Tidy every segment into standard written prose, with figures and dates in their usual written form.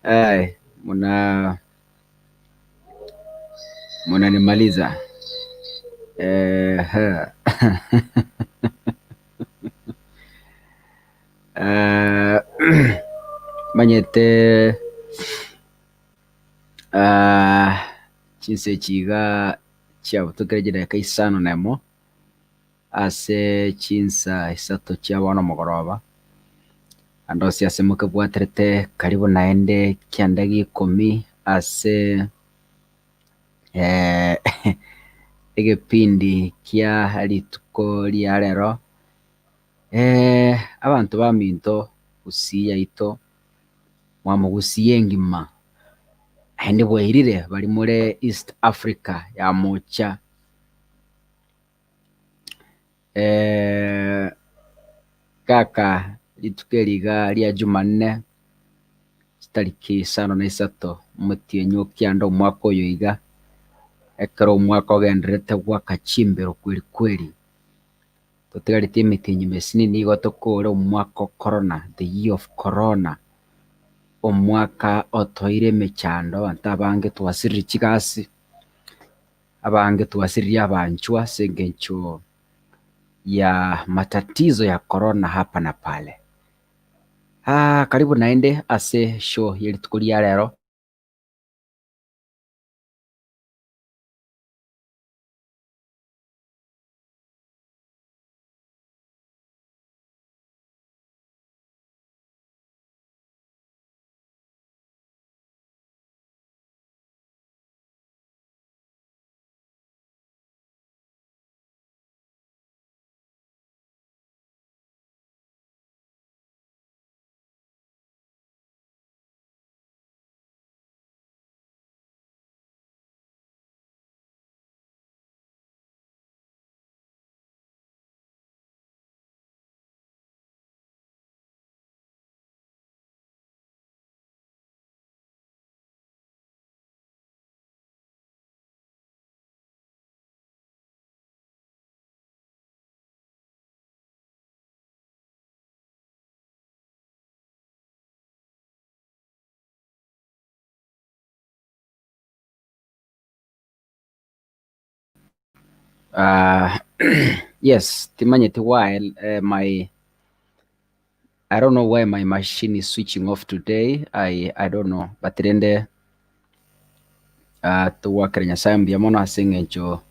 Ay, muna munanimaliza eh, eh, manyete ah, chinsa echi iga chiabutokire chidakika isano na emo ase chinsa isato chia bono mogoroba, ande onsi ase mokebwaterete karibu naende kianda gia ikomi ase egepindi kia rituko ria rero. Abanto baminto gusii yaito, mwamogusii engima, naende bwairire baria more East Africa ya mocha, kaka rituko eri iga ria jumanne, chitariki isano na isato, omotienyi o kianda omwaka oyo iga, ekero omwaka ogendererete goaka chimbero kweri kweri. Totigareti emetienyi emesinini nigo tokore omwaka o corona, the year of corona, omwaka otoire emechando abanto abange twasirire chigasi, abange twasiririe abanchwa ase engencho ya matatizo ya corona hapa na pale. Karibu naende ase eshow ye rituko ria rero. Yes, timanyeti why my I don't know why my machine is switching off today, I I don't know but rende togwakera Nyasaye mbuya mono ase eng'encho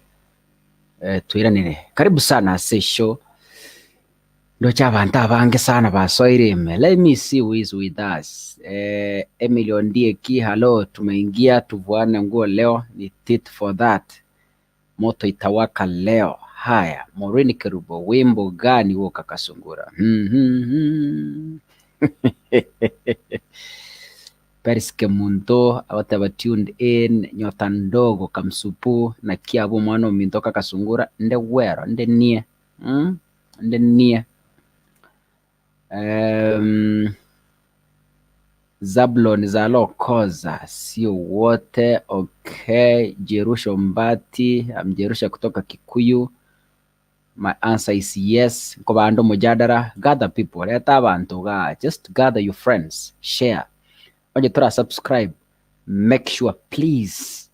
twairanire. Karibu sana ase eshow, ndoche abanto abange sana basoire ime, let me see who is with us Emily Ondieki hallo tumeingia tuvuane nguo leo ni tit for that moto itawaka leo. Haya, Maureen Kerubo, wimbo gani huo kaka Sungura? Peris Kemunto agoteba tuned in, Nyota Ndogo Kamsupu, naki abwo omwana ominto kaka Sungura, nde gwero, nde nie, mm, nde nie. Um, Zablon Zalokoza, sio wote. Okay, Jerusha Ombati, I'm Jerusha kutoka Kikuyu. My answer is yes. Nkobanda omojadara, gather people, reta abanto igaa, just gather your friends, share. Onye tora subscribe, make sure please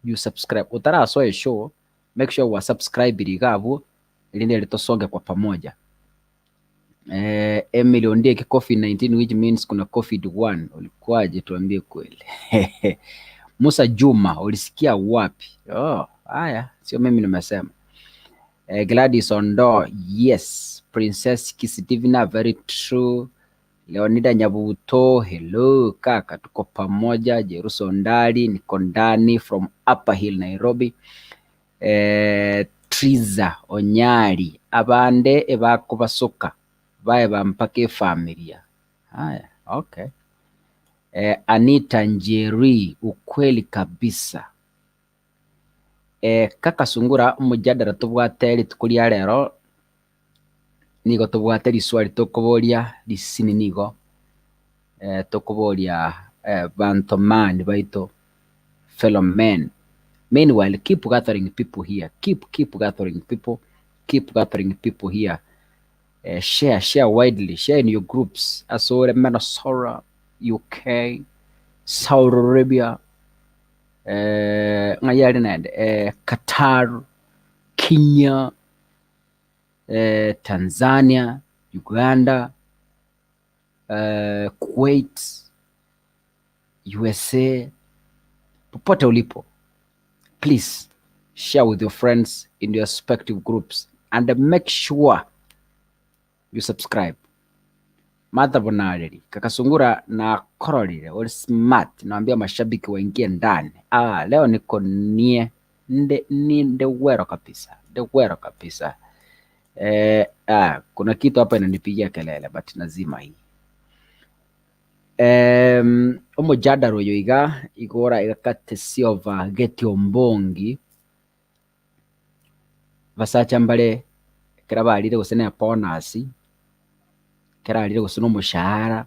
you subscribe. Otarasoa eshow, make sure wa subscribe iga abwo, erinde ere tosonge kwa pamoja. Eh, Emily Ondieki COVID-19 which means kuna COVID-1. Ulikuwaje? Tuambie kweli. Musa Juma, ulisikia wapi? Oh, haya, sio mimi nimesema. Eh, Gladys Ondo, yes. Princess Kisidivina, very true. Leonida Nyabuto, hello kaka, tuko pamoja. Jeruso Ndali, niko ndani from Upper Hill, Nairobi. Eh, Triza Onyari, abande ebakobasoka baeba mpaka efamilia. Haya, okay. Eh, Anita Njeri, ukweli kabisa. Eh, kaka Sungura omojadara tobwate rituko ria rero nigo tobwate riswali tokoboria risini nigo eh, tokoboria eh, banto man baito fellow men meanwhile keep gathering people here keep keep gathering people keep gathering people here eh, share share widely share in your groups asore Minnesota UK Saudi Arabia eh, ng'ai are naende eh, Qatar Kenya eh, Tanzania Uganda eh, Kuwait USA popote ulipo please share with your friends in your respective groups and make sure you subscribe. Martha Bonareri, kaka Sungura na kororire uri smart, naambia mashabiki waingie ndani. Ah, leo niko nie nde ni ndewero kabisa, ndewero kabisa. Eh, ah, kuna kitu hapa inanipigia kelele but nazima hii. Em, omojadara oyo iga igora igakate siova geti ombongi basacha mbare ekero barire gose na ebonus, ekero arire gose na omoshahara,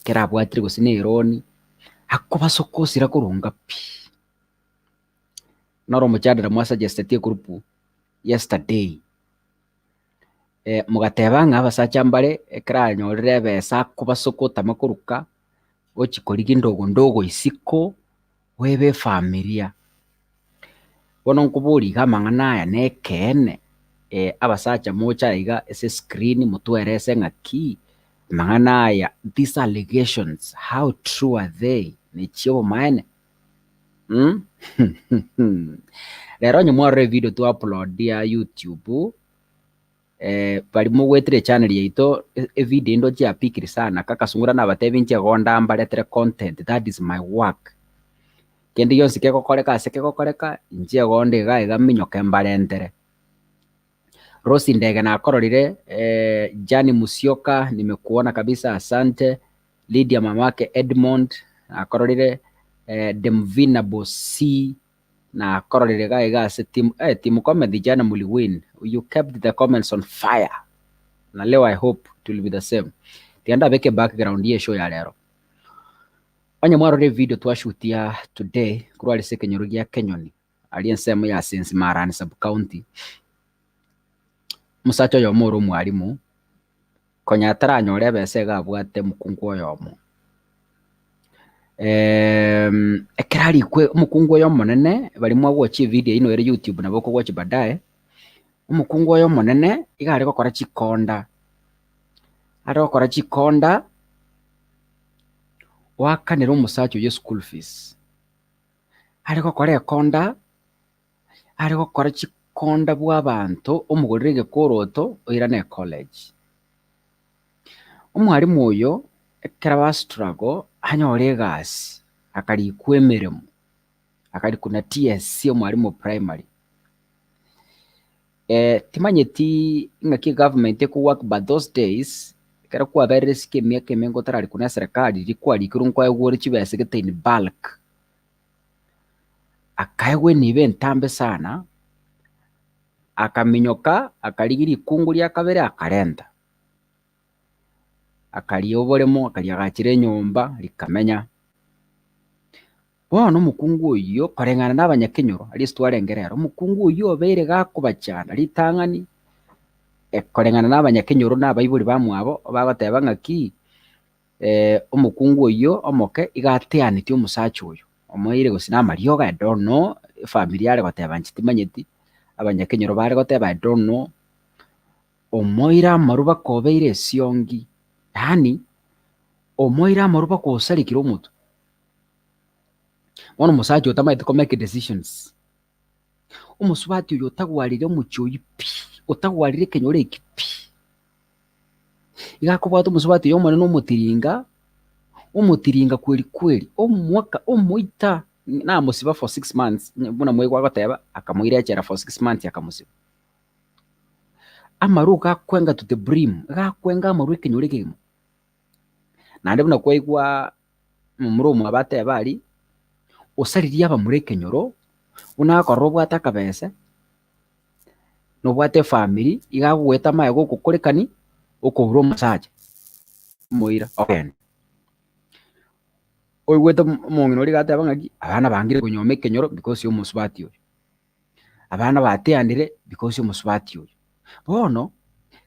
ekero abwatire gose na eroni, akobasoka osira korwa pi. Noro omojadara mwasuggestetie egroup yesterday, mogateba ng'a abasacha mbare ekero anyorire ebesa akobasoka otama koruka, gochi korigia ndogo ndogo isiko, oebe efamilia. Bono nkoboria iga amang'ana aya na ekeene, abasacha moche aiga ase escreen motwerese ng'aki amang'ana aya these allegations how true are they? Nechia obomaene? Rero onye mwarora evideo twa upload YouTube, baria mogwetire echannel yaito evideo ende ochiapikire sana kaka sungura nabatebi inche igo ndambaretere content that is my work. Kende gionsi kegokoreka ase kegokoreka, inche igo nde iga iga minyoke mbarentere. Rose Ndege nakororire, Jani Musyoka nimekuona kabisa asante, Lydia mamake Edmond nakororire, Demvina Bosi nakororire iga iga ase team, eh, team comedy jana muliwin, you kept the comments on fire na leo I hope it will be the same. Tiga ndabeke background ye show ya rero. Onye mwarora evideo twashutia today korwa ase ekenyoro gia Kenyoni aria ensemo ya Sensi Marani sub county, omosacha oyomo ore omwalimu konya ataranyora ebesa iga abwate omokungu oyomo. Ekero arikwe omokungu oyo omonene baria mwagochia evideo eywo noere YouTube nabo okogochia baadaye, omokungu oyo omonene iga are gokora chikonda, are gokora chikonda oakanere omosacha oyio eschool fees, are gokora ekonda, are gokora chikonda bwa abanto omogorere egekoroto oirane ecollege. Omwalimu oyo ekero ba struggle anyore egasi akarikwa emeremo, akarikwa na TSC omwalimu o primary. Timanyeti ng'aki egovernment eko work but those days. Ekero kwaberire esike emiaka emenge otararikwa na eserekari, riria kwarikirwe nkoegwa ore chibesa gete in bulk. Akaegwa enibo entambe sana, akaminyoka akarigia rikungu ria kabere akarenta. Akaria oboremo, akariagachera enyomba, rikamenya. Bono omokungu oyio koreng'ana na abanyakenyoro aria ase twarenge rero, omokungu oyio obeire gakobachanda ritang'ani koreng'ana na abanyakenyoro na abaibori bamwabo bagoteba ng'aki omokungu oyio omoke iga ateaneti omosacha oyo, omoeire gose na amariogo I don't know, efamiri yare goteba inche timanyeti, abanyakenyoro bare goteba I don't know, omoeire amarwa mpaka obeire esiongi, yaani omoeire amarwa mpaka osarekire omotwe. Bono omosacha oyo tamanyeti ko make decisions, omosubati oyo otagwarire omochie oyio pi, otagwarire ekenyoro eki pi, iga akobwata omosubati oyo omonene omotiringa, omotiringa kweri kweri, omoaka omoita, namosiba for six months buna mwaigwa agoteba, akamoira echela for six months akamosiba. Amarwa iga akwenga to the brim, iga akwenga amarwa ekenyoro ekegima. Naende buna kwaigwa momura omwabo ateba aria, osaririe abamura ekenyoro, buna akorora obwate akabese, na obwate efamiri, iga agoeta amaye gokokorekani, okoura omosacha, omoira ogende. Oigwete omong'ina oria iga ateba ng'aki, abana bangire konyuoma ekenyoro because ya omosubati oyo. Abana bateanire because ya omosubati oyo. Bono,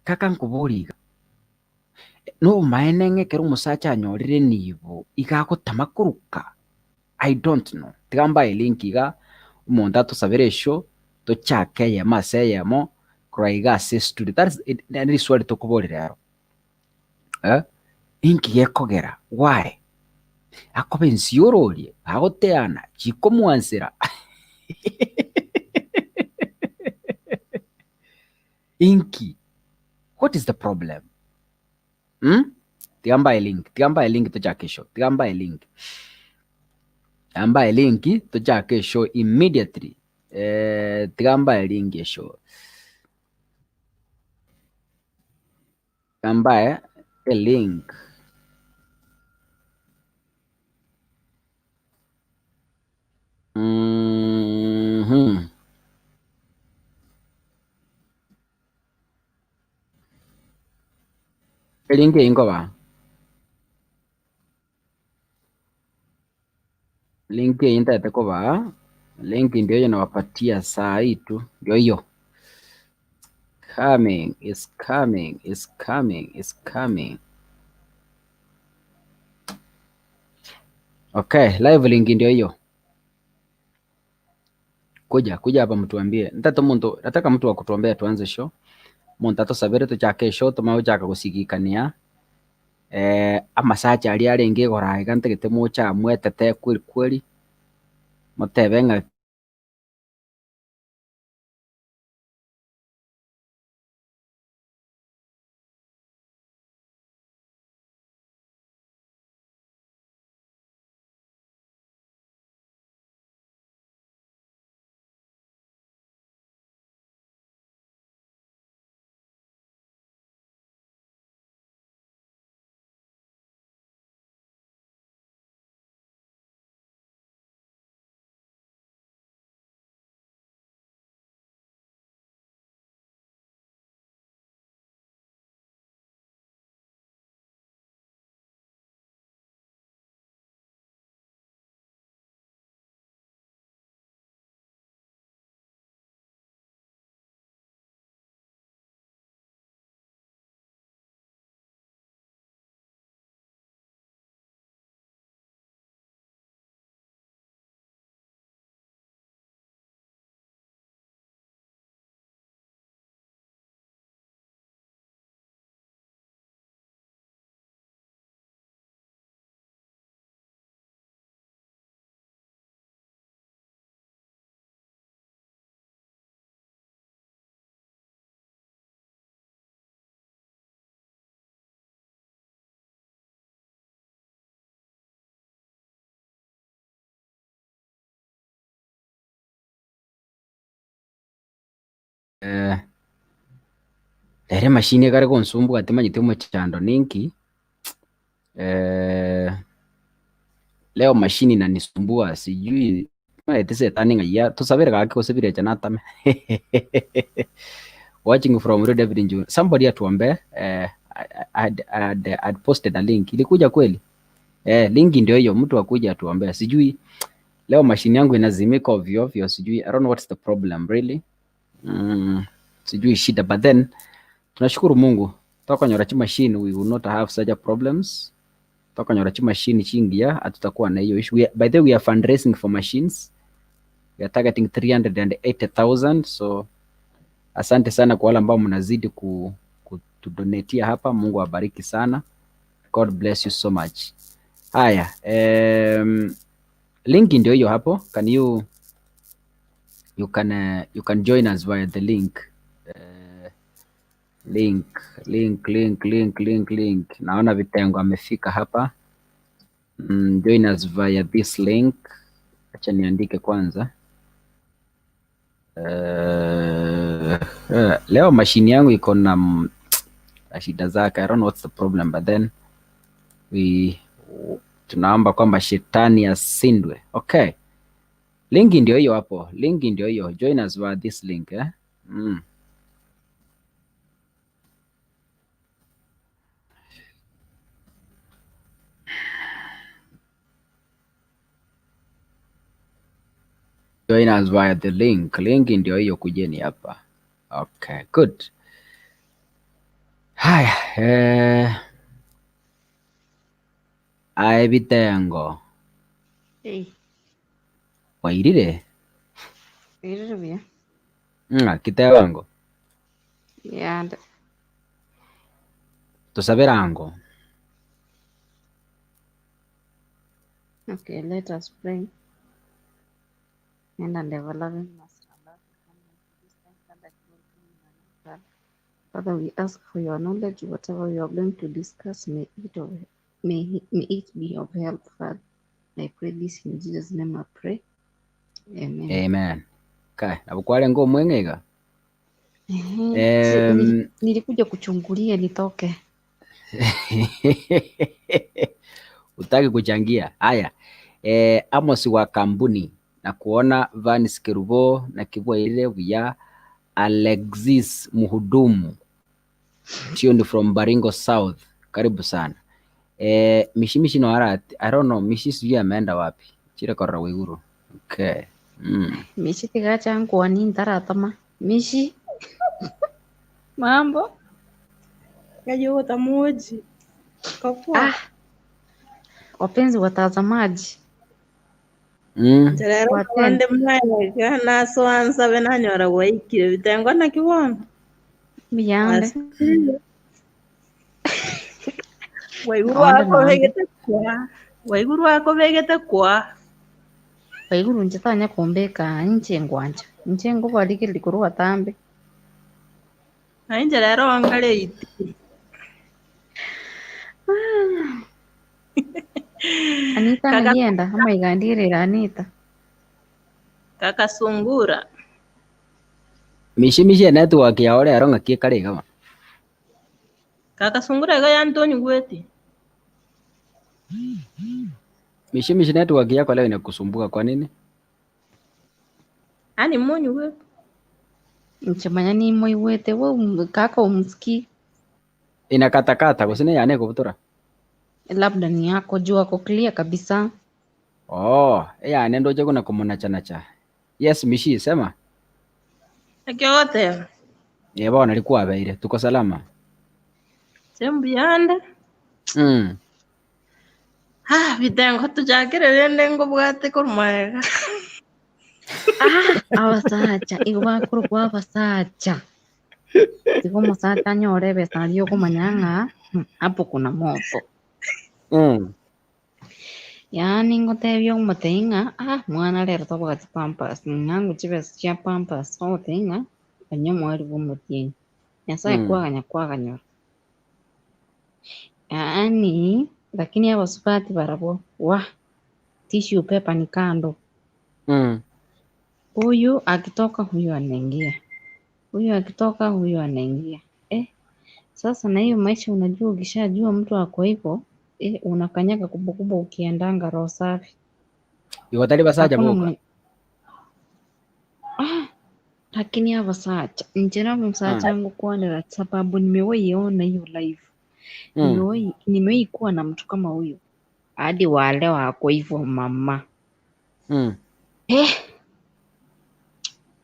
kaka nkoborie iga. Nobomaene ng'a ekero omosacha anyorire enibo iga agotama koruka? I don't know. Tiga mbae elink iga, omonto atosabere eshow, tochake eyemo ase eyemo, korwa iga ase estudio. That is naende riswali tokoboria rero, eh, inki gekogera why akoba ensiororie, agoteana, chikomwansera Inki? What is the problem? Mm? Tiga mbae link, tiga mbae link tochake eshow, tiga mbae link. Tiga mbae link tochake eshow immediately. Eh, tiga mbae link eshow. Tiga mbae elink. Mhm. Elink eyio nkoba link eyio ntagete kobaa link ndio eye nawapatia saa hii tu ndio hiyo coming is coming is coming is coming okay live link ndio hiyo Kuja, kuja hapa mtuambie. Ntagete omonto, nataka mtu wa kutuombea tuanze show. Omonto atosabere tochake eshow tomanye gochaka gosigikania amasacha aria arenge igoro aiga ntagete moche aa mwetete kweli kweli, motebe ng'a. Rero emashini ekare gonsumbua timanyeti omochando ninki, leo mashini inanisumbua sijui timanyeti setani ng'ai a tosabere gaki gose birecha natame watching from Rio David Njuri somebody atuombe I had posted a link ilikuja kweli? Link ndio hiyo mtu akuje atuombee sijui leo mashini yangu inazimika ovyo ovyo sijui I don't know what's the problem really sijui shida but then tunashukuru Mungu tokonyora chimashini we will not have such a problems tokonyora chimashini chingiya hatutakuwa na hiyo issue we, by the way we are fundraising for machines we are targeting 380,000 so asante sana kwa wale ambao mnazidi ku kutudonatia hapa Mungu awabariki sana God bless you so much haya link ndio hiyo hapo can you you can you can join us via the link link link link link link link naona vitengo amefika hapa join us via this link acha niandike kwanza leo mashini yangu iko na na shida zake I don't know what's the problem but then we tunaomba kwamba shetani asindwe okay link ndio hiyo hapo link ndio hiyo join us via this link eh? Join us via the link. Link ndio hiyo, kujeni hapa. Okay, good. Haya, aye bitengo Hey, wairire irire buya. Kitebango Yande. tusaberango Okay, let us pray. And and ever-loving Master, Lord, we come unto this time, Father, glory to your name, Father. Father, we ask for your knowledge. Whatever we are going to discuss, may it be of help, Father. I pray this in Jesus' name. I pray. Amen. Amen. Kai, nabukwale ngo mweng'ega. Nilikuja kuchungulia nitoke. Utaki kuchangia. Haya. Amos wa kampuni na kuona Vanis Kerubo na Kibwa ile buya Alexis Muhudumu tuned from Baringo South. Karibu sana. Mishi no arati. I don't know Mishi sijui ameenda wapi. Chire korora Waiguru. Okay. Mishi tigacha nkwani ntaratama. Mishi. Mambo. Kajo tamoji. Kakua. Wapenzi watazamaji. Rero Watende. abande mwaega nasoansa benanyora gwaikire bitengwa na kibono. Miyande. Waiguru Aonde wako naonde. begete kwa. Waiguru wako begete kwa. Waiguru nche tanya kumbeka nche ngwanja. Nche ngobarikire likuru watambe. Na inche rero ongare iti. Anita Kaka nagienda ama igandirira Anita. Kaka sungura. Mishi mishi network yao rero ng'aki ekare iga. Kaka sungura iga ya Antonio gweti. Mishi mishi network yako leo inakusumbua kwa nini? Ani munyu gweti. Nchemanya ni moiwete we kaka umsiki. Inakatakata gose ne yane kubutora. Labda ni yako juu ako clear kabisa. Oh, yane ndoje kuna kumunacha nacha. Yes, Mishi sema. Akiote. Ye bona likuwa beire tuko salama. Sembuyande. Bitengo tuchakire rende ngobwate korumaega. Abasacha, igo bakuru kwa abasacha. Tigo musacha nyore besa rio kumanya ng'a hapo kuna moto. Yaani ngotebia omotebia ng'a mwana rero tobwati pampers, ng'a chibesa chia pampers ogotebia ng'a onye omwari bwa omotienyi. Nyasaye kwaganya kwaganyora. Yaani lakini abasubati barabwo wa tissue paper ni kando. Huyu akitoka huyu anaingia. Huyu akitoka huyu anaingia. Sasa na hiyo maisha unajua, ukishajua mtu ako hivyo eh, unakanyaga kubwa kubwa ukiendanga roho safi. Igo tari basacha Hakuna boka. mwe... Ah, lakini abasacha inche na omosacha ngokwanera sababu nimewahi ona hiyo live. Nimewahi kuwa na mtu kama huyo hadi wale wako hivyo mama. Eh,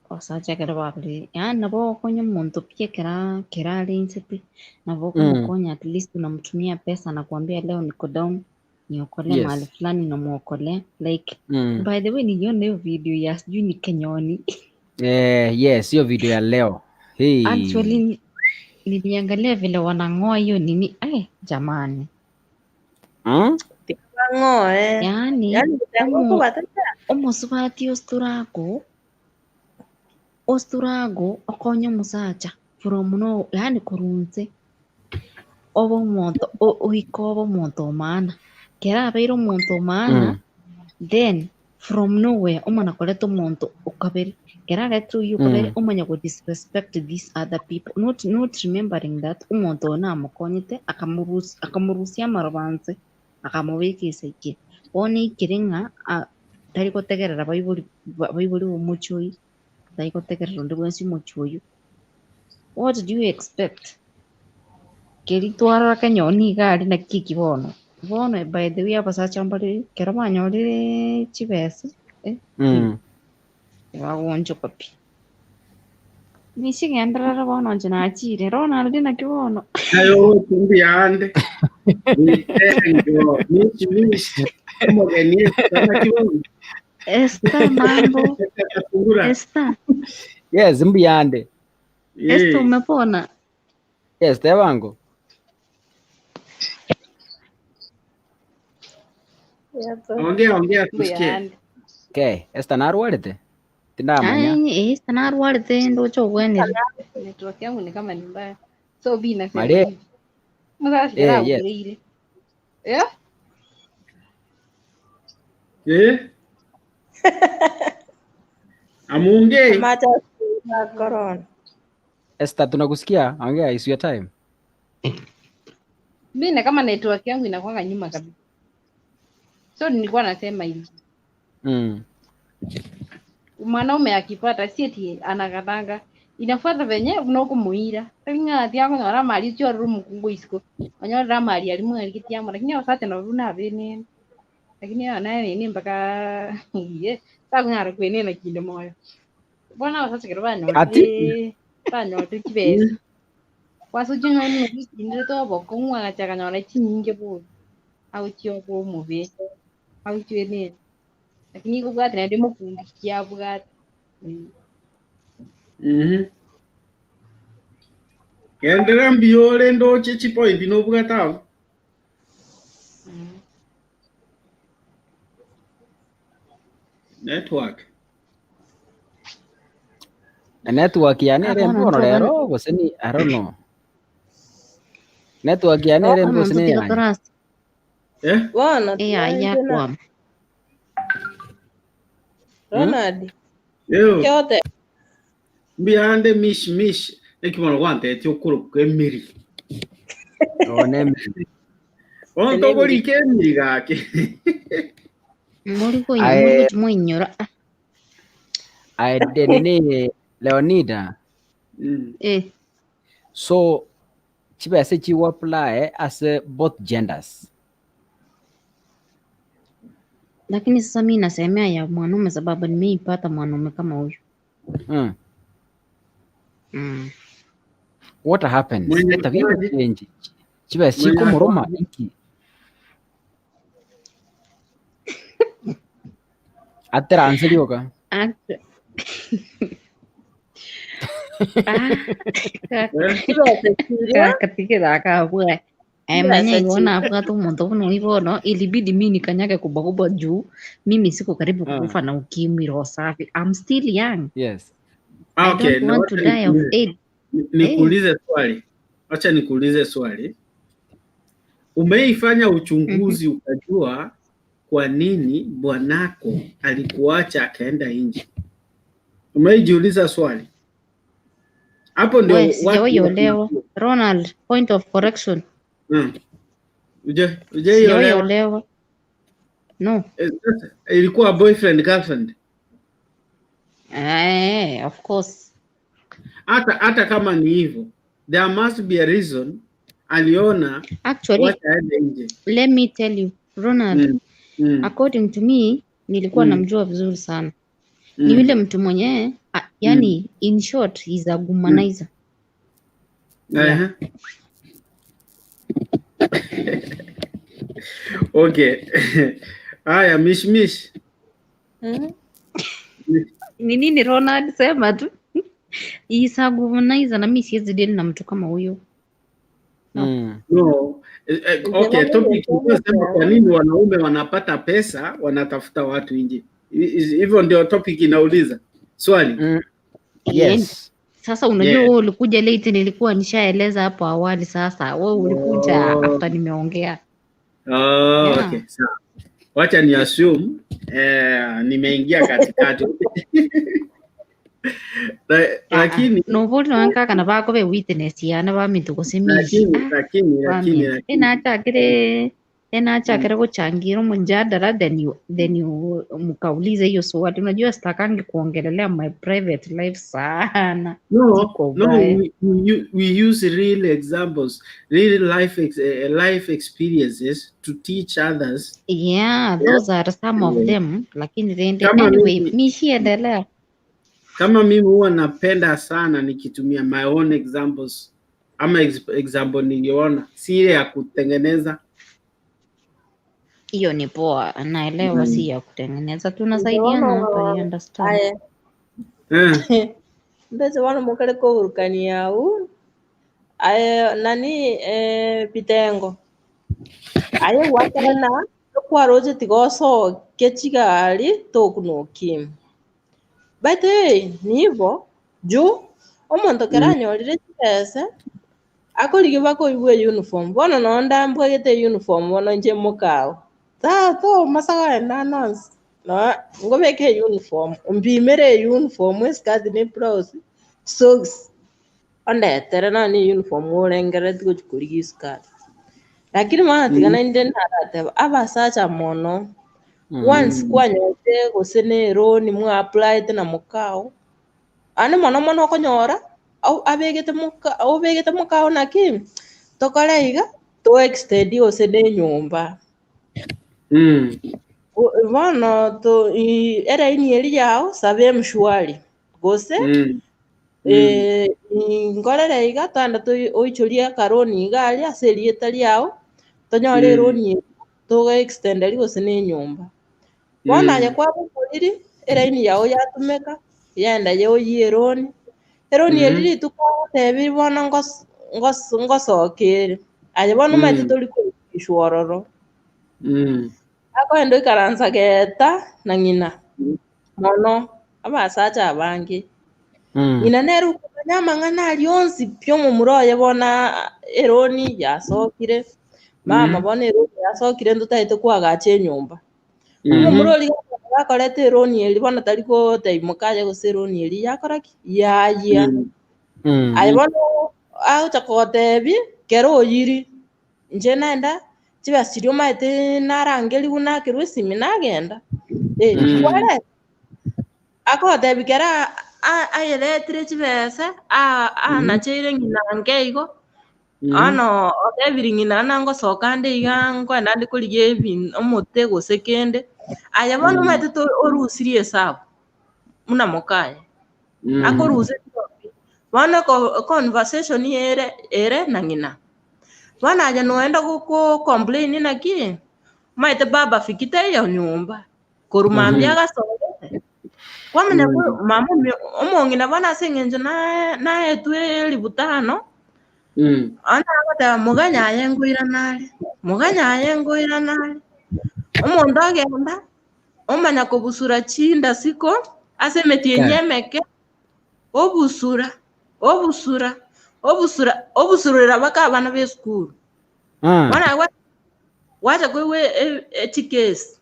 abasacha ekero babire yaani nabo ogokonya omonto pi ekera ekero are inse pi, nabo okomokonya at least unamtumia pesa anakuambia leo niko down niokolee mahali fulani namuokolea like by the way niliona hiyo video ya sijui ni Kenyoni. Eh, yes, hiyo video ya leo. Hey. Actually niliangalia vile wanang'oa hiyo nini eh, jamani. Bang'oe. Yaani Yaani bitengo omo kobateta. omosubati ositurago ositurago okonye omosacha from no yaani korwa inse obe omonto oike obe omonto o maana. Kera abeire omonto o maana then from nowhere omana koreta omonto okabere. Kera aretire oywo okabere omanya go disrespect these other people not, not remembering that omonto oyo namokonyete akamorusia akamorusia amaroba nse akamobeka esaikia. Bono eikire ng'a tari gotegerera baibori baibori ba omochie oyio, tari gotegerera onde bwensi omochie oyio. What do you expect? Keri twarora Kenyoni iga aria naki eki bono. Bono by the way abasacha mbare ekero banyorire chibesa eh, bagoonchoka pi. Nichigenderere bono inche nachire, Ronald naki bono? Nayo mbuya ande. Bitengo, mishi mishi. Omogeni naki bono? Esther mambo. Fungura. Esther, Yes, mbuyande. Esther umepona? Yes, tebango. Ongea ongea tusikie. Mbuyande. Okay, Esther narwarete? Tindamanya. Ai, Esther narwarete ndoche obwenire. Network yangu ni kama ni mbaya. So bi nasema Maria. hivi. Musashi Eh, yes. kira Yeah? Eh? Amunge. Amacha ya corona. Esther tunakusikia, ongea, it's your time. Mi na kama network yangu inakuanga nyuma kabisa. So nilikuwa nasema hivi. Mwanaume akipata si eti anakatanga inafuata venye unokumuira ring'ati akonyora mali chiorere omokungu isiko onyorere amali aria mwarigeti amo lakini abasacha nabo buna abenene lakini aya naye nini mpaka iye takonyara kwenena kinde moyo bono abasacha ekero Ati? banyorire banyorire chibesa kwasa oching'aini okinderete obokong'u agacha akanyora chinyinge bobe agochia oba omobe agochia lakini ikobwate naende mokungu kiabwate. Genderera mbuya ore ndoche chipoint nobwate abwo. Network. Network yani Ah, ere bono mbono ntobana rero gose ni I don't know. Network yani ere bono gose ni ntotiga yanye. torasi Eh? Bono eyaya tiga na kwama. Ronald. Yo. Kyote. Mbuya ande mish mish. Ekimono gwanteti okoroka emiri. One Bono tokorika emiri gaki. Muri I gochimoinyora. I nini Leonida. Eh, So chibesa chiwo apply as both genders. lakini sasa mi nasemea ya mwanaume sababu nimeipata mwanaume kama huyu. What happens? Mwenye Etabiwa akoraje? change. Chibesa Mwenye chikomoroma akoraje? iki. Atera anserioka. Actu- Ah, Eh? Chibesa chiria. kakatigera akabwa emanya Chibesa igo chiria. nabwata omonto buna oyo bono ilibidi mi nikanyage kubwa kubwa juu mimi siko karibu kufa na ukimwi roho safi. I'm still young. Yes. Ah, I okay, don't na want to wacha die of nikuulize. AIDS. Eh, Nikuulize swali. Wacha nikuulize swali. Umeifanya uchunguzi ukajua kwa nini bwanako alikuacha akaenda nje? Umeijiuliza swali? Hapo ndio We, watu sijawahi huwa olewa. tunakuwa. Ronald, point of correction. Mm. Uje Sijawahi ujaiolewa? olewa. No. Eh, sasa, Ilikuwa boyfriend girlfriend. Eh, of course. Hata hata kama ni hivyo, there must be a reason aliona Actually, wacha aende nje. let me tell you, Ronald, Mm. Mm. according to me, nilikuwa Mm. namjua vizuri sana. Ni Mm. yule mtu mwenye, a- yani in short, he's a Mm. womanizer. Yeah. Ehe. Okay. Haya, mish mish. Mm. Ni nini Ronald, sema tu. He's a womanizer na mimi siwezi deal na mtu kama huyo. No. Mm. No. Eh, eh, Nje Okay, bono topic ilikuwa sema kwa gento nini wanaume wanapata pesa wanatafuta watu nje. Hivyo ndio topic inauliza swali. Mm. Yeah. Yes. Sasa unajua Yeah. wewe ulikuja late, nilikuwa nishaeleza hapo awali. Sasa wewe ulikuja Oh. after nimeongea. Oh, Yeah. okay. Sawa. Wacha ni assume eh, nimeingia katikati. La- Ah, ah. Lakini Nobori nonkaka na bakobe witness yana baminto gose mishi lakini ah lakini lakini baminto lakini enachakire enachakire mm. kuchangira mjadala then you, then you mkaulize hiyo swali. Unajua sitakangi kuongelelea my private life sana, si No, kwa no, ubaya. we use real examples, real life ex, life experiences to teach others. Yeah, those are some of them, lakini rende Kama anyway, mimi mishi endelea. kama mimi huwa napenda sana nikitumia my own examples ama example niliona, si ile ya kutengeneza. Hiyo ni poa, naelewa, si Mm. ya kutengeneza. Nje Tunasaidiana bono hapa, you understand. aye Eh, mbeche bono mokare koburukania au aye nani eh, bitengo aye gwakana okwaroche tiga osoke chigari tokunokia by the way nibo juu omonto kero mm, anyorire chibesa akorigia bakoigwa uniform bono nonye ndambwagete uniform bono inche mokao tata omasaga aye nonsi no ngobeke uniform ompimere uniform eskirt na eblouse socks ondetere nonye na uniform orengereti gochi korigia esukari. Lakini bono tiga mm, naende narateba abasacha mono once Mm. kwanyorire gose na eroni mwaaplayete na mokao aande mono mono okonyora au abegete moka obegete mokao naki tokore iga toextend gose na enyomba. mm, Bono to i- eraini eria yago saba emshwari gose mm, mm, nkorere iga twende toi oichorie akaroni iga aria ase erieta riago tonyore mm, eroni eywo togoextenderia gose na enyomba. Bono aye mm, kwaba omoriri eraini yago yatumeka yaenda yoyia eroni, eroni eri mhm, rituko ogotebi bono ngos ngos ngosoka ere, aye bono omanyete mm, tori korikishwa ororo. mm, Akoenda oikaransa geta na ng'ina mm. mono abasacha abange. Mm. Ng'ina nere okomanya amang'ana aria onsi pi omomura oye bono eroni yasokire, mama Mm, bono eroni yasokire ntotagete koagacha enyomba. Mm. Omomura mhm, oria gakoreta eroni eri bono tari gotebia mokaye gose eroni eri yakora ki? Yayia. mm, Mm. Aye bono agocha kogotebia kero oyiri, inche naenda chibesa chiria omanyete narangeriwu nakerwa esimi nagenda, eh mm, kwareta akogotebia kera ayeretire chibesa mhm, anacheire ng'ina nke igo, mhm, bono otebiri ng'ina nangosoka nde iga nkoenda nde korigia ebi omote gose kende, aye bono mm, omanyete to orusirie esabu buna mokaye, mm, akorusia pi bono conversation ere ere na ng'ina. Bono aye noenda goko complain naki, omanyete baba fikite eyo nyomba, korwa mambia Mhm. agasogete, kwamanya mm, mama omong'ina bono ase eng'encho naetwe elifu tano, mm, bono agoteba moganya aye nkoirana are, moganya aye nkoirana are, omonto ogenda, omanya kobusura chindasiko ase emetienyi Yeah. emeke, obusura, obusura, obusura, obusurera mpaka abana ba esukuru. Mm. Bono agwo gwacha koigwa echikesi,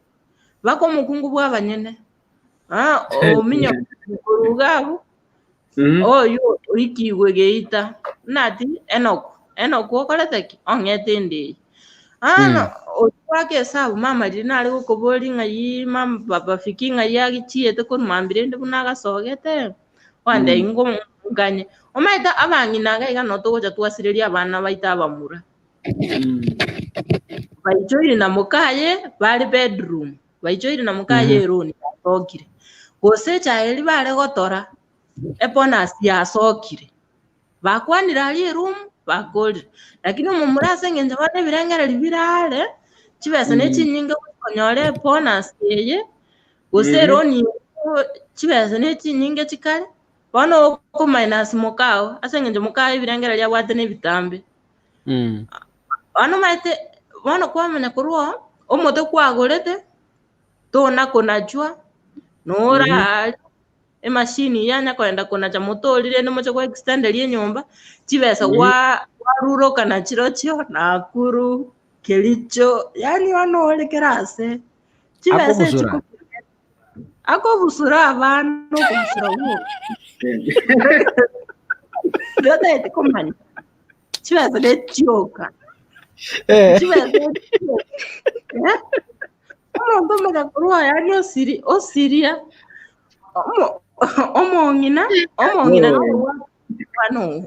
mpaka omokungu bwa abanyene, ominyoka korwa iga abwo. Oywo oikigwe geita, nati Enoku, Enoku okorete ki? Ong'ete ende eye. Bono oyio goaka esabu mama riria nare gokoboria ng'ai mama papa Fiki ng'ai achiete korwa mambia rende buna agasogete, gwantebia ngo nganye. Omanyete abang'ina iga iga nabo togocha twasireria abana baito abamura. Baichoire na mokaye bare bedroom, baichoire na mokaye eroni yasokire. Gose echae eria bare gotora, ebonus yasokire. Bakwanire aria eroom, bakorire. Lakini omomura ase eng'encho bono ebirengererio bire are, chibesa ne chinyinge gokonyora ebonus eye, gose eroni eye chibesa ne chinyinge chikare, bono okominus mokao, ase eng'encho mokao ebirengererio abwate na ebitambe. Bono omanyete, bono kwamanya korwa oo, omote kwagorete, tona konachwa, nora aaria, emashini eyio yanya kogenda konacha mote oria rende moche go extenderia enyomba, chibesa gwa gwaruroka nachirochio Nakuru, Kericho, yaani bono ore kera ase, chibesa echi Akobusura. akobusura abana okobusura gwoka. Riotagete komanya, chibesa nechioka. Chibesa nechioka. Eh? Omonto omanya korwa yaani osiri osiria omo omong'ina omong'ina omwana oo.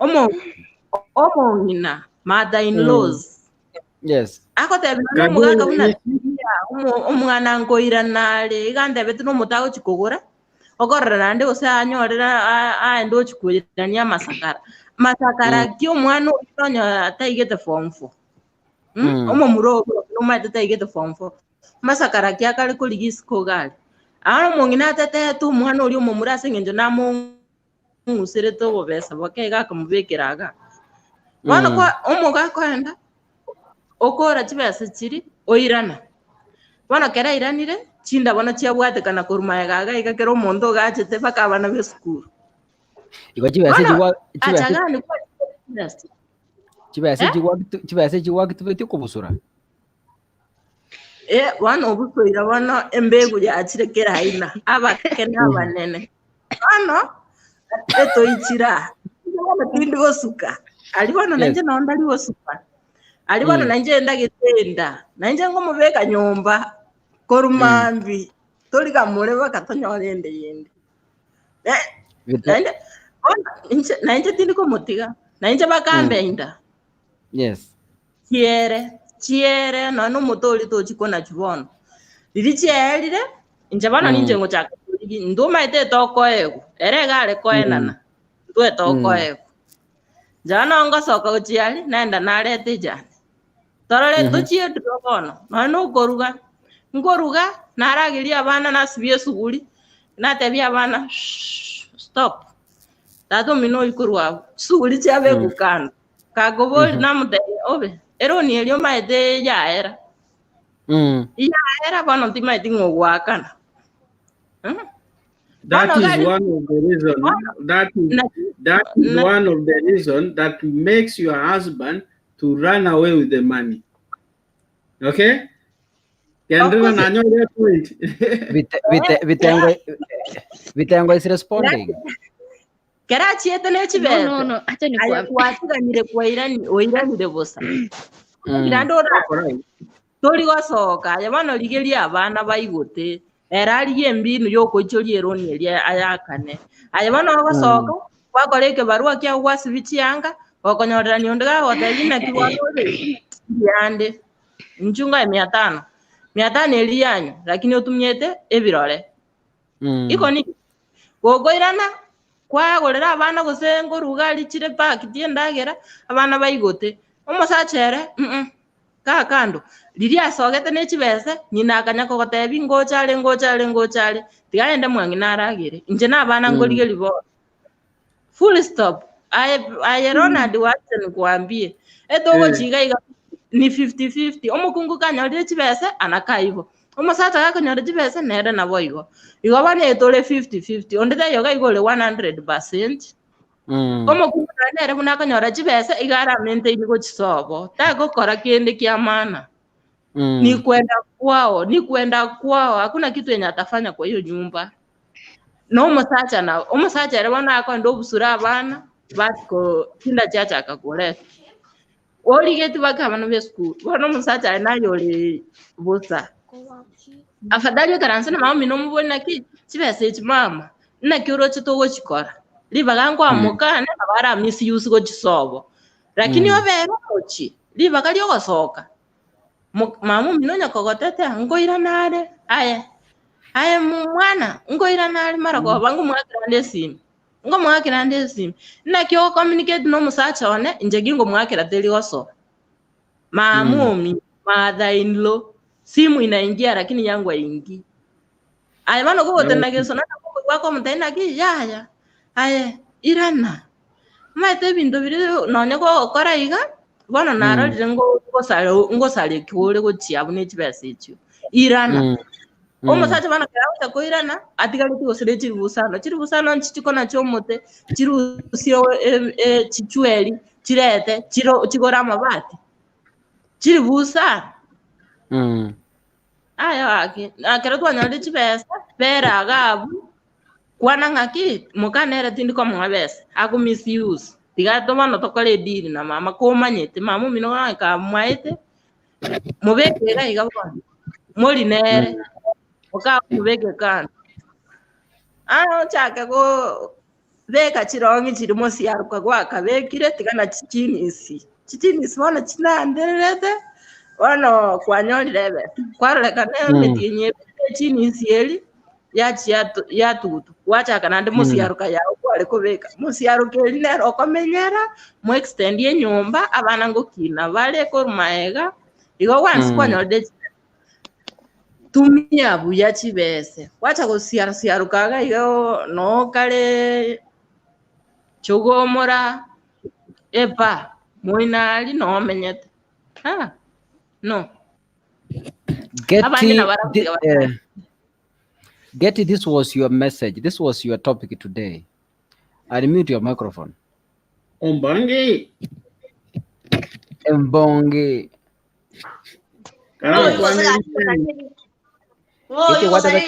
Omo omong'ina mother in laws. Yes. Agotebia nonye omogaka buna Siria, omo- omwana nkoirana are, iga antebeti nomote agochi kogora, okorora naende gose anyorere a- aende ochi koirania amasakara. Masakara ki omwana oyio nonye ataigete form four? Omomura obo nomaete taigete form four. Masakara ki akare korigia isiko iga aria? Aro omong'ina atetete omwana oria omomura ase eng'encho namong'userete obobesa boke iga akamobekera igaa. Bono kwa omoga akoenda, okora chibesa chiria, oirana. Bono ekero airanire, chinda bono chiabwatekana korwa magega iga iga kera omonto iga achete mpaka abana ba esukuru. Igo chibesa Bono, chigwa chibesa acha gani kwa chibesa. chibesa Eh? chigwa chibesa chigwakitibetie okobusura. Eh, bono obusoire bono embegu yachire kera aina, abake na abanene. Bono etoichire aa, inche bono tindi gosuka, aria bono Yes. nainche nonye ndari gosuka, aria bono nainche ndagete enda, nainche ngomobeka nyomba, korwa mambia, torigamore mpaka tonyore ende yende. Eh, Bite- naende bono inche nainche tindi komotiga, nainche bakambe enda. Yes. Chiere, chiere, nonya na omote oria tochi konachwa bono. Riria chiaerire, inche bono ninche ngochaka korigia, intwe omanyete etokoegwa, ere iga are koenana, intwe etokoegwa. Inche bono ngosoka gochia aria, naenda nareta ejani. Torore tochie draw bono, nonya na okoruga, nkoruga, narageria abana nasibia esuguri, natebia abana shh stop, tata omino oyio korwa abwo, chisuguri chiabekwa kando. Kakoboria namotebia, Obe, eroni eria omaete yaera. Yaera bono timaeti ng'a ogoakana. That Bono is gari- one of the reason. That is, Naki- that is na- one of the reason that makes your husband to run away with the money. Okay? Kendra course. nanyore point. Vite, vite, vitengo, vitengo is responding. Kera achiete ne No, chibesa, no, no, acha aye nikuambie. kwatiganire kwairani oiranire bosa. Naende ora Alright. tori gosoka aye bono rigeria abana baigote ere arigie embinu yokoichoria eroni eria ayakane aye bono ogosoka gwakora ekebarua kiago gwasibia chianga gokonyorerania onde gagotebia naki bono ore mbuyande inchu ngoe mia tano mia tano eria yanyu lakini otumiete ebirore Iko nini? Gokoirana kwagorera abana gose nkoruga aria chire packed endagera, abana baigote. Omosacha ere mm kaa kando, riria asogete ne chibese, ng'ina akanya kogotebia ngocha are ngocha are ngocha are, tiga aende mwang'ina aragere, inche na abana nkorigeria bono. Full stop. Aye aye Ronald wacha nikuambie, etogochi iga iga ni 50-50, omokungu kanyorire chibese anakaa igo, omosacha gakonyora chibese nere nabo igo. Igo bono etore 50-50, onde taiyo iga iga ore 100%. Omokungu naye nere buna akonyora chibese iga ara maintain gochisobo, tagokora kende kia maana. Ni kwenda kwao, ni kwenda kwao, hakuna kitu yenye atafanya kwa hiyo nyumba. Na omosacha nabo, omosacha ere bono akoenda obusura abana, bachia chinda chiachaka koreta. Origetie bake abana ba esukuru, bono omosacha aye naye ore bosa. Afadhali oikaranse na mama omino omobori naki, chibesa echi mama, naki oroche togochikora? Ribaga nkwamoka ane nabo ara misuse gochisobo. Lakini obere omochie, ribaga riogosoka, mama omino onye kogotetea nkoirana are, aye, aye mwana nkoirana are marogoba ngomoakera ande esimi. Ngomoakera ande esimi, naki ogo communicate na omosacha one, inche gingomoakera teri gosoa. Mama omino, mother in law, simu inaingia lakini yangu haingii. Aye bono kogotenena gesona nabo okoigwa akomotebia naki yaya, aye irana. Omanyete ebinto biria nonye kogokora iga, bono narorire ngo ngosare ngosareka ore gochia abwo ne chibesa echio, irana. Omosacha bono ekero agocha koirana, atigareti gose ne chiribu isano, chiribu isano nchichi konacha omote, chirusie chichweri, chirete, chiro chigore amabati, chiribu isano. Aye gaki, na ekero twanyorire chibesa, bera iga abwo, kwana ng'aki, moka nere tindi komoa besa, ako misuse. Tiga bono tokore edeal na mama komanyete, mama omino gaki kamwaete, mobeke iga iga bono, mori nere, moka omobeke kando. Aa ochake kobeka chirong'i chiria mosiaroka gwakabekire tiga na chichinisi, chichinisi bono chinandererete, bono kwanyorire ebesa, kwarorekana emetienyi ebere echinisi eria, yachia yatu yatugutwa, gwachaka naende mosiaroka yago kware kobeka, mosiaroka eria nere okomenyera, mo extend enyomba, abana ngokina bare korwa maega, igo gwansi kwanyorire chibesa. Tumia buya chibese, gwacha gosiara siaroka iga iga noo kare chogomora eba, moino aria noo omenyete, ah no. Abande Getty, nabo baragotiga eh, Getty, this was your message. This was your topic today. Unmute your microphone. Ombange. Embongi. Kara Eh. kwane Iten. Getty gwatebe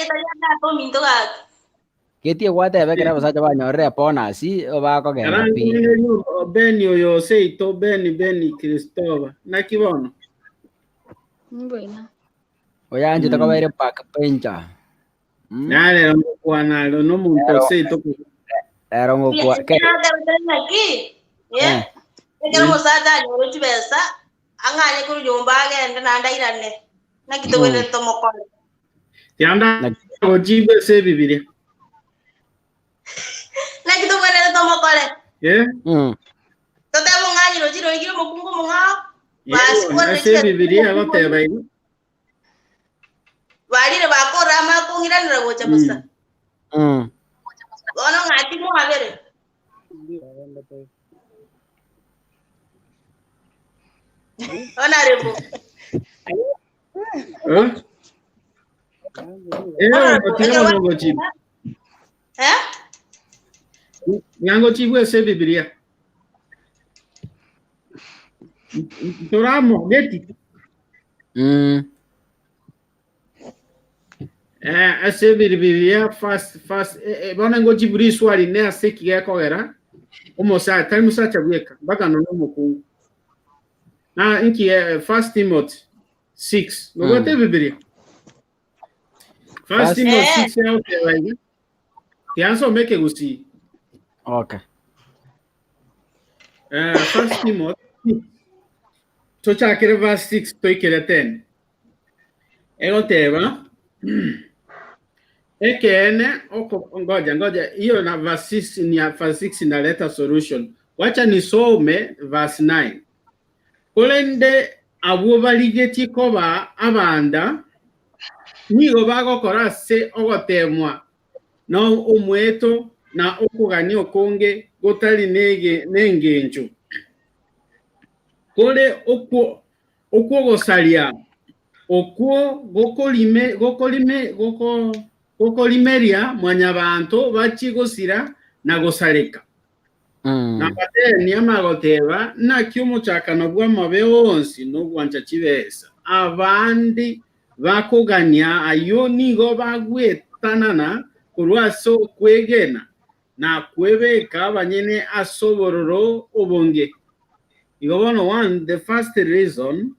Getty gwatebe ekero abasacha banyorire bonus bakogenda Kara pi. nkwane Beni oyo seito Beni Beni Christopher. Naki bono? Mbuya. Oyanchete koba ere back bencher. Narero ngokwana aro nomonto Rero seito. rero ngokwa ke Eh, ekero omosacha anyore chibesa ang'anye korwa nyomba agende naende airane naki togwenerete tomokore. Tianda gochiba ase ebibiria. Naki togwenerete tomokore. Eh? Totebe ong'anyire ochire oigire omokungu omong'ao basi Ase kwarire chibesa ebibiria agoteba igo. Barire bakorora amaya kong'iranera gocha bosa. Bono ng'aki mwabere. Honorable. Eh? Eh, Honorable, otira ekero bono gochiba. Eh? Nyango chibwe ase ebibiria. Toramo geti. Eh, ase ebiribiria first first eh, eh, bono ngochibura iswali ne ase eki gekogera omosacha tari mosacha bweka mpaka nonya omokungu na nki eh, first Timothy 6 nobwate ebibiria first First- Timothy 6 egoteba iga tiansome ekegusii Okay. Eh, first Timothy tochakere verse 6 toikere 10 egoteba ekeene oko ngoja ngoja hiyo na verse 6 ni ya verse 6 inaleta solution wacha nisome verse 9 korende abwo barigetie koba abanda nigo bagokora ase ogotemwa na omweto na okogania okonge gotari nengencho, kore okwogosaria, okwo gokorimeria mwanyabanto bachie gosira na gosareka. Na bateni amagoteba, Naki omochakano bw'amabe onsi nogwancha chibesa. Abande bakogania ayio nigo bagwetanana korwa ase okwegena na kwebeka abanyene ase obororo obonge. Igo bono one, the first reason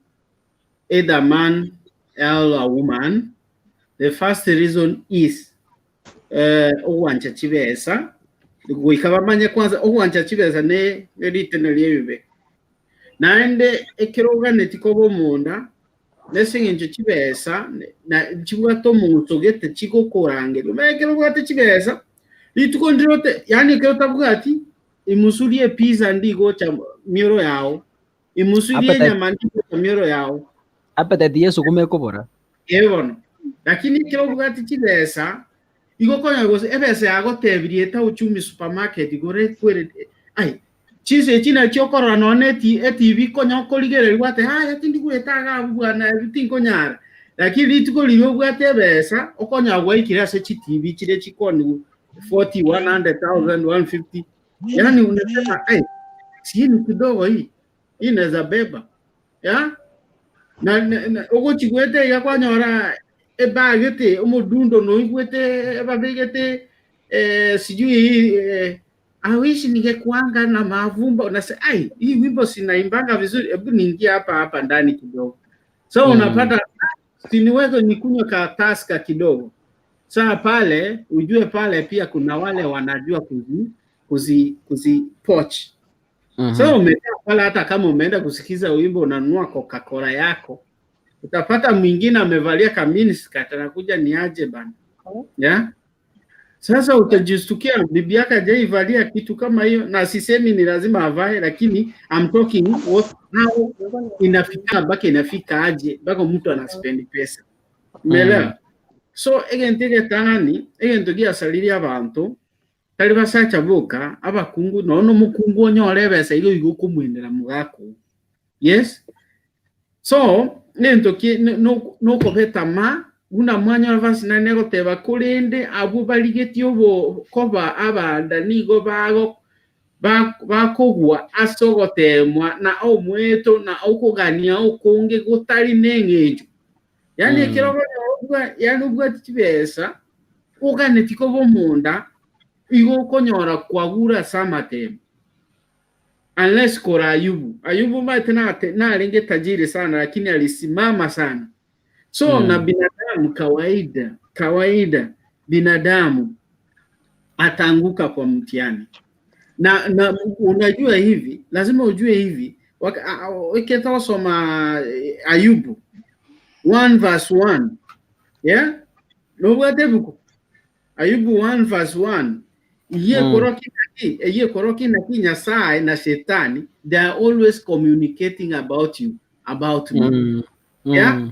either man or a woman, the first reason is eh, ogwancha chibesa, goika bamanye kwanza ogwancha chibesa ne ritene riebibe. Naende ekero oganeti koba omonda, nase eng'encho chibesa na chibwate omong'uso gete chigokorangeria. Omanye ekero obwate chibesa, rituko ndire ote yaani ekero otabwati, imusu rie epizza ndigocha mioro yao, imusu rie Appetite. enyama ndigocha mioro yao. Appetite ya esuguma ekobora. Ee bono. Lakini ekero obwate chibesa, igo okonyora gose ebesa yagotebirie eta uchumi supermarket gore kwere ai chinsa echi nachio okorora nonya na eti etibi konya okorigereria gwate yaya tindi goeta iga abwo bwana ebi tinkonyara. Lakini rituko riria obwate ebesa, okonyora gwaikire ase chitibi chiria chikoniwa 40, 100,000, 150, yaani unasema ai si hii ni kidogo hii, hii naeza beba yeah? Na, na, na ogochigwete iga kwanyora ebagete omodundo noigwete ebabegete eh, sijui eh, I wish ningekuanga na mavumba unase ai hii wimbo sinaimbanga vizuri hebu niingie hapa hapa ndani kidogo so unapata siniweze nikunywe ka taska kidogo saa pale ujue pale pia kuna wale wanajua kuzi kuzi kuzi poach so umekaa pale hata kama umeenda kusikiza wimbo unanunua Coca-Cola yako utapata mwingine amevalia ka miniskirt anakuja ni aje bana yeah? Sasa utajistukia bibi yake hajaivalia kitu kama hiyo, na sisemi ni lazima avae, lakini I'm talking what how inafika mpaka inafika aje mpaka mtu anaspendi pesa umeelewa? So egento egetang'ani egento giasaririe abanto tari basacha boka abakungu nonya omokungu onyore ebesa igo igo okomwendera mogaka oo yes so egento ki nokobeta ma buna mwanyora verse 9 egoteba korende abwo barigetie obo koba abanda nigo bago bakogwa ase ogoteemwa na omweto na okogania okonge gotari neng'encho. Yaani ekero okonyora yaani obwate chibesa oganeti koba omonda igo okonyora kwagure ase amatemo. Unless kore Ayubu. Ayubu omanyete nate narenge tajiri sana lakini alisimama sana. So na binadamu kawaida kawaida binadamu ataanguka kwa mtihani. Na, na unajua hivi, lazima ujue hivi ekero Ayubu 1 verse 1 yeah? Nobwate ebuku Ayubu 1 verse 1 iye koroki naki eye koroki naki Nyasaye na Shetani they are always communicating about you about me Yeah?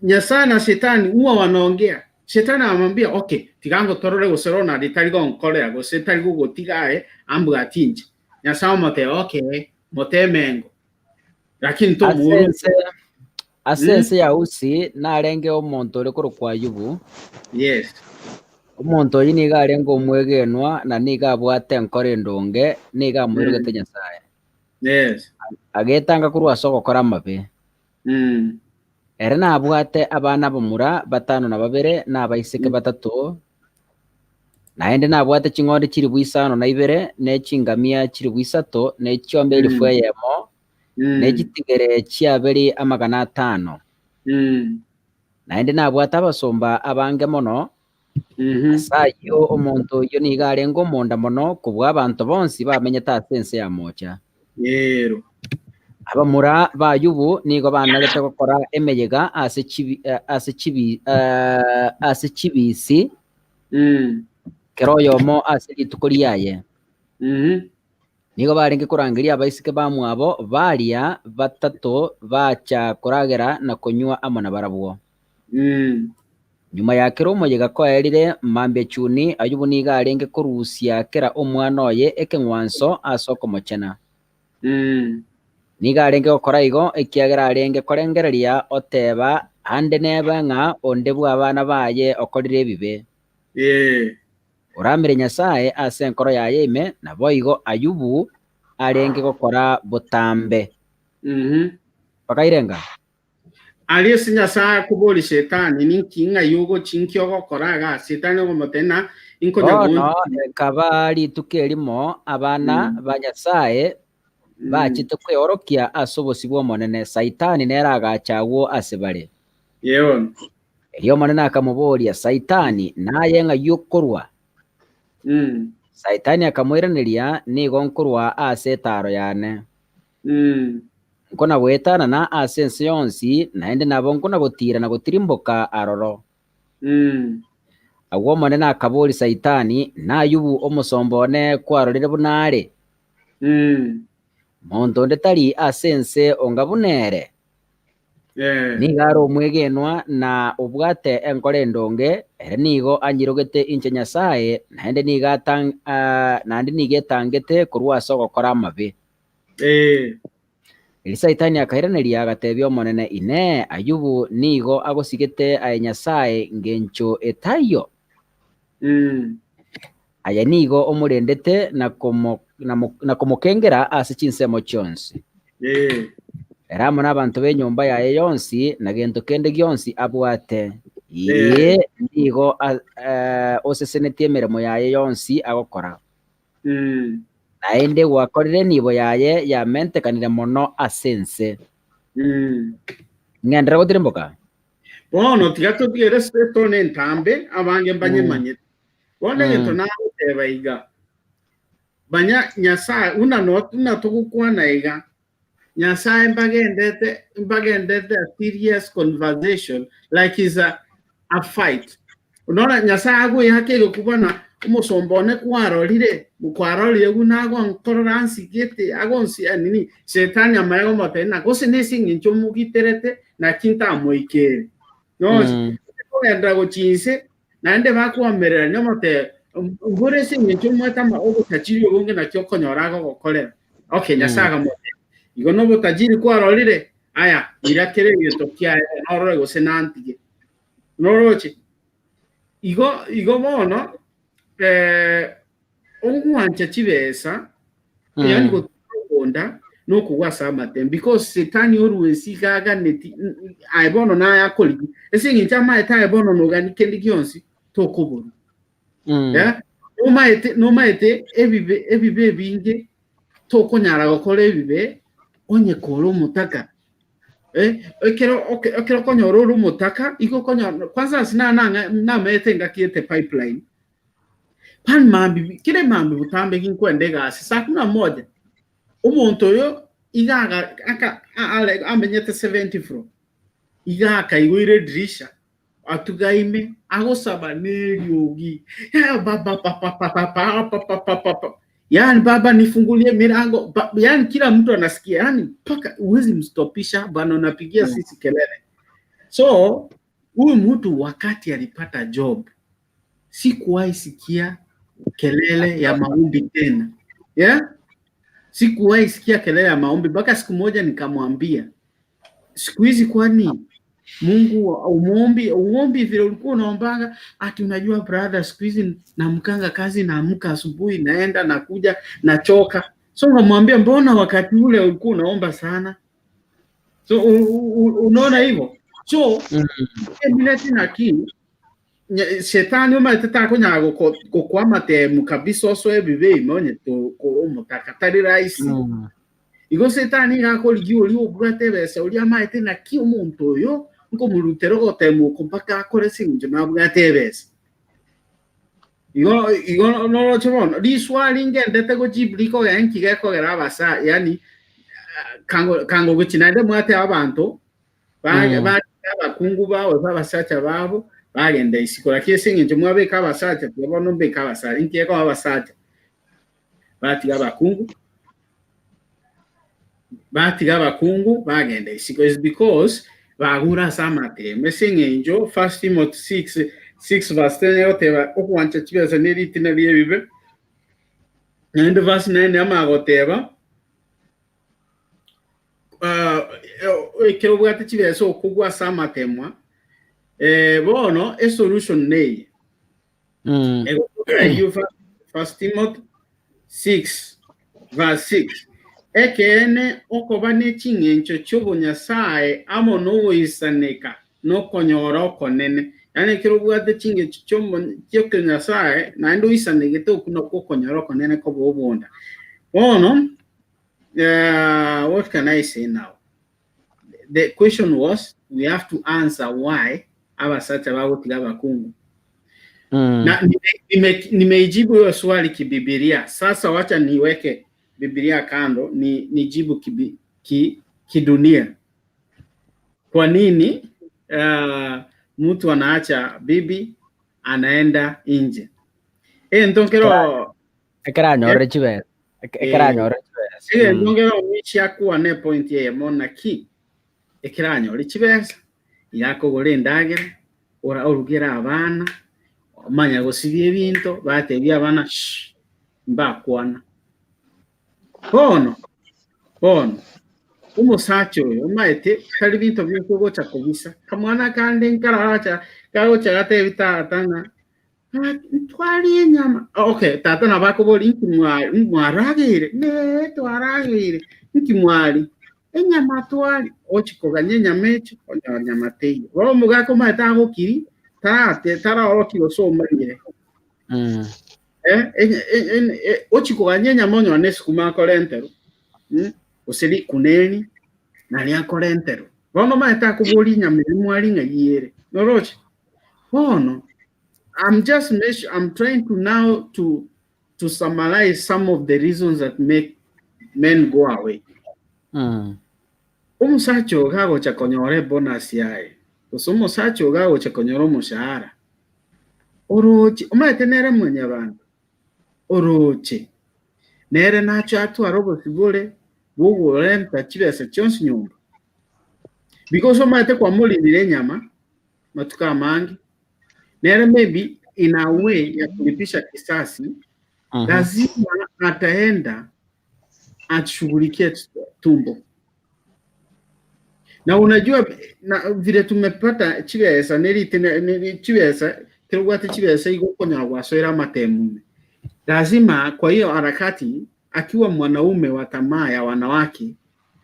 Nyasaye na Shetani huwa wanaongea. Shetani anamwambia okay, tiga ngotorore gose Ronald tari gonkorera gose tari gogotiga aye ambwati inche. Nyasaye omotebia okay, moteme engo. Lakini Ase tomouru. ense ase ense ya Usi narenge omonto ore korokwa Ayubu. Yes. Omonto oyio nigo arenge omwegenwa na nigo abwate enkoro endonge, nigo amoirogete Nyasaye. Yes. Agetanga korwa ase ogokora amabe. Ere nabwate abana abamura batano na babere, na abaiseke batato, naende nabwate ching'ondi chilifu isano na ibere, ne chingamia chilifu isato, ne chiombe elifu eyemo, ne chitigere chiaberi amagana atano. Naende nabwate abasomba abange mono. Ase ayio omonto oyio nigo arenge omonda mono kobua abanto bonsi bamenyete ase ense ya moocha. Ero. Abamura ba Ayubu nigo banarete gokora emeyega ase chibi ase chibi ase chibisi kera oyomo ase rituko riaye. Nigo barenge korangeria abaiseke bamwabo baria batato bacha koragera na konywa amo nabarabwo. Nyuma ya kera omoyega koerire mambia chuni, Ayubu nigo arenge korusia kera omwana oye ekeng'wanso ase okomochena. Nigo arenge gokora igo ekiagera arenge korengereria oteba ande nebe ng'a onde bw'abana baye okorire ebibe. Oramire Nyasae ase enkoro yaye ime, naboigo Ayubu arenge gokora botambe. Bakairenga. Aria ase Nyasae akoboria Shetani, Ninki ng'ai ogochia, inki ogokora igaa? Shetani okomotebia, Na inkonya Bono gonchia. ekaba rituko erimo abana ba Nyasae bachete kweorokia ase obosio bw'Omonene, Saitani nere agacha agwo ase bare. Yee. Erio Omonene akamoboria, Saitani, naye ng'ai okorwa? Saitani akamoiraneria, Nigo nkorwa ase etaaro yane. Nkona-goetanana ase ense yonsi, naende nabo nkona-gotiira na gotirimboka aroro. Agwo Omonene akaboria Saitani, N'Ayubu omosomba one kwarorire buna are? Monto onde tari ase ense onga buna ere. Nigo are omwegenwa na obwate enkoro endonge, ere nigo anyirogete inche Nyasae, naende nigo atang naende nigo etangete korwa ase ogokora amabe. Erio Saitani akairaneria, agateebia Omonene, Inee, Ayubu nigo agosigete aye Nyasae ngencho etaiyo? Aye nigo omorendete na komo na komokengera ase chinsemo chionsi. Ere amo nabanto b'enyomba yaye yonsi, na gento kende gionsi abwate. Ee, nigo osesenetie emeremo yaye yonsi agokora. Naende gwakorire enibo yaye yamentekanire mono ase ense. Ng'enderere gotirimboka? Bono tiga totigere etone entambe, abange mbanyemanyete. Bono egento nagoteba iga, manya Nyasae, buna no buna togokwana iga, Nyasae mbagendete mbagendete a serious conversation like is a, a fight. Unaona Nyasae agoyaka egekuba na omosomba one kwarorire, kwarorire buna agonkorora nsigete, agonsi nini, Shetani amanye gomotebia ng'a gose nase eng'encho omogiterete naki ntamoikere. Nochi, kogenda gochia inse, Naende bakoamererania omotebia, Mbore ase engencho omwete ama obotajiri obonge naki okonyora agogokorera. Okay, Nyasae akamotebia, Igo nobotajiri kwarorire? Aya, ira kera egento kiaye, norore gose nantige. Noroche? Igo igo bono eh, ogwancha chibesa, yaani gotonda nokogwa ase amatemo because setani orwa ense iga aganeti aye bono naye akorigi ase eng'encho amaete aye bono nogani kende gionsi tokoborwa. Yeah? Nomaete nomaete ebibe ebibe ebinge tokonyara gokora ebibe onye kore omotaka. Eh, ekero oke- ekero okonyora ore omotaka igo okonyora kwanza ase na nang'a namaete engaki ete pipeline Pan mambi kere mambi botambe ginkwenda egasi saa kumi na moja omonto oyo iga aga aka are amenyete 70 floor iga akaigoire edirisha atugaime agosaba neriogi babababababababababa yani baba nifungulie milango ba, yani kila mtu anasikia yani mpaka huwezi mstopisha bana unapigia sisi kelele so huyu mtu wakati alipata job sikuwahi sikia kelele ya maombi tena yeah? Sikuwahi sikia kelele ya maombi mpaka siku moja nikamwambia, siku hizi kwani Mungu umuombi uombi vile ulikuwa unaombanga? Ati unajua brother, siku hizi namkanga kazi, naamka asubuhi, naenda nakuja, nachoka. So nkamwambia mbona wakati ule ulikuwa unaomba sana? So unaona hivyo so mm. naki Shetani omanyete takonyara gokoa amatemu kabisa osoe ebibe ime onye kore omotaka tari rahisi. Igo Setani iga akorigia oria obwate ebesa oria amaete naki omonto oyo nkomorutera ogotemu oko mpaka akore ase eng'encho nabwate ebesa. Igo igo noroche bono riswali ngendete gojibu rikogera nki gekogera abasa yaani kango kango gochi naende mwateba abanto Barigia abakungu bao gose abasacha babo, bagenda isiko. Lakini ase engencho mwabeka abasacha, tiga bono mbeke abasacha. Inki gekoba abasacha? Batiga abakungu, batiga abakungu bagenda isiko. Is because bagure ase amatemo. Ase eng'encho First Timothy 6, 6 verse 10 egoteba ogwancha chibesa ne ritina ri'ebibe. Naende verse 9 amagoteba ekero obwate chibesa okogwa ase amatemwa, bono esolution neye. Eyio First Timothy 6 verse 6. Ekeene, okoba ne ching'encho chi'obonyasae amo nogoisaneka nokonyora okonene. Yaani ekero obwate ching'encho chi'okenyasae naende oisanegete okwo nakwo okonyora okonene koba obonda. Bono, what can I say now? The question was, we have to answer why abasacha bagotiga abakungu. Na nimeijibu hiyo swali kibibilia. Sasa wacha niweke Biblia kando ni nijibu kibi, ki, kidunia. Kwa nini mtu anaacha bibi anaenda nje? Egento nkero Ekero anyorire chibesa, ekero anyorire chibesa. Egento nkero omichi akwane epoint eyemo naki ekero anyore chibesa iga akogora endagera ora orugere abana omanya gosibia ebinto batebia abana shh mbakwana. Bono bono omosacha oyo omaete tari binto bionsi ogocha kobisa kamwana kande nkaracha kagocha gatebi tata ng'a Ntwarie enyama. Okay, tata nabo akobori inki mwarageire? Nee, twarageire. Inki mwari? Enyama twari. Ochi koganya enyama echo, onyora nyama teiyo. Bono omogaka omanyete agokiri, tarate taraoroki gose omanyire. Eh, ochi koganya enyama onyora ne esukuma akorenterwa, gose rikuneni, nari akorenterwa. Bono omanyete akobori enyama eria mwari ng'ai ere. Noroche? Bono, I'm just I'm trying to now to to summarize some of the reasons that make men go away. Omosacha oyo gagocha konyora ebonus yaye, gose omosacha oyo gagocha konyora omoshahara, oroche, omanyete nere mwanyabanto, oroche, nere nache atware obosibore bw'ogorenta chibesa chionsi nyomba. Because omanyete kwamorinire enyama, matuko amange, nere maybe in a way ya kulipisha kisasi, lazima ataenda ashughulikie tumbo. Na unajua na vile tumepata chibesa nerite chibesa kerobwate chibesa igo okonyora gwasoera amatemu ime. Lazima kwa hiyo harakati akiwa mwanaume wa tamaa ya wanawake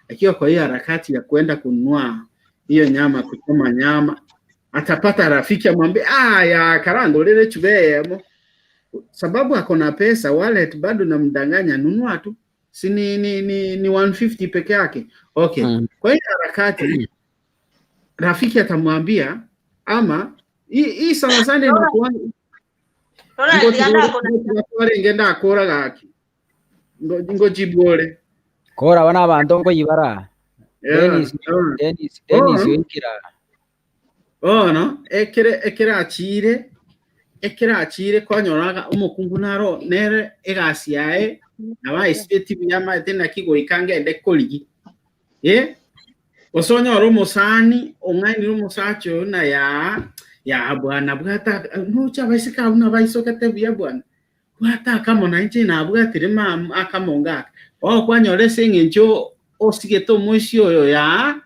akiwa kwa hiyo harakati ya kwenda kununua hiyo nyama kuchoma nyama atapata rafiki amwambie ah ya karangorere chubeyemo sababu ako na pesa wallet bado namdanganya nunua tu si ni, ni, ni, ni 150 peke yake okay kwa hiyo harakati rafiki atamwambia ama hii hii sana sana inakuwa Ronald tiga ndakora ndakora gaki ngochibore Kora abana abanto nkoyibara. Yeah, Dennis, yeah. Dennis, Dennis Oh. oikira. Bono ekere ekere achire ekere achire kwanyoraga omokungu naro nere egasi yaye nabo aesibeti buya amaete naki goika ngende korigi eh gose onyore omosani ong'ainire omosacha oyo na yaa yaa bwana bwata noche abaiseke abwo nabaisokete buya bwana bwata akamo na inche nabwatire mama akamo ngaka bono kwanyora ase eng'encho osigete omoisia oyo yaa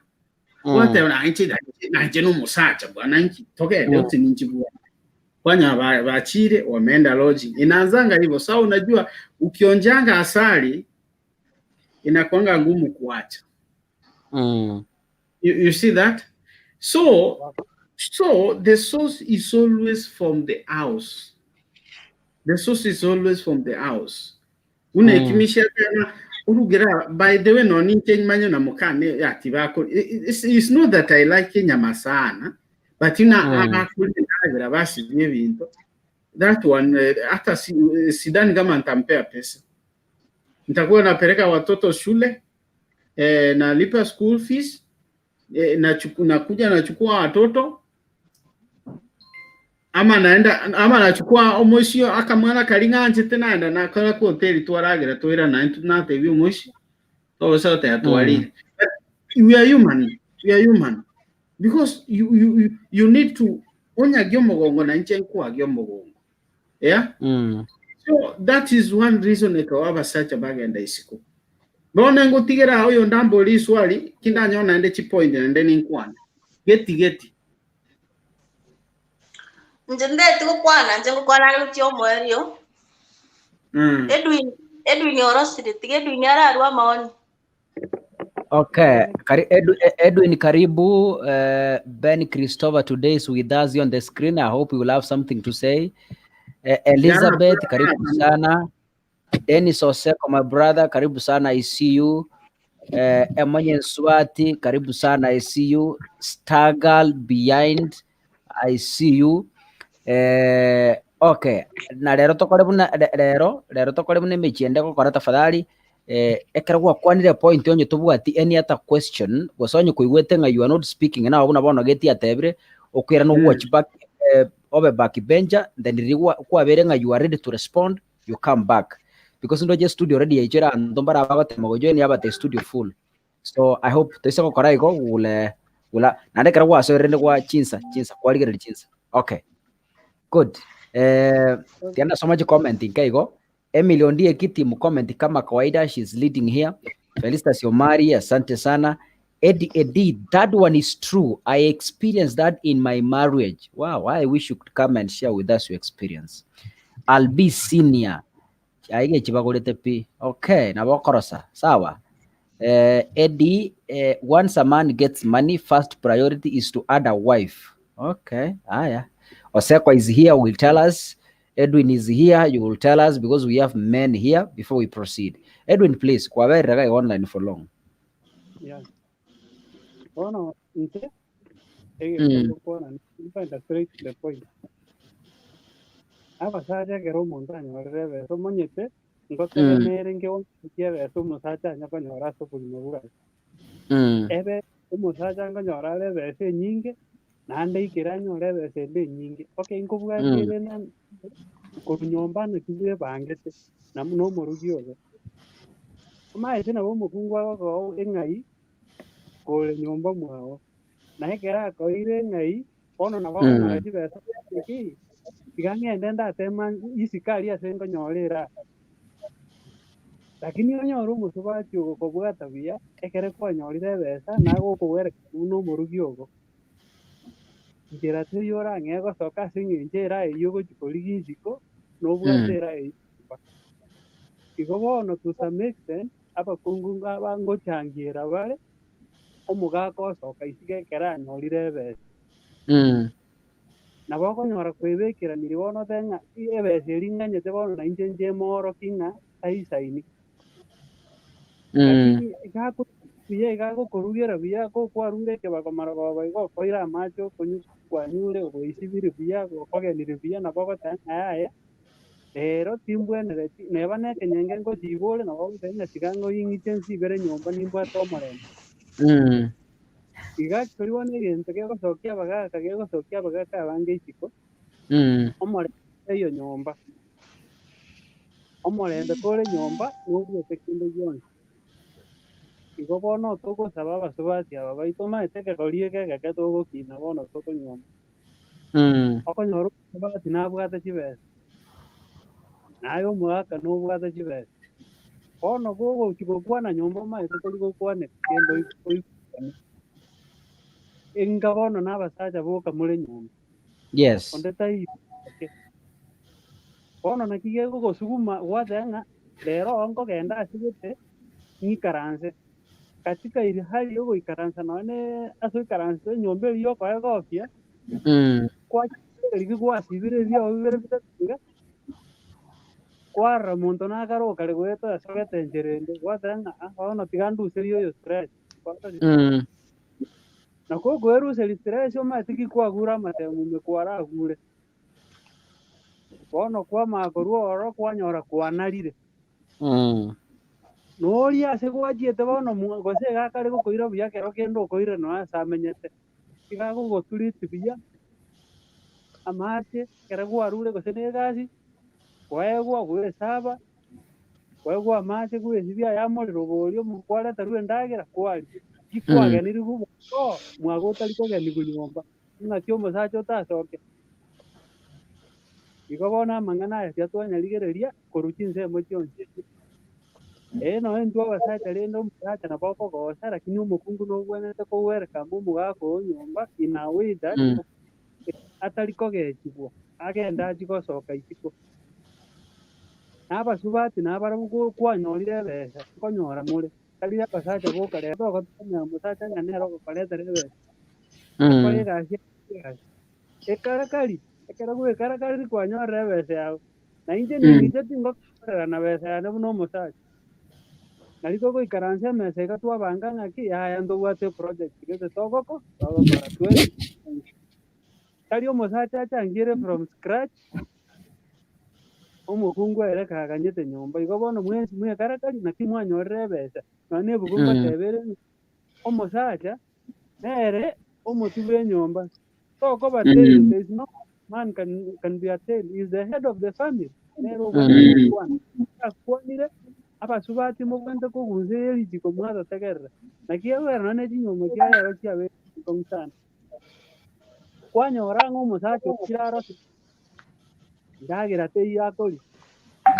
Gwateba na inche na inche nomosacha bwana inki togende ose ninchi bwana kwanya bachire wameenda lodging inaanzanga hivyo sasa unajua ukionjanga asali inakuanga ngumu kuacha you, you see that so so the source is always from the house the source is always from the house Buna ekimisha tena orugera by the way nonye inche manye na mokane ati bako it's, it's not that I like enyama sana but na abakoria endagera basibia ebinto that one eh, hata si, sidhani kama nitampea pesa nitakuwa napeleka watoto shule eh, nalipa school fees eh, nachuku, nakuja nachukua watoto ama naenda ama nachukua omoisio akamwana kari ng'anchete naenda nakora ku hoteli twaragera twairana intwe natebia omoisio togose goteba twarire But we are human we are human because you, you, you, you need to onyagie omogongo na inche nkwagie omogongo yeah so that is one reason ekero abasacha bagenda isiko bono ngotigera oyo ndambore riswali kindanyore naende chipoint naende ninkwane geti geti Inche ndeti gokwana, inche ngokwana are gochia omoerio. Mm. Edwin, Edwin orosire, tiga Edwin ararue amaoni. Okay, Edwin Karibu, Ben Christopher today is with us on the screen. I hope you will have something to say. Elizabeth, karibu sana. Dennis Oseko, my brother, karibu sana. I see you. Emonye Nswati, karibu sana. I see you. Stargal behind, I see you. Okay, na rero tokore buna rero rero tokore buna emechie ende gokora tafadhali ekero gwakwanire point onye tobwati any other question gose onye koigwete ng'a you are not speaking nabo buna bono geti atebire okwirana ogwatch back obe back bencher then riria kwabere ng'a you are ready to respond you come back because ndoche studio already yaichire abanto mbare abagotema gojoin abate studio full so I hope toise gokora igo gule gula naende ekero gwasoire rende gwa chinsa chinsa kwarigereria chinsa okay good tiga ndasoma chicomment nke igo Emily Ondieki team comment kama kawaida she's leading here Felicitas Omari asante sana Eddie Eddie that one is true I experienced that in my marriage wow I wish you could come and share with us your experience I'll be senior aiga echibagorete pi okay nabo okorosa sawa Eddie once a man gets money first priority is to add a wife okay aya Oseko is here will tell us Edwin is here you will tell us because we have men here before we proceed Edwin please kwaberire iga online for long Yeah. Bono inche egento ngokwana nimpenda straight to the point. Abasacha ekero omonto anyorire ebesa omanyete ngotegemere nkewango kia ebesa omosacha anya konyora ase obogima bwaye. Ebe omosacha nkonyora are ebesa enyinge naende aikere anyore ebesa ende enyinge. Okay nkobwati ere na korwa nyomba naki bwebangete na buna omorogi obe. Omanyete nabo omokungu agokoa eng'ai kore nyomba mwao, na ekero akoeire eng'ai bono nabo okonyora chibesa ki, tiga ng'ende ndatema isiko aria ase nkonyora eraha. Lakini onyore omosubati ogokobwata buya, ekere kwanyorire ebesa nagokowerekana buna omorogi ogo. Nchera teiyo orang'ee gosoka ase eng'encho eraha eyio ogochia korigia isiko, nobwate eraha eyio nyomba. Igo bono to some extent, abakungu aba ngochangiera bare, omogaka osoka isiko ekero anyorire ebesa. Nabo okonyora kwebekeranirie bono otebe ng'a ebesa eria ng'anyete bono nainche nche mooroki ng'a taisaini. Lakini iga buya iga agokorugera buya gokwarure ekebago marogoba igo okoira amache okonywa kwanyure ogoisibirie buya gokogenire buya nabo ogoteba ng'a yaya rero timbwenereti neba na ekenyenge ngochibore nabo ogoteba ng'a tiga ng'oing'iche nsibere nyomba nimbwate omorembe. Iga actually bono egento kegosokia abagaka kegosokia abagaka abange isiko, omorembe taiyo nyomba. Omorembe kore nyomba noruete kende gionsi. Igo bono togosaba abasubati aba baito omanyete ekegori eke egeke togokina bono tokonyuoma. Okonyora omosubati nabwate chibesa, naye omogaka nobwate chibesa. Bono gogochi gokwana nyomba omanyete tori gokwanera kende oigwane. Enga bono na abasacha boka more nyomba. Yes. Onde taiyo ake. Bono naki gegogosuguma gwateba ng'a rero oo nkogenda ase gete ng'ikaranse. Katika iri hali yogoikaransa nonya ne ase oikaranse enyomba eria yokoegokia, kwachire gwasibire ebiago bibere bitato iga, kwarora monto nakare okare goeta ase ogete enchera ende, gwateba ng'a ah bono tiga nduserie oyo stress. Na kokoeruseria stress omanyete ki kwagure amatemo ime kwaragure. Bono kwamanya korwa ororo kwanyora kwanarire. Noria ase gwachiete bono gose iga akare gokoira buya ekero kende okoire nonya ase amenyete. Iga agogotureti buya, amache ekero kwarure gose na egasi, kwaegwa gwesaba, kwaegwa amache gwesibia aya amorero boria kwareterwa endagera kwaria. Tikwagenirigwe omonto mwago otari kogenigwa nyomba, ng'aki omosacha otasoke. Igo bono amang'ana aya tiga twanyarigereria korwa chinsemo chionsi. Ee nonya intwe abasacha rende omosacha nabo okogosa lakini omokungu nobwenerete kowelcome omogaka oo nyomba in a way that atari kogechigwa agende achie gosoka isiko. Na abasubati nabarabwo kwanyorire ebesa nkonyora more. Tari abasacha boka rero togotegemea omosacha ng'a nere ogokoretera ebesa, okore egasi ase egasi. Ekarakari, ekero gwekarakariri kwanyorire ebesa yago, na inche ninche tingokorera na besa yane buna omosacha. Nari togoikaransa emesa iga twabanga ng'aki yaya ntobwate eproject gete togoko togokora twensi. Tari omosacha achangiere from scratch, omokungu ere kaganyete nyomba. Igo bono mwensi mwekarakari naki mwanyorire ebesa, nonya na ebuku ngoteba ere ng'a omosacha nere omotwe bw'enyomba, tokoba tail, there is no man can, can be a tail, he is the head of the family, nere obwate gokwana. Akwanire, abasubati mobwate kogunsa eye richiko mwatotegerera. Naki egoera nonya ne chinyomba chiarero chiabeire chikong'u sana. Kwanyora ng'a omosacha ochire arose endagera teiyo akoria,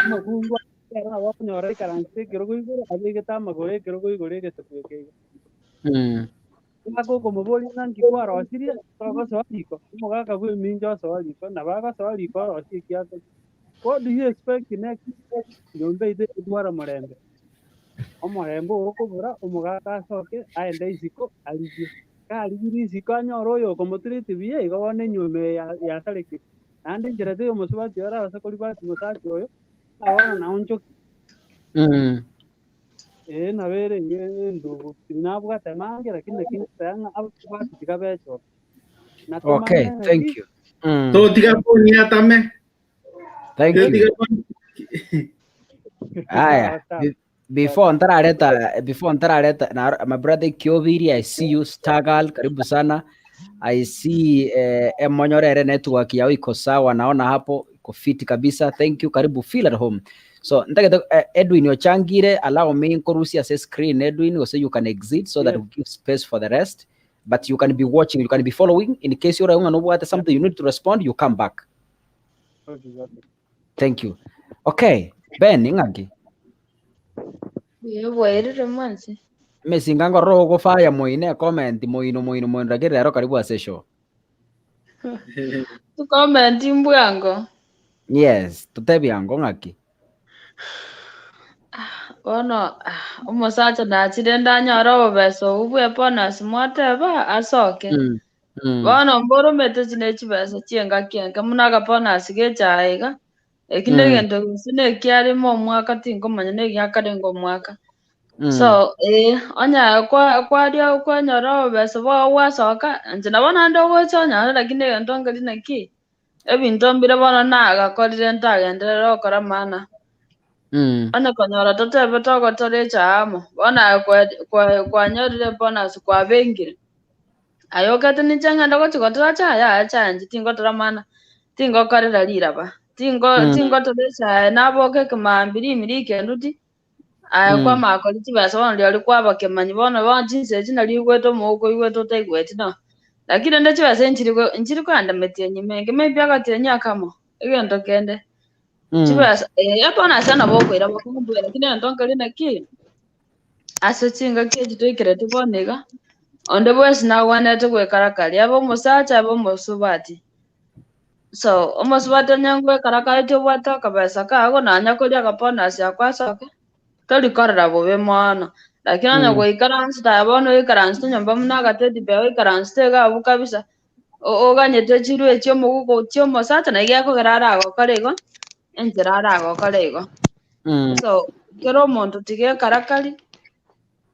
omokungu ere nabo okonyora aikaransete ekerogo igoro abegete amagoro ekerogo igoro egesaku eke iga. Omogaka okomoboria ng'a nki kwarosirie, togosoa riko, omogaka bw'emincha osoa riko, nabo agosoa riko orosie eki akoria. What do you expect next? Nyomba eyio tegotwara morembe. Omorembe ogo okobora, omogaka asoke aende isiko arigie. Karigirie isiko anyore oyo okomotreat buya, igo bono enyuomo eye yasarekire. Naende enchera teiyo omosubati oyo arabase koribati omosacha oyo, ng'a bono naonchoke. Ee, nabo ere endugu, nabwate amange lakini naki ngoteba ng'a abasubati tiga bechoke. Na Okay, tomanye ng'aki thank you. Totiga koniatame. Thank you. Totiga koni- Aya, before ntarareta before ntarareta na my brother Kiobiri, I see you Stargal, karibu sana. I see eh, Emonyorere network yao iko sawa, naona hapo iko fit kabisa. Thank you, karibu feel at home. So ntagete eh, Edwin ochangire, allow me nkorusia ase screen Edwin, so you can exit so that Yes. we give space for the rest. But you can be watching, you can be following. In case you're ng'a something you need to respond, you come back. Okay, okay. Thank you. Okay, Ben ing'aki? Buya bwairire mwansi. Emesinga ngorora ogofaya moino ecomment moino moino moino lakini rero karibu ase show. Tucomment mbwango. Yes, totebie ango ng'aki? Bono omosacha nachire ndanyore obobesa obwo bwe bonus mwateba asoke. Bono mboromete chinde chibesa chi'engaki enke buna akabonus gechae iga, eki negento gose nekiarimo omwaka tinkomanya negiaka renge omwaka. So eh, onye kwa kwaria kwanyora obobesa bwao gwasoka, inche nabo naende ogocha onyore lakini egento nkeri naki, ebinto mbire bono nagakorire ntagenderere gokora maana. Onye konyora totebe togotora echae amo, bono aye kwa- kwa- kwanyorire ebonus kwabengire. Aye okete ninche ng'ende gochia gotora chaye, yaya chaye inche tingotora mana, tingokorera riraba, tingo tingotora echaye naboka ekemambia rimi rikendu ti, aye kwamanya koria chibesa bono rirorio kwaba kemanyi bono bono chinsa echi nario oigwete omouko oigwete otaigweti no. Lakini rende chibesa nchiri go nchiri kogenda metienyi menge maybe agatienyi akamo, egento kende. Chibesa eh bono ase nabo okoira bokong'u mbuya lakini egento nkeri naki. Ase chingaki echi toikereti bono iga, onde bwensi nagwenerete gwekarakari, abe omosacha abe omosubati. So, omosubati onye ngwekarakari obwate akabesa kago nonya koria akabonus ako asoke, tori korora bobe mono. Lakini onye goikaransete aye bono oikaransete nyomba buna agateddy bear oikaransete iga abwo kabisa, oganyete chirwe chi'omoguko chi'omosacha naki gekogera aragokore igo, enchera aragokore igo. So, kera omonto tiga ekarakari,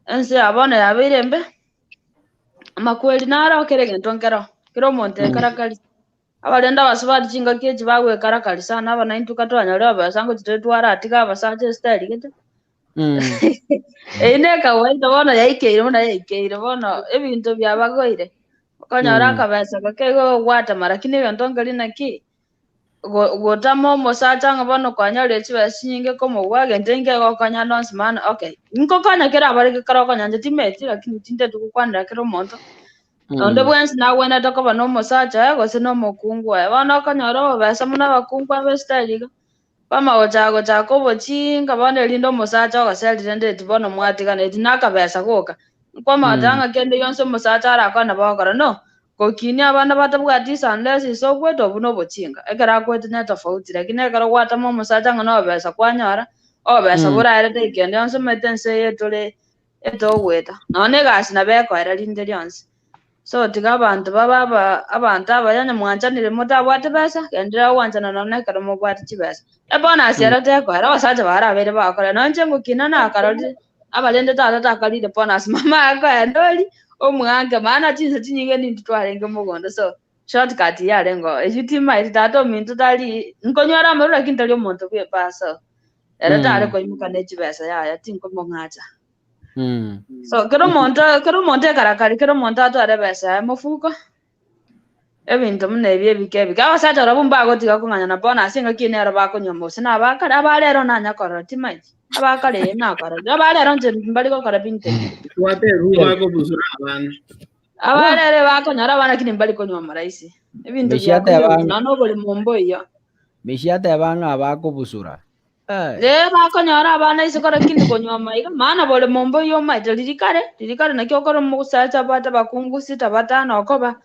ense ya bono yabeire embe, amakweri naro kera egento nkero, kera omonto ekarakari. Abarende abasubati chingaki echi bagoekarakari sana, aba naintwe ka twanyorire obesa ngochi tore twaratiga abasacha esitari gete. Eyio ne ekawaida bono yaikeire buna yaikeire bono ebinto biabagoire. Okonyora akabesa gake igo ogwatama lakini egento nkeri naki, gotama omosacha ng'a bono kwanyorire chibesa chinyinge komobua egento inke egokonya ande onsi maana okay, nkokonya kera abarenge ekero okonya inche timeti lakini tinteti gokwanera kera omonto. Onde bwensi nagwenerete koba na omosacha oye gose na omokungu oye. Bono okonyora obobesa buna abakungu abe estyle iga, Kwama gochaka obochinga bono erinde omosacha ogoserire ndeti bono mwatigana eti nakabesa goka. Nkwamanya ng'a kende gionsi omosacha arakore nabo agokora no. Gokinia abana batabwati isandesi ase okwete obwo nobochinga. Ekero akwete netofauti lakini ekero gwatama omosacha ng'a nobesa kwanyora, obobesa boraerete kende gionsi omanyete ense eye tore. Etogoeta. Nonya na egasi nabo ekoera rinde rionsi. So tiga abanto babe aba abanto abaya onye mwanchanire motabwate besa, genderera gwanchana nonya na ekero mobwate chibesa. Ebonus ero tekoera, abasacha barabeire bagokora. Nonya inche ngokina nakarorire, abarende tata takarire bonus, mama akoenda oria, omwanke, maana chinsa chinyinge nintwe twarenge mogondo so, shortcut yarenge oo. Eyio timaeti tata ominto tari, nkonywera amarwa lakini tari omonto bwa ebaa so, ere tare koimoka ne chibesa yaya tinkomong'acha. So kera omonto kera omonto ekarakari kera omonto atware ebesa yaye mofuko, ebinto buna ebi ebike ebike. Abasacha barabwo mbagotiga kong'anyana bono ase engaki eye nero bakonywa gose na abakare, abarero nanya korora timaeti, abakare ee nakororire, abarero inche mbari gokora binto ebi. Twate eruu bakobusura abana. Abarero bakonyora abana lakini mbari konywa omorahisi. Ebinto Meshia ateba biakonywa nonya na oboremo mboiyo. Meshia ateba ng'a bakobusura. Eh. Ee, bakonyora abana isiko lakini konywa maiga, maana boremo mboiyo omaete riria kare, riria kare naki okore omosacha abwate abakungu sita batano okoba,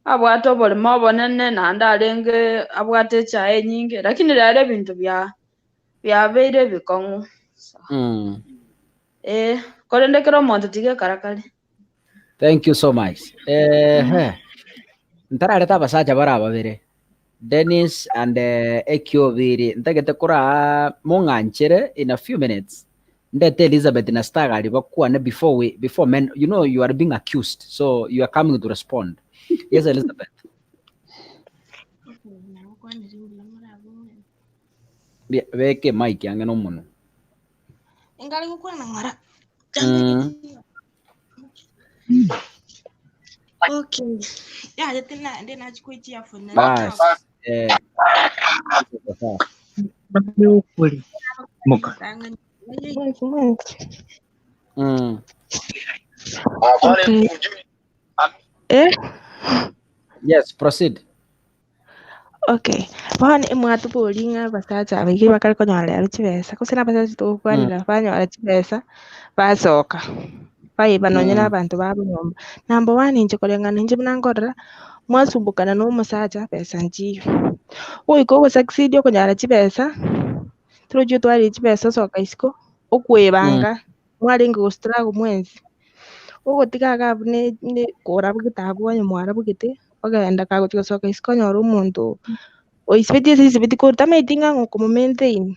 abwate oboremo obonene naende arenge abwate echae enyinge, lakini rero ebinto bia biabeire ebikong'u. So, ee, korende kera omonto tiga ekarakari. Thank you so much. Ehe. Ntararete abasacha bare ababere. Dennis and eh, Ekiobiri ntagete koraa mong'anchere in a few minutes. Ndete Elizabeth na Stagari bakwane before we before men you know you are being accused so you are coming to respond. Yes Elizabeth. Bie- Beke mic yange nomonwe. Engari gokwana ng'ora. Okay. Ya tena ndi nachukua earphone. Bas. Eh, sawa. Muka. Okay. Eh? Yes, proceed. Okay. Bono emwatobori ng'a abasacha abaibori bakare konyora rero chibesa, gose na abasacha togokwanera banyora chibesa, basoka, baiba nonye na abanto babo nyomba. Number one inche koreng'ana inche buna nkorora, mwasumbukana na omosacha besa nchiyo. Goika ogosucceed okonyora chibesa, torochi otwarire chibesa osoka isiko, okoebanga, mwarenge gostruggle mwensi, ogotiga iga abwo ne ne korabugete abwo onye mwarabugete, ogenda kagochia gosoka isiko onyore omonto oisibetie ase oisibeti korwa tamaeti ng'a okomomaintain,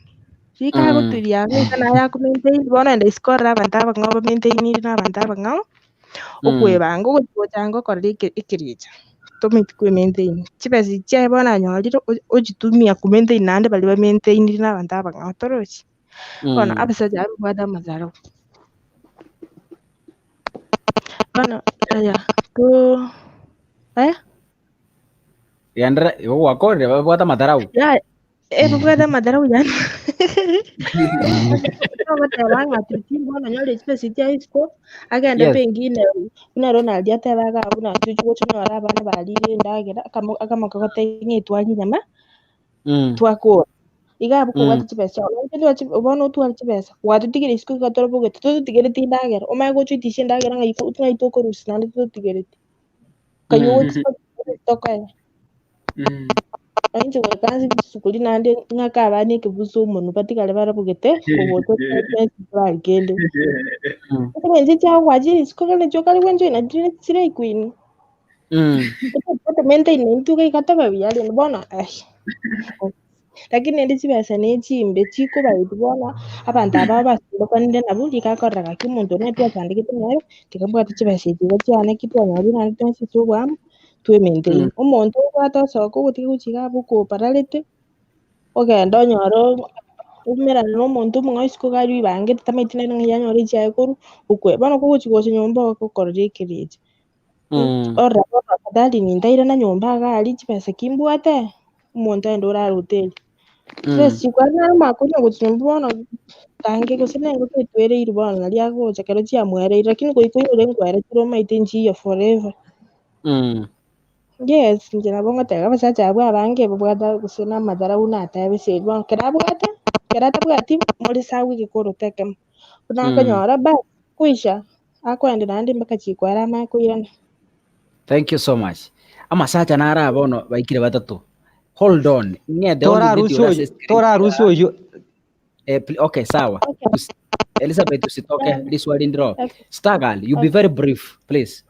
rika agoturia abwo iga naye akomaintain bono ogenda isiko orore abanto abang'ao bamaintainire na abanto abang'ao, okoebanga ogochi gochanga okorora eke ekerecha, tomaeti koemaintain. Chibesa echi chiaye bono anyorire ochitumia komaintain naende baria bamaintainire na abanto abang'ao torochi? Bono abasacha aba babwate amasarau. Bono aya to eh? Genderera, igo gwakorire babwate amatarau. Ya, eh, babwate amatarau yaani. Ogoteba ng'a titi bono onyore chibesa chia isiko, agende pengine buna Ronald ateba iga buna tochi gochonyora abana barire endagera, akamo akamoka gotebia ng'a etware enyama, twakora. Iga abwo kobwate chibesa chiao, naende totware chi bono otware chibesa, gwatotigire isiko iga torobogete, tototigereti endagera, omanye gochoitisia endagera ng'ai ko ng'ai tokorusia naende tototigereti. Kaywo gochi tokoe. Nonye inche goika nse chisukuri naende ng'ake abana ekebusu omonwe batigare barabogete, kogocha torari kende. Ekero inche chiago gwachire isiko kare chio kare gwenchoina chire chire equeen. Otomaintain intwe iga iga tobe buya rende bono ai. Lakini rende chibesa ne chimbe chikobaeti bono, abanto aba basimbokanire nabwo riika akorora gaki omonto one twachandegete nere, tiga mbwate chibesa echi iga chiane ki twanyorire naende twensi ase oboamo, twemaintain. Omonto obwate osoka ogotiga gochia iga abwo okoopararete, ogende onyore oumerane na omonto omong'ao isiko iga aria oibangete tamaeti nere ng'ai anyore echiaye korwa, okwe. Bono kogochi gocha nyomba ogokorora ekerecha. Ororo bono afadhali nintairana nyomba iga aria chibesa ki mbwate, omonto aende orare hoteli. Chibesa chikwana naro makonya gochia nyomba bono tange gose na engoko etwereirwe bono naria agocha ekero chiamwereire lakini goika oirore nkwere chire omaete nchiyo forever. Yes, inche nabo ngoteba abasacha abwo abange babwate gose na amadharau natebisia bono kera abwate, kera atabwati more sawa egekoroto ekemo. Buna akonyora bas, kwisha. Akoenda naende mpaka chikwera amanye koirana. Thank you so much. Amasacha naro aba bono baikire batato. Hold on. Ng'e the only lady Torarusia ore ase oyo, screen. torarusia oyio. Eh, okay, sawa. Elizabeth usitoke, riswali ndiro. Okay. Star girl, you be Okay. very brief, please.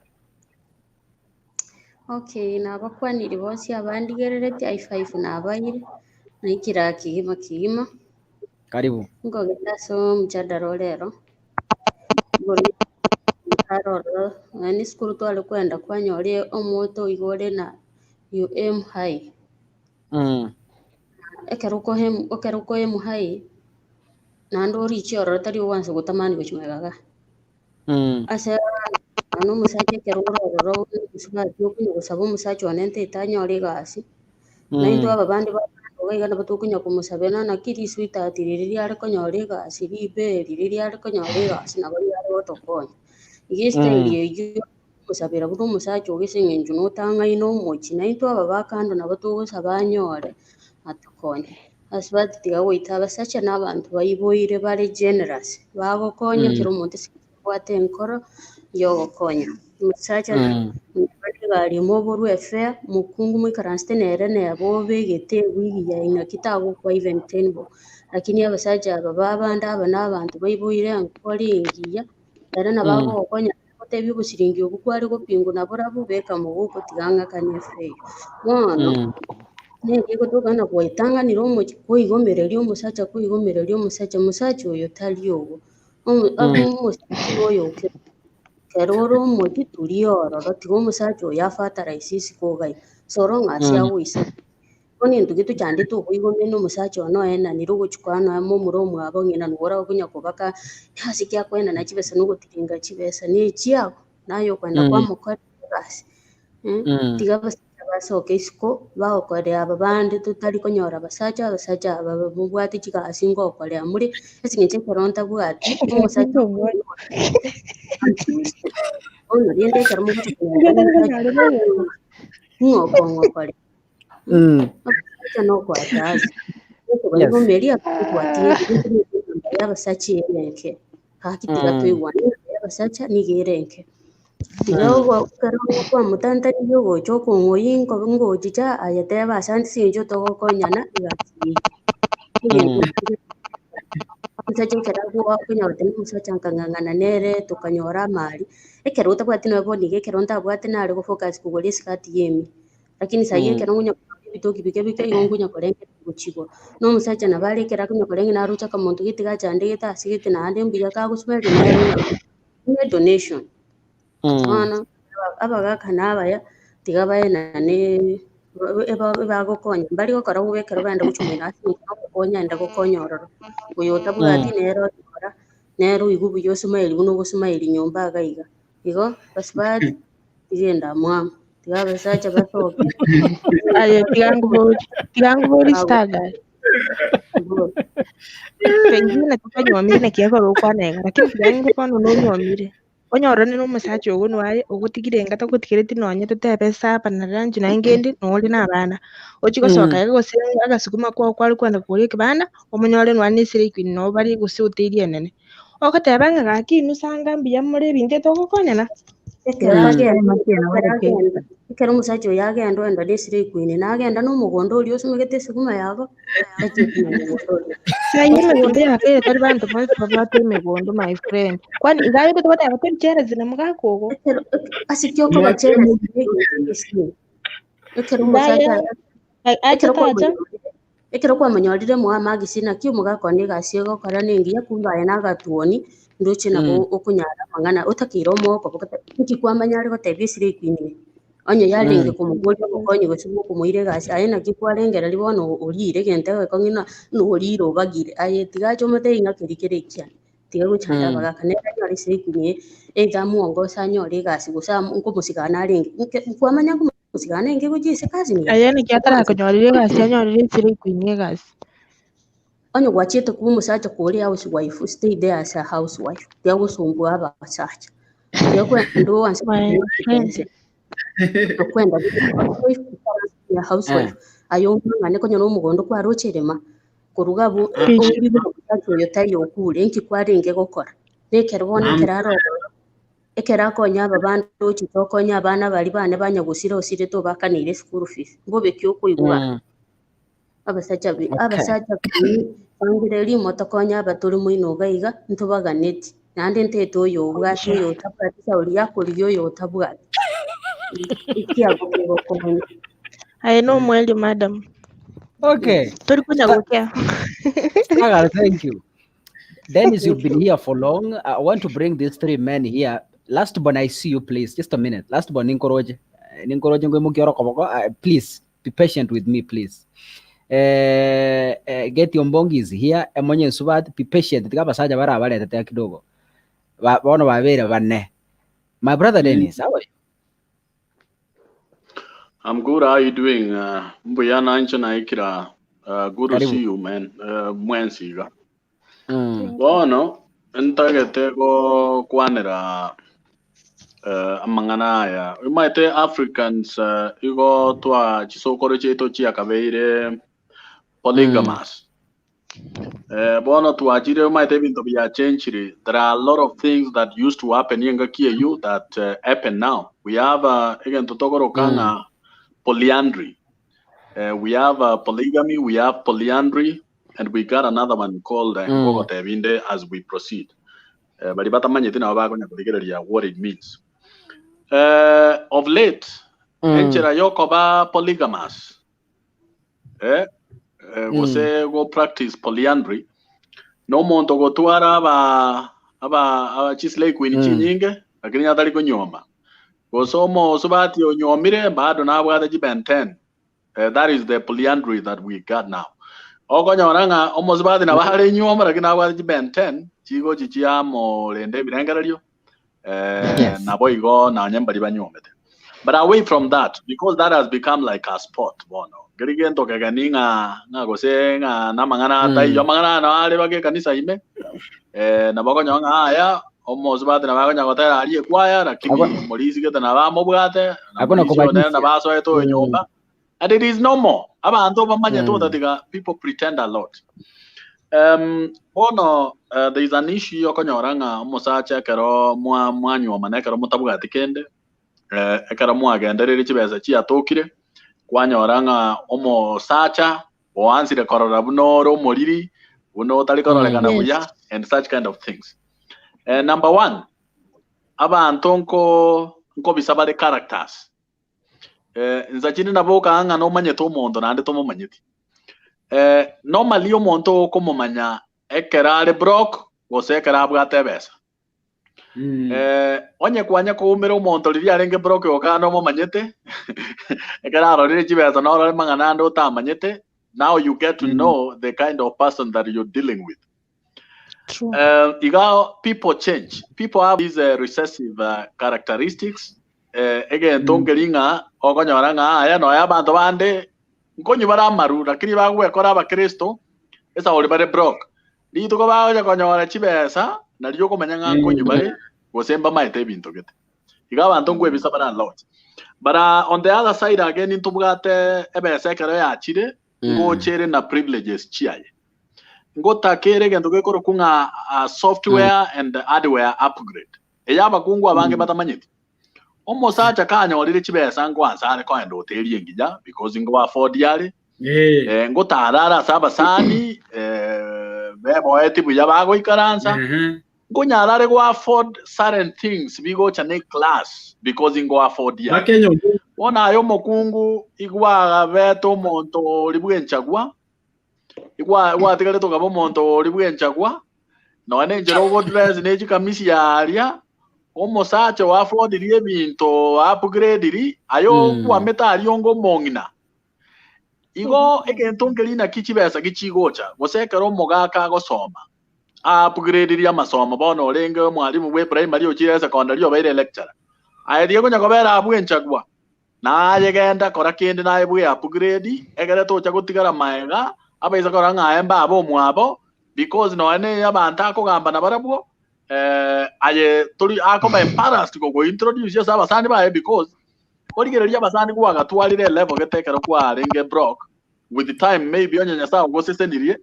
Okay, nabakwaniri bonsi abandigereretie high five nabaire, naikire kegima kegima, Karibu. nkogenda ase omojadala ore ero, igoro aroro, nonye na esukuru tware kwenda kwanyora omoto igo ore na you aim high. Ekero okoem ekero okoaim high, naende oriche ororo tari ogwansa gotamani gochia magega igaa. Ase nonye omosacha ekero ore ororo omosubati okonya gosaba omosacha one ntaete anyore egasi, naintwe aba bande iga iga nabo tokonya komosabera naki risweetheart riria riare konyora egasi ribe riria riare konyora egasi nabo riare gotokonya. Iga estyle eywo Gosabera buna omosacha ogo ase eng'encho notang'aine omochie, naintwe aba ba kando nabo togosaba anyore atokonye. Ase batiga goita abasacha na abanto baiboire bare generous, bagokonya kera omonto ase eng'encho abwate enkoro yogokonya. Omosacha onye egari moborwe efare, mokungu moikaransete nere neba obegete ewig yaye naki tagokwa even ten bob. Lakini abasacha aba babande aba na abanto baiboire enkoro engiya, ere nabo agogokonya. Gotebia obosiringi obwo kware gopingwa naborabwo, beka moguko, tiga ng'akane efe eyio. Bono, nenge egotoka ng'a gwaetang'anire omochie, koigomereria omosacha koigomereria omosacha, mosacha oyo tari ogo. Omo omosacha oyo oke kero ore omochie turia ororo, tiga omosacha oyo afertilize isiko iga iga, so long as agoisa. Bono intwe getochandete oboigomia na omosacha one oenanire ogochia koa nonya momura omwabo ng'ina nigo orakonya kobaka ase ki akoenana chibesa na ogotiringa chibesa na echiago, naye okoenda kwamokorera egasi Tiga abasacha basoke isiko bagokorea aba bande totari konyora abasacha, abasacha aba mobwate chigasi ngokorea more, ase eng'encho ekero ntabwati omosacha bono rende ekero mogocha konyora ng'o okong'okorea. Abasacha nokoatacha. Okobaigomeri akobwatia enamba ya abasacha ere enke. Gaki tiga toigwane enamba ya abasacha nigo ere enke. Tiga ekero kwamotantanirie ogocha okong'oyia nkobe ngochicha aye teba asante ase eng'encho togokonyana egasi eye. Omosacha ekero okonyora goteba omosacha nkang'ang'ana nere tokanyora amari, ekero otabwati nonya bono iga ekero ntabwate nare gofocus kogora esikati ya ime. Lakini saii ekero nkonya konyora ebitoki bike bike igo nkonya korengereria gochia igoro. Na omosacha nabo are ekero akonya koreng'ana naroche akamonto gete gachandegete ase gete naende mbuya kagosubera nere ng'a buna edonation. Bono abagaka na abaya tiga baenane ebagokonya mbari gokora bobe ekero baenda gochia moino ase eng'encho nogokonya aende gokonya ororo. Oyo otabwati nere onyora, nere oigwe buya osmile buna ogosmile nyomba iga iga. Igo basubati tiga endamwamu, tiga abasacha basoke. Aye tiga nkobori, tiga nkobori Stargirl. Pengine tokanyuomire naki ekero okwana iga, lakini tiga inche bono nonyuomire, onyorane na omosacha ogo noaye ogotigire enka tagotigereti nonye totebe supper na lunch naye ngende nore na abana, ochie gosoka iga gose agasukuma kwao kware kwenda kogora ekebanda, omonyore nonya na esere equeen nabo bare gose hoteli enene. Ogoteba ng'a gaki inwe sanga mbuya more ebinto etogokonyana. Ekero agenda, ekero agenda, ekero omosacha oyo agenda oenda na esira ekwini, nagenda na omogondo oria osomegete esuguma yabo, tachieti na omogondo oria. Sai emegondo yakaire tari banto bonsi babwate emegondo my friend. Kwani iga aye togoteba tori jealous na mogaka ogo. Ekero ase ki okoba jealous na egento egesio? Ekero omosacha Acha ekero tacha. Ekero kwamonyorire moe amagisi, naki omogaka one egasi egokora nengiya, kumbe aye nagatuoni, ndoche nabo okonyara amang'ana, otakeire omoe okoboko ta inki kwamanya are gotebia esira equeen eye? Onye yarenge komoboria obokonyi gose bwokomoira egasi, aye naki kwarengereria bono oriire egento egekong'u ng'a ng'a oriire obagire, aye tiga ache omotebi ng'a keria kere ekiane, tiga gochanda abagaka. Nere anyore esira equeen eye, either amoongosa anyore egasi gose amo nkomosigana arenge, nke nkwamanya nkomo. Mosigana enge gochia ase cousin yaye. Aye naki atarakonyorire egasi anyorire esira equeen egasi. Onye gwachiete kuba omosacha kore housewife, stay there as a housewife. Tiga gosumbua abasacha. Tiga kwenda oanse My friend. okwenda housewife, ya housewife. Aye omong'ane konya nomogondo kwaroche rema. Koruga abwo ourire omosacha oyo taiyo okure, inki kwarenge gokora? Nekero bono ekero aroro Ekero akonya aba bande ochete okonye abana baria bane ba nyagusira osirete obakaneire eschool fees, mbobe ki okoigwa? Abasacha be, Okay. abasacha bari Bangereria motokonye aba tore moino iga iga, ntobaganeti, naende ntaete oyo obwate oyo otabwati sauri yakorigia oyo otabwati. Ekiago kegokonya. Aye nomwerio madam. Okay. Tori konya gokea. Sagar, thank you. Dennis, you've been here for long. I want to bring these three men here. Last one, I see you, please. Just a minute. Last one, Ninkoroje. Ninkoroje ngoimokia orokoboko. Please, be patient with me, please. Eh, eh, Getty Ombongi is here. Emonye Nsubati, be patient. Tiga abasacha barabaretete kidogo. Ba, bono babeire bane. My brother Dennis, how are you? I'm good. How are you doing? Mbuya nanche naikira. Good to Karibu. see you man. Mwensi iga. Bono ntagete gokwanera amang'ana aya. Omaete Africans igo twa chisokoro chiaito chiakabeire polygamous. Bono twachire omaete ebinto biachenchire. There are a lot of things that used to happen engaki eyio that happen now. We have egento tokoroka ng'a polyandry. We have polygamy, we have polyandry, and we got another one called nkogotebia inde as we proceed. Baria batamanyeti nabo bakonya korigereria what it means. Of late, enchera yokoba polygamous, gose go practice polyandry, na omonto gotwara aba aba aba chislay queen chinyinge, lakini atari konyuoma. Gose omosubati onyuomire bado nabwate chiben 10. That is the polyandry that we got now. Okonyora ng'a omosubati nabo are nyuomo lakini nabwate chiben 10 chigochi chiamorenda ebirengererio nabo igo nonye mbari banyuomete. But away from that, because that has become like a sport bono. Nkeri gento kegeni ng'a ng'a gose ng'a namang'ana ataiyo amang'ana aya are bake ekanisa ime nabo okonyora ng'a aya omosubati nabo akonya gotera aria ekwaya lakini omorisigete nabo amobwate na Hakuna morisi one kubadilika. nabo asoete oyo nyomba. And it is normal. Abanto bamanyete otatiga people pretend a lot. Bono there is an issue okonyora ng'a omosacha ekero mwa mwanyuoma na ekero motabwati kende ekero mwagendereire chibesa chiatokire kwanyora ng'a omosacha oansire korora buna ore omoriri buna otari kororekana buya and such kind of things. Number one, abanto nko nkobisa bare characters. Insa chinde nabo okaga ng'a nomanyete omonto naende tomomanyeti. Normally omonto okomomanya ekero are broke gose ekero abwate ebesa. Onye kwanya koumera omonto riria arenge broke okaga nomomanyete, ekero arorire chibesa norore mang'ana ande otamanyete, now you get to know the kind of person that you're dealing with. True. Iga people change. People have these recessive characteristics. Egento nkeri ng'a okonyora ng'a aya nonya abanto bande nkonywa bare amaru lakini bagwekora abakristo esauri bare broke. Rituko bagocha konyora chibesa nario okomanya ng'a nkonywa bare gose mbamaete ebinto gete. Iga abanto nkwebisa bare a lot. But on the other side again ntobwate ebesa ekero yachire ngocha ere na privileges chiaye. Ngotakere egento gekorokwa ng'a software and hardware upgrade. Eye abakungu abange batamanyeti. Omosacha kanyorire chibesa nkwansa are koenda hoteli engiya because ngo afford are ngotara are ase abasani beboeti buya bagoikaransa nkonyara are go afford certain things bigocha ne class because ngo afford are. Bono aye omokungu igwabete omonto ori bwenchagwa igwa gwatigarete okaba omonto ori bwenchagwa nonya na enchera ogodress ne chikamisi aria omosacha o affordiri ebinto upgradiri aye okwamete aria onga omong'ina. Igo egento nkeri naki chibesa gichigocha gose ekero omogaka agosoma aupgradiri amasomo bono orenge omwalimu bwe primary ochire secondary obeire lecturer aye riria konya kobera abwo enchagwa naye genda kora kende naye bwe upgrade egere tocha gotigara maega abaisa korora ng'a aye mbabe omwabo because nonya ne abanto akogamba nabarabwo aye tori akoba embarrassed gogointroduce ase abasani baye because origereria abasani gwagatwarire elevel gete ekero kwarenge broke with the time maybe onye Nyasaye ogosesenirie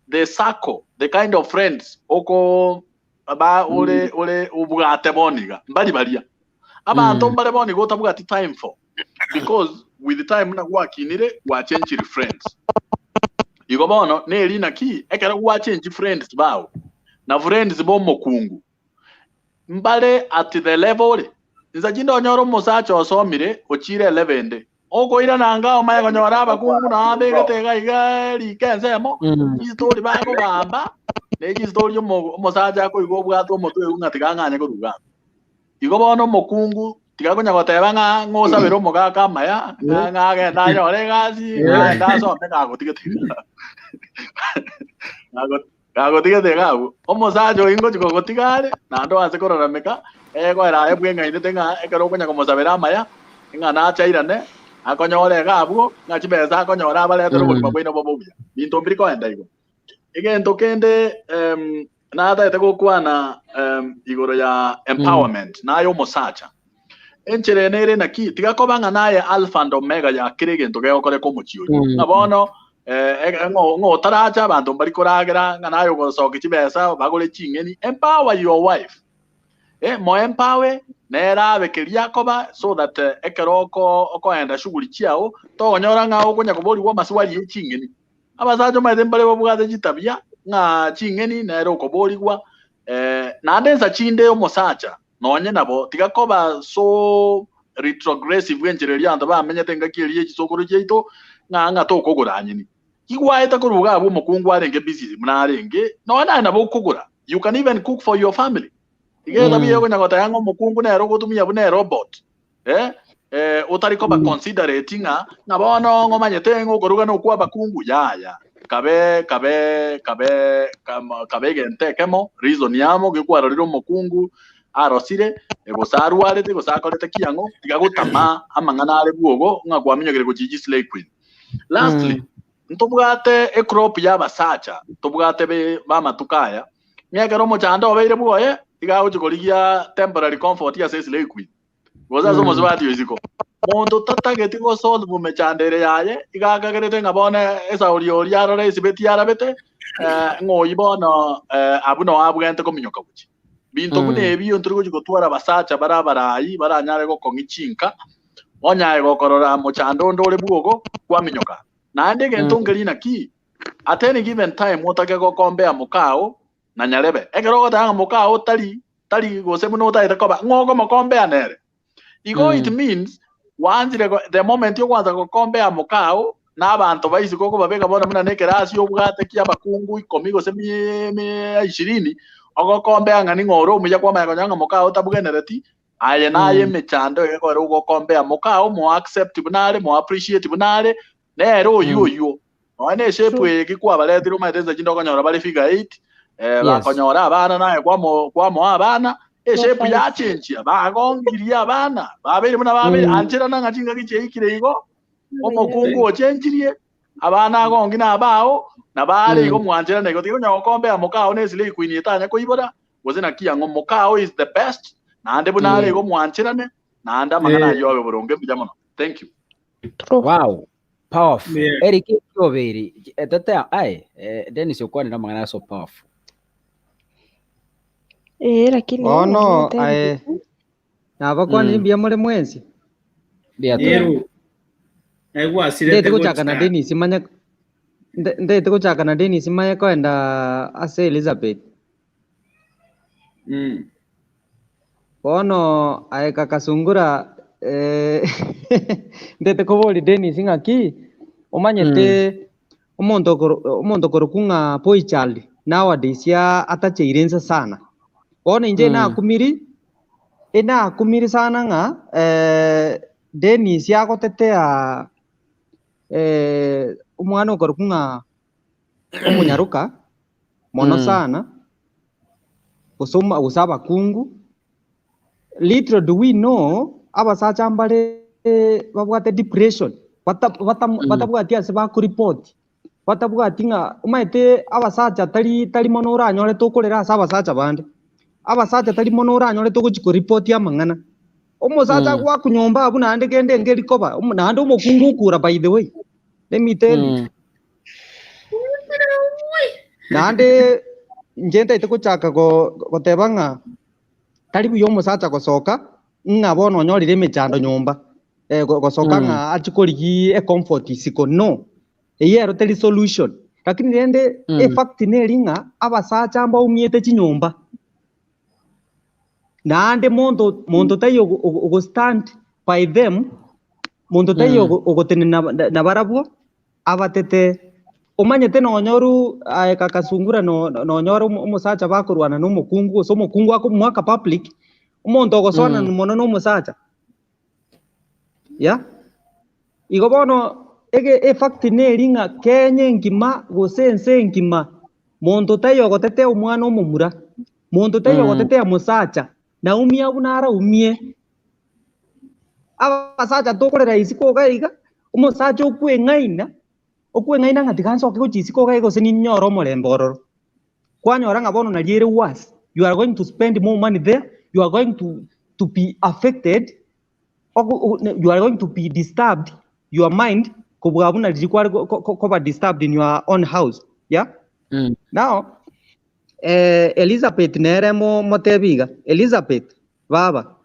the circle the kind of friends oko ba ore ore obwate bono iga mbari baria abanto mbare bono iga otabwati time for because with the time buna gwakinire gwachenchiri friends. Igo bono neri naki ekero gwachenchi friends bao na friends b'omokungu mbare at the level ore. Insa chinde onyore omosacha osomire ochire elevel ende okoirana nka omanye konyora abakungu nao abegete iga iga riko ensemo chistori bakogamba ne chistori omosacha akoigwa obwate omotwe oigwe ng'a tiga ang'anye korwa iga. Igo bono omokungu tiga konya goteba ng'a ng'osabere omogaka amaya, ng'a ng'a agende anyore egasi, ng'a agende asome gagotigete iga. Gago- Gagotigete iga abwo. Omosacha oyio ngochi kogotiga are, naende oanse kororameka, egoera aye bweng'ainete ng'a ekero okonya komosabera amaya, ng'a nache airane, akonyore iga abwo, ng'a chibesa akonyora abaretere obogima bwaino bobe obuya. Binto mbiri koenda igo. Egento kende em, natagete gokwana em, igoro ya empowerment, naye omosacha. Enchera ene ere naki, tiga koba ng'a naye Alpha and Omega ya kera egento gegokoreka omochie oyio. Ng'a bono eh, e- ng'o ng'o otarache abanto mbari koragera, ng'a naye ogosokia chibesa bagore ching'eni. Empower your wife. Eh, moempower nere abe keria akoba so that eh, ekero oko okoenda shughuli chiao tokonyora ng'a okonya koborigwa amaswali ye ching'eni. Abasacha omanyete mbare babwate chitabia ng'a ching'eni nere okoborigwa eh, naende ensa chinde omosacha nonye nabo tiga koba so retrogressive enchera eria abanto bamenyete engaki eria ye chisokoro chiaito ng'a ng'a tokogora nyeni. Igwaete korwa iga abwo omokungu arenge busy buna arenge nonye naye nabo okogora you can even cook for your family. Iga etabia yokonya goteba ng'a omokungu nere ogotumia buna erobot eh, eh, otari koba considerate ng'a ng'a bono ng'omanyete ng'a okoruga nokwa abakungu yaya kabe kabe kabe kama- kabe egento ekemo reason yamo gekwarorire omokungu arosire eh, gose arwarete gose akorete kiang'o tiga gotama amang'ana are bwogo ng'a kwaminyokire gochia slay queen lastly ntobwate ecrop ya abasacha tobwate be b'amatuko aya ng'a ekero omochando obeire bwoye iga agochi korigia temporary comfort ase eslay queen gose ase omosubati o isiko. Monto tatageti gosolve emechando ere yaye, iga akagerete ng'a bono esauri oria arore esibeti yarabete, eh, ng'a oyio bono eh, abwo noo abwenerete kominyoka gochia. Binto buna ebi ntori gochia gotwara abasacha bare abarai baranyare gokong'i chinka, onyae gokorora mochando onde ore bwogo, kwaminyoka. Naende egento nkeria naki, at any given time otake gokombea mokao na nyarebe. Ekero ogoteba ng'a mokao tari tari gose buna otagete koba, ng'o okomokombea nere? Igo it means gwanchire go- the moment ogwansa gokombea mokao na abanto ba isiko okobabeka bono buna na ekerasi obwate kia abakungu ikomi gose mie mia ishirini, ogokombea ng'a ning'o ore omuya kwamanya konya ng'a mokao tabwenereti, aye naye emechando egekogera ogokombea mokao mo accept buna are, mo appreciate buna are, nere oyio oyio. Nonya ne eshape True. eye ki kwabaretire omanyete ensa chinde okonyora bare figure 8 eh, Yes. bakonyora abana naye kwamo kwamoa abana eshape five. yachenchia bagongirie abana babeire buna babeire ancherana ng'a chingaki chiaikire igo omokungu ochenchirie abana agongi na abao na bare igo mwancherana igo tiga konya gokombea mokao na eslay queen etanya koibora gose naki ang'o mokao is the best naende buna are igo mwancherane naende amang'ana ayio abe boronge mbuya mono thank you True. Wow. Powerful. Yeah. Eric Kioberi, tete aye, eh, Dennis okwanire amang'ana so powerful. Eh, lakini Bono naki aye gotebia nabakwanire mbuya more mwensi. Mbuya tore. Yeru naigwasirete Ndete gochaka na gochika Dennis manye nde- ndete gochaka na Dennis manye koenda ase Elizabeth. Bono aye kaka Sungura eh, ndete koboria Dennis ng'aki omanyete omonto okoro omonto okorokwa ng'a boy child nowadays ya atacheire inse sana. Bono inche nakumiri enakumiri sana ng'a Dennis agotetea omwana okorokwa ng'a omonyaroka mono sana, gose oma gose abakungu, little do we know abasacha mbare babwate depression bata bata batabwati ase bakoripoti, batabwati ng'a omanyete abasacha tari tari mono oranyore tokorera ase abasacha bande, abasacha tari mono oranyore togochi koripoti amang'ana. Omosacha agoakwa nyomba abwo naende kende nkeri koba, omo naende omokungu okura by the way, let me tell you. Naende inche ntaete gochaka go- goteba ng'a tari buya omosacha gosoka ng'a bono onyorire emechando nyomba, go- gosoka ng'a achie korigia ecomfort isiko no, eyio ero teri solution. Lakini rende efact neri ng'a abasacha mbaumiete chinyomba. Naende monto monto taiyo ogo- ogo- ogostand by them, monto taiyo ogo- ogotenena na- nabarabwo, abatete. Omanyete nonyoru aye kaka Sungura no- no- nonyore omo- omosacha bakorwana na omokungu gose omokungu akomoaka public, omonto ogosoanana mono na omosacha, yeah. Igo bono ege efact neri ng'a Kenya engima gose ense engima, monto taiyo ogotetea omwana omomura, monto taiyo ogotetea mosacha, naumia buna araumie. Abasacha tokorera isiko iga iga, omosacha okweng'aina, okweng'aina ng'a tiga nsoke gochia isiko iga iga gose ninyore omorembe ororo. Kwanyora ng'a bono nari ere worse, you are going to spend more money there, you are going to to be affected, ogo o you are going to be disturbed your mind kobua buna riria kware ko ko koba disturbed in your own house, yeah. Now, Elizabeth nere mo motebi iga, Elizabeth, baba,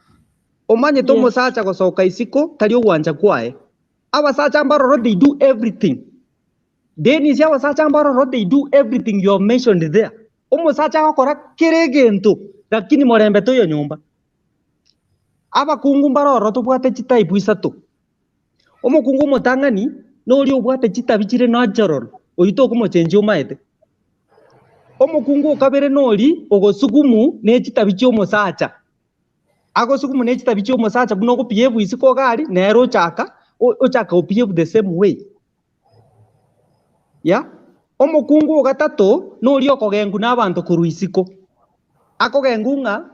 omanyete Yes. omosacha gosoka isiko tari ogwancha kwaye. Abasacha mbaroro they do everything. Dennis abasacha mbaroro they do everything you have mentioned there. Omosacha agokora kera egento lakini morembe toiyo nyomba. Abakungu mbaroro tobwate chitype isato. Omokungu omotang'ani noria obwate chitabi chire natural, oyio tokomochenchia omaete. Omokungu o kabere nori ogosugumu ne chitabi chi'omosacha, agosugumu ne chitabi chi'omosacha buna ogopiebwa isiko iga aria, nere ochaka ochaka gopiebwa the same way. Yeah. Omokungu o gatato noria okogengwa na abanto korwa isiko, akogengwa ng'a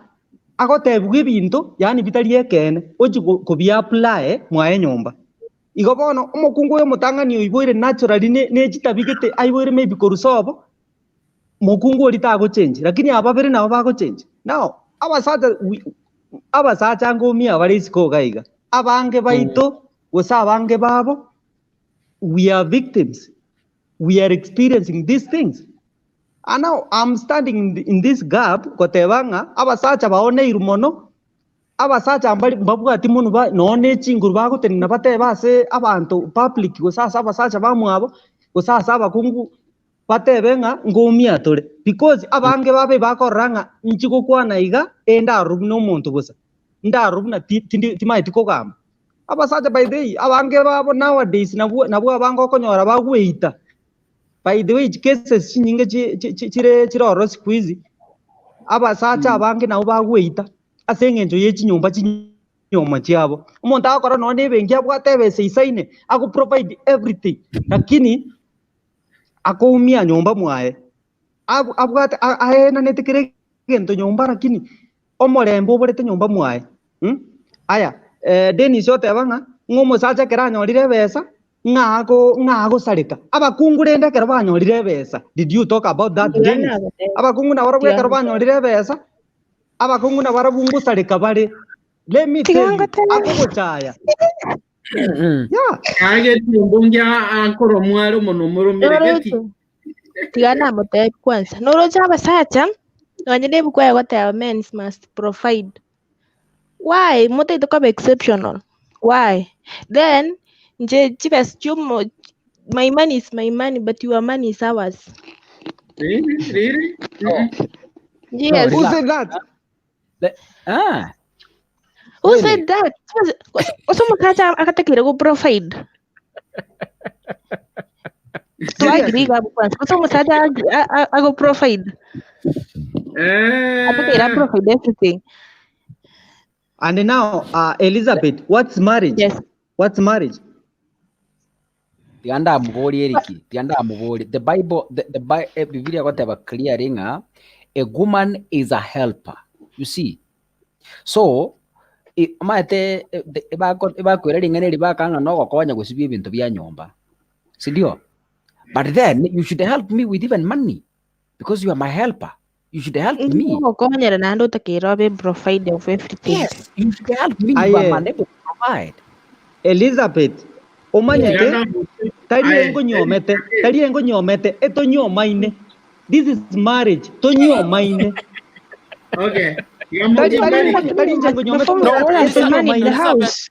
agotebigwa ebinto yaani bitari ekeene, ochia ko- kobi apply mwaye nyomba. Igo bono omokungu oyo omotang'ani oiboire naturally ne ne chitabi gete aiboire maybe korwa sobo, mokungu oria tagochengi, lakini aba babere nabo bagochengi. Now, abasacha we abasacha ngomia bare isiko iga iga, abange baito gose abange babo, we are victims, we are experiencing these things. And now I'm standing in, in this gap goteba ng'a abasacha baoneirwe mono, abasacha mbari mbabwati mono ba nonye ne chinguru bagotenena batebe ase abanto public gose ase abasacha bamwabo, gose ase abakungu batebe ng'a ngoumia tore. Because abange babe bakorora ng'a inchi gokwana iga, ende aroro buna omonto bosa, inde aroro buna ti tindi timaeti kogamba. Abasacha by the way, abange babo nowadays nabwo nabwo abange okonyora bagweita. By the way chicases chinyinge chi chi chi chire chire ororo siku hizi, abasacha abange nabo bagweita ase eng'encho ye chinyomba chinyoma chiabo. Omonto agokora nonye na ebenki abwate ebesa eisaine, ago provide everything, lakini akoumia nyomba mwaye. Ab abwate a aenanete kera egento nyomba lakini omorembe oborete nyomba mwaye mh. Aya Dennis oteba ng'a, ng'a omosacha ekero anyorire ebesa, ng'a ago ng'a agosareka. Abakungu rende ekero banyorire ebesa, did you talk about that Tiga Dennis? nagotebia. Abakungu nabarabwo Tiga ekero banyorire ebesa, abakungu nabarabwo ngosareka bare. Let me Tiga tell you, ngotebie. akogochaya. Yeah. Kageti ombonge akoro mware omonwa omoromere geti. Noroche. Tiga namotebia kwanza. Noroche abasacha, nonye na ebuku egoteba men must provide. Why motaete koba exceptional? Why? Then inche chibesa chiomo my money is my money but your money is ours. Really? Really? No. Mm-mm. No, Yes. Who relax. said that? Le- ah, Who really? said that? Ose omosacha agatakire go provide. To agree Seriously? gabo kwanza. Ose omosacha ag- a- a- ago provide. Atakeire Eh, provide everything. And now, Elizabeth, what's marriage? Yes. What's marriage? Tiga ndamoborie Eric, tiga ndamoborie. The Bible, the, the Bi- eh, Bibilia egoteba clearly ng'a a woman is a helper. You see? So, i- omanyete eh, the- ebako- ebakwera ring'ana eri baka ng'a nogokonya gosibia ebinto bia nyomba. Sindio? But then you should help me with even money because you are my helper. You should help me. Ngokonyera naende otakeire obe provider of everything. Yes, you should help me. You are Aye, unable to provide. Elizabeth, omanyete tiga ndamote. tari Aye, engonyomete, tari engonyomete, etonyomaine. This is marriage, tonyomaine. Okay. Tiga Tari moche tari Eric. tari inche ngonyomete Before No, we all has Elizabeth, money in the Elizabeth, house.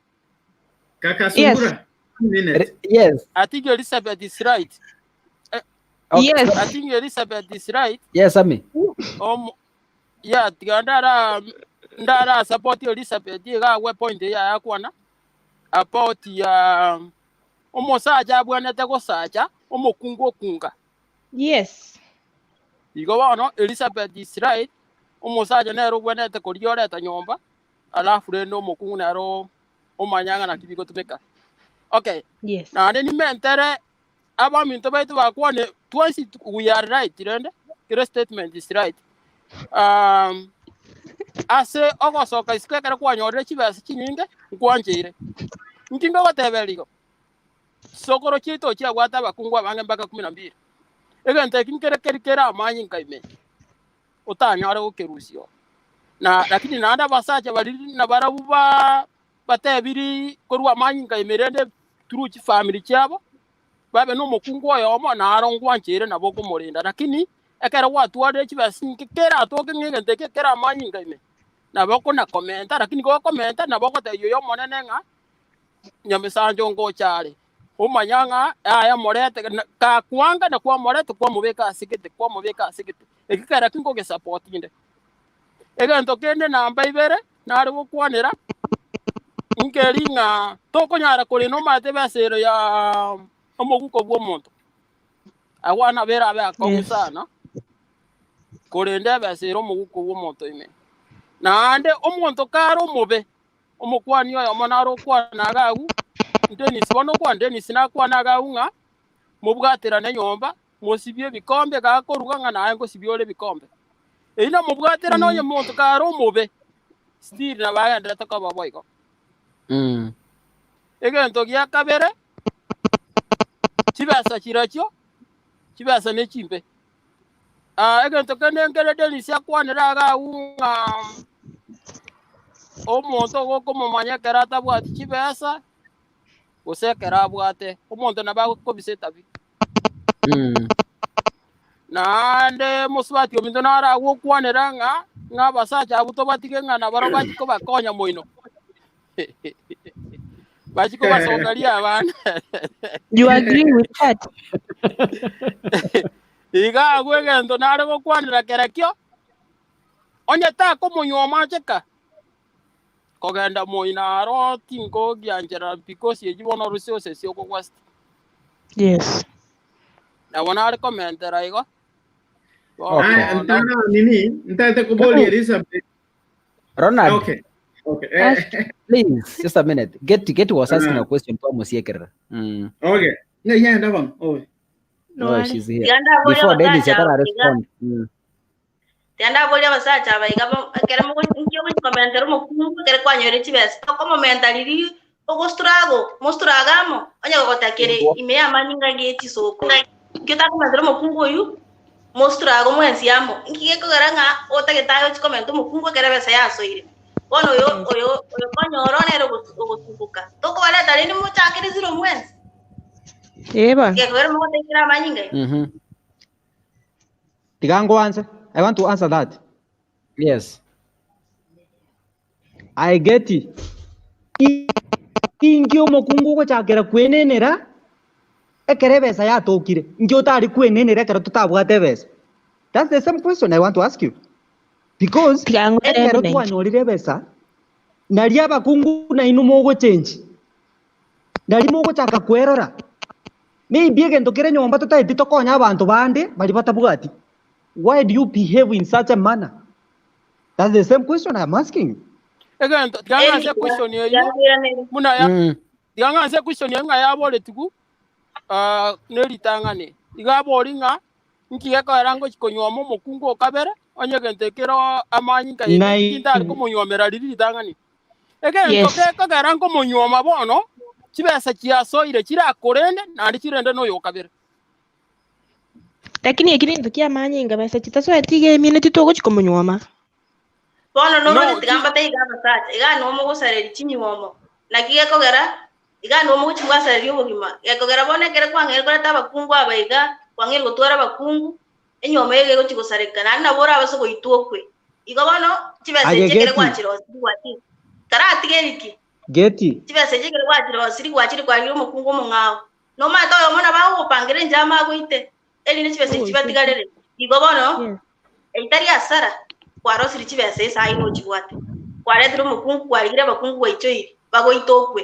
Kaka Yes. Sungura, one minute. Yes. I think Elizabeth is right. Okay. Yes. I think Elizabeth is right. Yes, Ami. Um, yeah, tiga ndara ndara support Elizabeth iga agwe point ya yakwana about ya omosacha abwanete gosacha omokungu okunga. Yes. Igo bono Elizabeth is right omosacha nere obwenerete koria oreta nyomba alafu rende omokungu nere omanya ng'a naki bigotumeka. Okay. Yes. Naende nimentere abaminto baito bakwane twensi we are right rende kere statement is right. Um, ase ogosoka isiko ekero kwanyorire chibesa chinyinge nkwancheire. Inki ngogotebera igo? Chisokoro chiaito chiabwate abakungu abange mpaka kumi na mbili. Egento eki nkere keri kere amanyinga ime, otanyore gokerusia oo. Na lakini naende abasacha baria nabarabwo ba batebiri korwa amanyinga ime rende through chifamiri chiabo, babe na omokungu oyomo naro ngwancheire nabo okomorenda. Lakini ekero gwatwarire chibesa chinke keratoke ng'a egento eke kere amanyinga ime, nabo okona komenta lakini gokomenta nabo ogotebia oyo omonene ng'a nyamesancho ngocha are, omanya ng'a yaya morete gakwanga na kwamoreta kwamobeka ase gete, kwamobeka ase gete. Eki kera ki ngogesapoti inde. Egento kende namba ibere nare gokwanera, nkeri ng'a tokonyara korenda omanyete ebesa ero ya omoguko bw'omonto. Agwo nabo erabe akong'u Yes. sana, korenda ebesa ere omoguko bw'omonto ime. Naende omonto kare omobe, Omokuani oyomo nare okwana iga agwo, Dennis, bono okwana Dennis nakwane iga agwo ng'a mobwaterane nyomba, mosibie ebikombe, gakoruga ng'a naye ngosibia ore ebikombe. Eyio namobwaterane onye monto kare omobe, still nabo agenderete koba boigo. Egento gia kabere, chibesa chirachio, chibesa ne chimbe. Ah, egento kende nkere Dennis akwanere iga agwo ng'a omonto ogokomomanya ekero atabwati chibesa, gose ekero abwate, omonto nabo agokobisa etabi. Naende mosubati ominto naro agokwanera ng'a ng'a abasacha abwo tobatige ng'a nabarabwo bachie kobakonya moino. Bachie kobasokaria abana. You agree with that? Iga agwo egento nare gokwanera kerekio, onye takomonywa omacheka, kogenda moino aro tinkogianchera because eyio bono oruse osesi okogwasete. Yes. Nabo nare komentera igo. Bono Okay. Aya, ntara nini ntaete koboria Elizabeth. Ronald. Okay. Okay. Eh, Please, just a minute. Get get was asking Ah. a question to Musiekerera. Okay. Ne yenda bono. Owe. No, she's here. Tiga ndaboria Before Dennis abasacha atara aba iga. respond. Tiga ndaboria abasacha aba iga bo- ekero mogo- inki ogochikomentera omokungu ekero kwanyorire chibesa tokomomenta riria ogostruggle mostruggle amo onye gogotakere ime y'amanyinga gie chisokoro. Inki otakomentera omokungu oywo mostruggle mwensi amo. Inki gekogera ng'a otagete aye ochi komenta omokungu ekero ebesa yasoire. Bono oyo oyo oyo konyora nere ogo- ogosunguka. Tokobareta rende mochakere zero mwensi. Ee bono. Gekogera mogotekera amanyinga igo. Tiga ngoanse. I want to answer that. Yes. I get it. Inki omokungu ogochakera kwenenera ekero ebesa yatokire? Inki otari kwenenera ekero totabwate ebesa? That's the same question I want to ask you. Because Tiga ekero ngotebi nainche. twanyorire ebesa, nari abakungu nainwe mogochengi. Nari mogochaka kwerora. Maybe egento kere nyomba totaeti tokonye abanto bande baria batabwati. Why do you behave in such a manner? That's the same question I'm asking you. Egento tiga ng'anse question eyio buna ya tiga ng'anse question eyio ng'a yaboretigwe ah, ne ritang'ani. Iga abori ng'a inki gekoera ngochi konyuoma omokungu o kabere onye egento ekero amanyinga ime Ng'ai inki ntari komonyuomera riria ritang'ani. Egento Yes. gekogera nkomonyuoma bono chibesa chiasoire chirakorende naende chirende noyo o kabere. Lakini eki nento kiamanyinga besa chitasoeti iga emineti togochi komonyuoma. Bono No, noroche tiga chi- mbate iga abasacha, iga nigo mogosareria chinyuomo. Naki gekogera, iga nigo mogochi mwasareria obogima. Gekogera bono ekere kwang'eire koreta abakungu aba iga, kwang'eire gotwara abakungu, enyuomo eye egochi gosareka, naende nabo orabase goitwa okwe. Igo bono, chibesa Aye echi ekere Geti. gwachirosirie gwachire, taratiga eriki, Geti. chibesa echi ekere gwachirosirie gwachire kwarire omokungu omong'ao. Nomanyete oyomo nabo agogopangera enchama agoite. Erinde chibesa echi Ogoika. chibatigarere. Igo bono, Yes. eitari hasara, kwarosirie chibesa ase ayio nochibwate. Kwaretire omokungu kwarigire abakungu gwaichoire, bagoita okwe.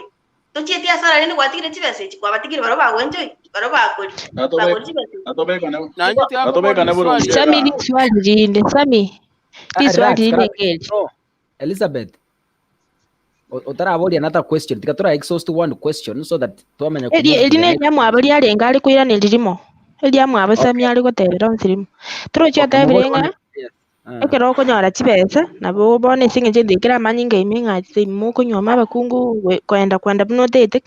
Tochieti hasara rende gwatigire chibesa echi, kwabatigire barabwo bagoenjoy, barabwo bakori, bakori chibesa echi. Natobekane Nainche tiga natobekane nkoborie boronge riswali. Sami iga. riswali rinde Sami Ah, riswali relax, rinde relax. ngeri No, Elizabeth, o- otaraboria another question. Tiga tora exhaust one question so that twamanya Eri kumove eri to the next. neriamwabo riarenge are koiraneria rimo eriamwabo Sami Okay. are gotebera onsi rimo torochi Okay, otebire mobori ng'a one. Yes. Ah. ekero okonyora chibesa nabo bono ase eng'encho egento kere amanyinga ime ng'a ase mokonyuoma abakungu gwe- koenda kwenda buna otagete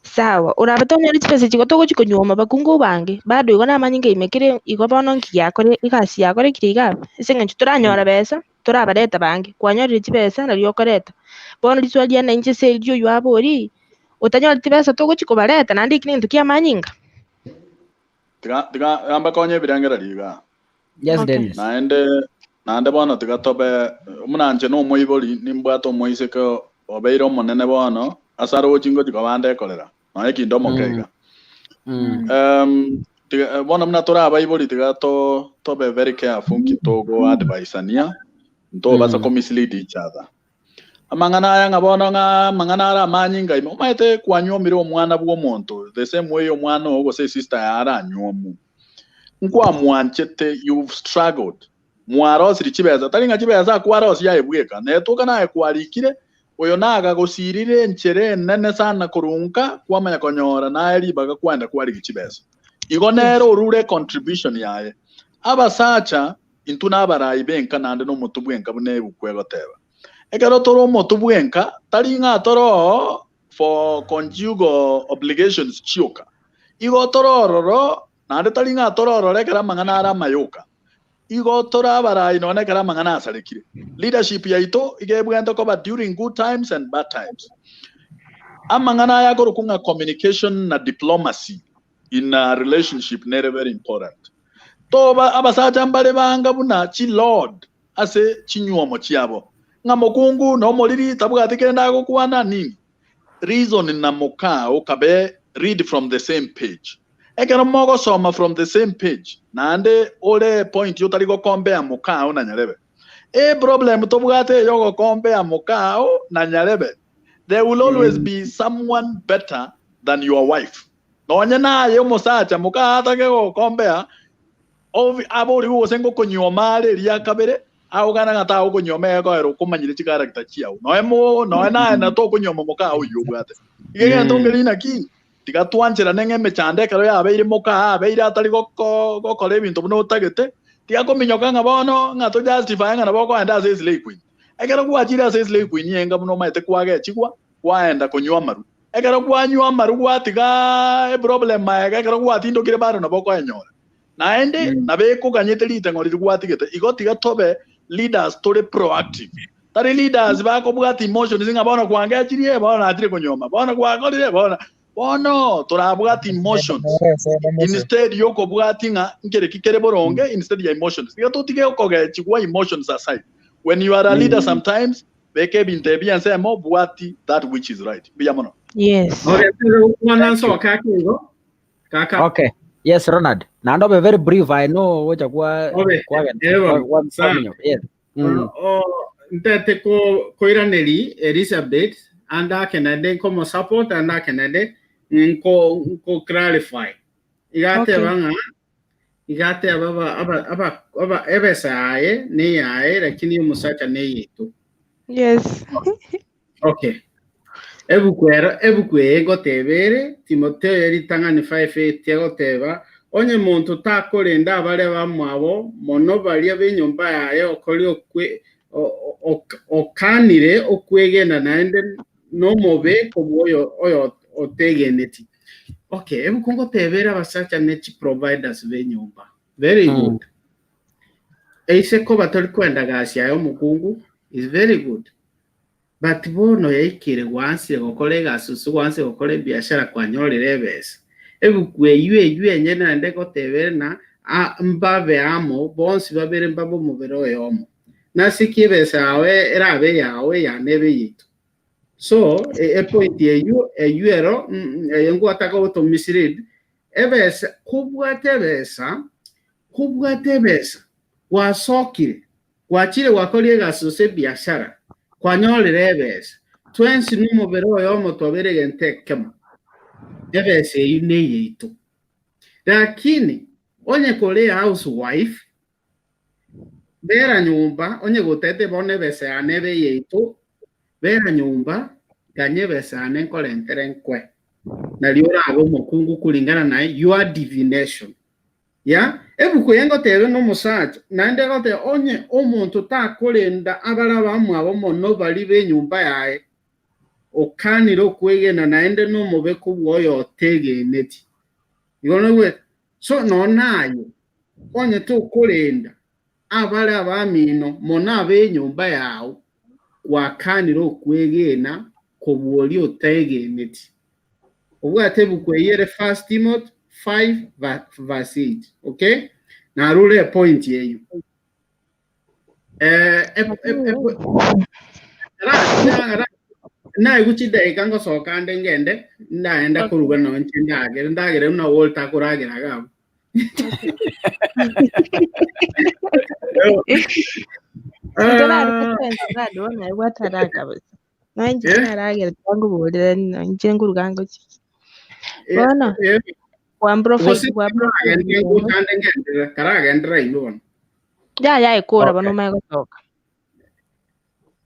sawa orabe tonyore chibesa echi igo togochi konyuoma bakungu bange bado igo namanyinga ime kere igo bono nki giakore egasi yakorekire iga abwo ase eng'encho toranyora besa torabareta bange, kwanyorire chibesa nario okoreta. Bono riswali riane inche ase erio oyio aborie, otanyoreti besa togochi kobareta naende eki negento ki'amanyinga? Tiga tiga gamba konya ebirengererio igaa. Yes, Okay. Dennis. Naende naende bono tiga tobe buna inche nomoibori nimbwate omoiseke obeire omonene bono ase arochi ngochi koba ndekorera nonya ekinde omoke iga. Tiga bono buna tore abaibori tiga to tobe very careful nki togo advisania ntobasa ko mislead each other. Amang'ana aya ng'a bono ng'a amang'ana are amanyinga ime omanyete kwanyuomire omwana bwa omonto the same way omwana oo gose esister yaye aranyuomu. Nkwamwanchete you've struggled mwarosirie chibesa tari ng'a chibesa akwarosia aye bweka netoka naye kwarikire oyo nagagosirire enchera enene sana korwa nka kwamanya konyora naye ribaga kwaenda kwarigia chibesa igo nere orure econtribution yaye. Abasacha intwe nabarai benka naende nomotu bwenka buna ebuku egoteba. Ekero tore omotu bwenka tari ng'a tore oo for conjugal obligations chioka. Igo tore ororo naende tari ng'a tore ororo ekero amang'ana are amayoka. Igo tore abarai nonya ekero amang'ana asarekire. Leadership yaito iga ebwenerete koba during good times and bad times. Amang'ana aya akorokwa ng'a communication na diplomacy in a relationship nere very important. Toba abasacha mbare banga buna chi lord ase chinyuomo chiabo, ng'a mokungu nomoriri tabwati kende agokwana nini. Reason na mokao kabe read from the same page. Ekero mogosoma from the same page naende ore point otari gokompea mokao na nyarebe. E problem tobwate eyogokompea mokao na nyarebe there will always be someone better than your wife. Nonye naye omosacha moka atage gokompea obi aborigwe gose ngokonyuoma are eria kabere agokana ng'a tagokonyuoma egekoera okomanyire chicharacter chiao. Noe mo noe naye na tokonyuoma moka oyio obwate. Iga egento nkeri naki tiga twancherane ng'a emechando ekero yabeire moka abeire atari goko gokora ebinto buna otagete, tiga kominyoka ng'a bono ng'a to justify ng'a nabo okoenda ase eslay queen. Ekero gwachire ase eslay queen enga buna omanyete kwagechigwa kwaenda konywa amaru. Ekero kwanywa amaru gwatiga eproblem magega ekero gwatindokire bado nabo okoenyora. Naende nabo ekoganyete riteng'o riria gwatigete. Igo tiga tobe leaders tore proactive. Tari leaders bakobwata emotions ng'a bono kwangechirie, bono nachire konyuoma, bono gwakorire, bono bono torabwate emotions instead yokobwati ng'a nkere ki kere boronge instead ya emotions. Tiga totige okogechigwa emotions aside. When you are a leader sometimes beka ebinto ebi ensemo bwati that which is right. Mbuya mono. Yes. Okay, gokwana nsoke ake igo kaka. Okay. Yes, Ronald. Naende obe very brief. I know gocha kwa Obe, kwa ebo, kwa sawa. Yes. O, ntete ko koiraneri Elizabeth ande ake naende nkomo support ande ake naende nko nko clarify. Iga Okay. ateba ng'a iga ateba aba aba aba aba ebesa yaye neyaye lakini omosacha neyeito. Yes. Okay. Ebuku ero ebuku eye ngoteba ere Timotheo ritang'ani 5:8 egoteba onye monto takorenda abaria bamwabo mono baria b'enyomba yaye okori okwe okanire okwegena naende nomobe kobua oyo oyo otegeneti. Okay, ebuku ngoteba ere abasacha ne chi providers b'enyomba. Very good. Eise koba tori kwenda gasi yaye omokungu is very good. But bono yaikire gwansire gokora egasi gose gwansire gokora ebiashara kwanyorire ebesa. Ebuku eyio eyio enyene naende egoteba ere na mbabe amo bonsi babere mbabe omobere oyomo. Nase ki ebesa yao erabe eyao eyane ebe eyaito? So epoint eyio eyio ero eye ngwataka goto mislead. Ebesa, kobwate ebesa, kobwate ebesa, gwasokire, gwachire gwakorire egasi gose ebiashara, kwanyorire ebesa, twensi nomobere oyomo twabere egento ekemo, ebesa eyio neyaito. Lakini onye kore ehousewife, bera nyomba, onye gotete bono ebesa yane ebe eyaito, bera nyomba, ganya ebesa yane nkorentere nkwe. Nario orabe omokungu kulingana na your divination. Ya, ebuku eye ngotebe nomosacha, naende egoteba onye omonto takorenda abare abamwabo mono baria b'enyomba yaye, okanire okwegena naende nomobe kobua oyotegeneti. Igo noigwete? So nonya naye, onye tokorenda abare abamino mono ab'enyomba yao, gwakanire okwegena kobua oria otegeneti. Obwate ebuku eyio ere First Timothy 5 verse 8. Okay? Narure epoint eyio. Eh, naigwa chidaika ngosoka nde ngende ndaenda koruga nonche ndagere ndagere buna Walter akoragera iga abwo. Ntorarute twensi bado bono aye gwataraka kabisa. Noinche Eh? naragera tibangoborera noinche nkoruga ngochia. Eh, Bono eh, kwambura gose fight kwambura fight karagendere ngotande ngenderera karagenderera inwe bono. Ya ya ekora bono Okay. omanye gosoka.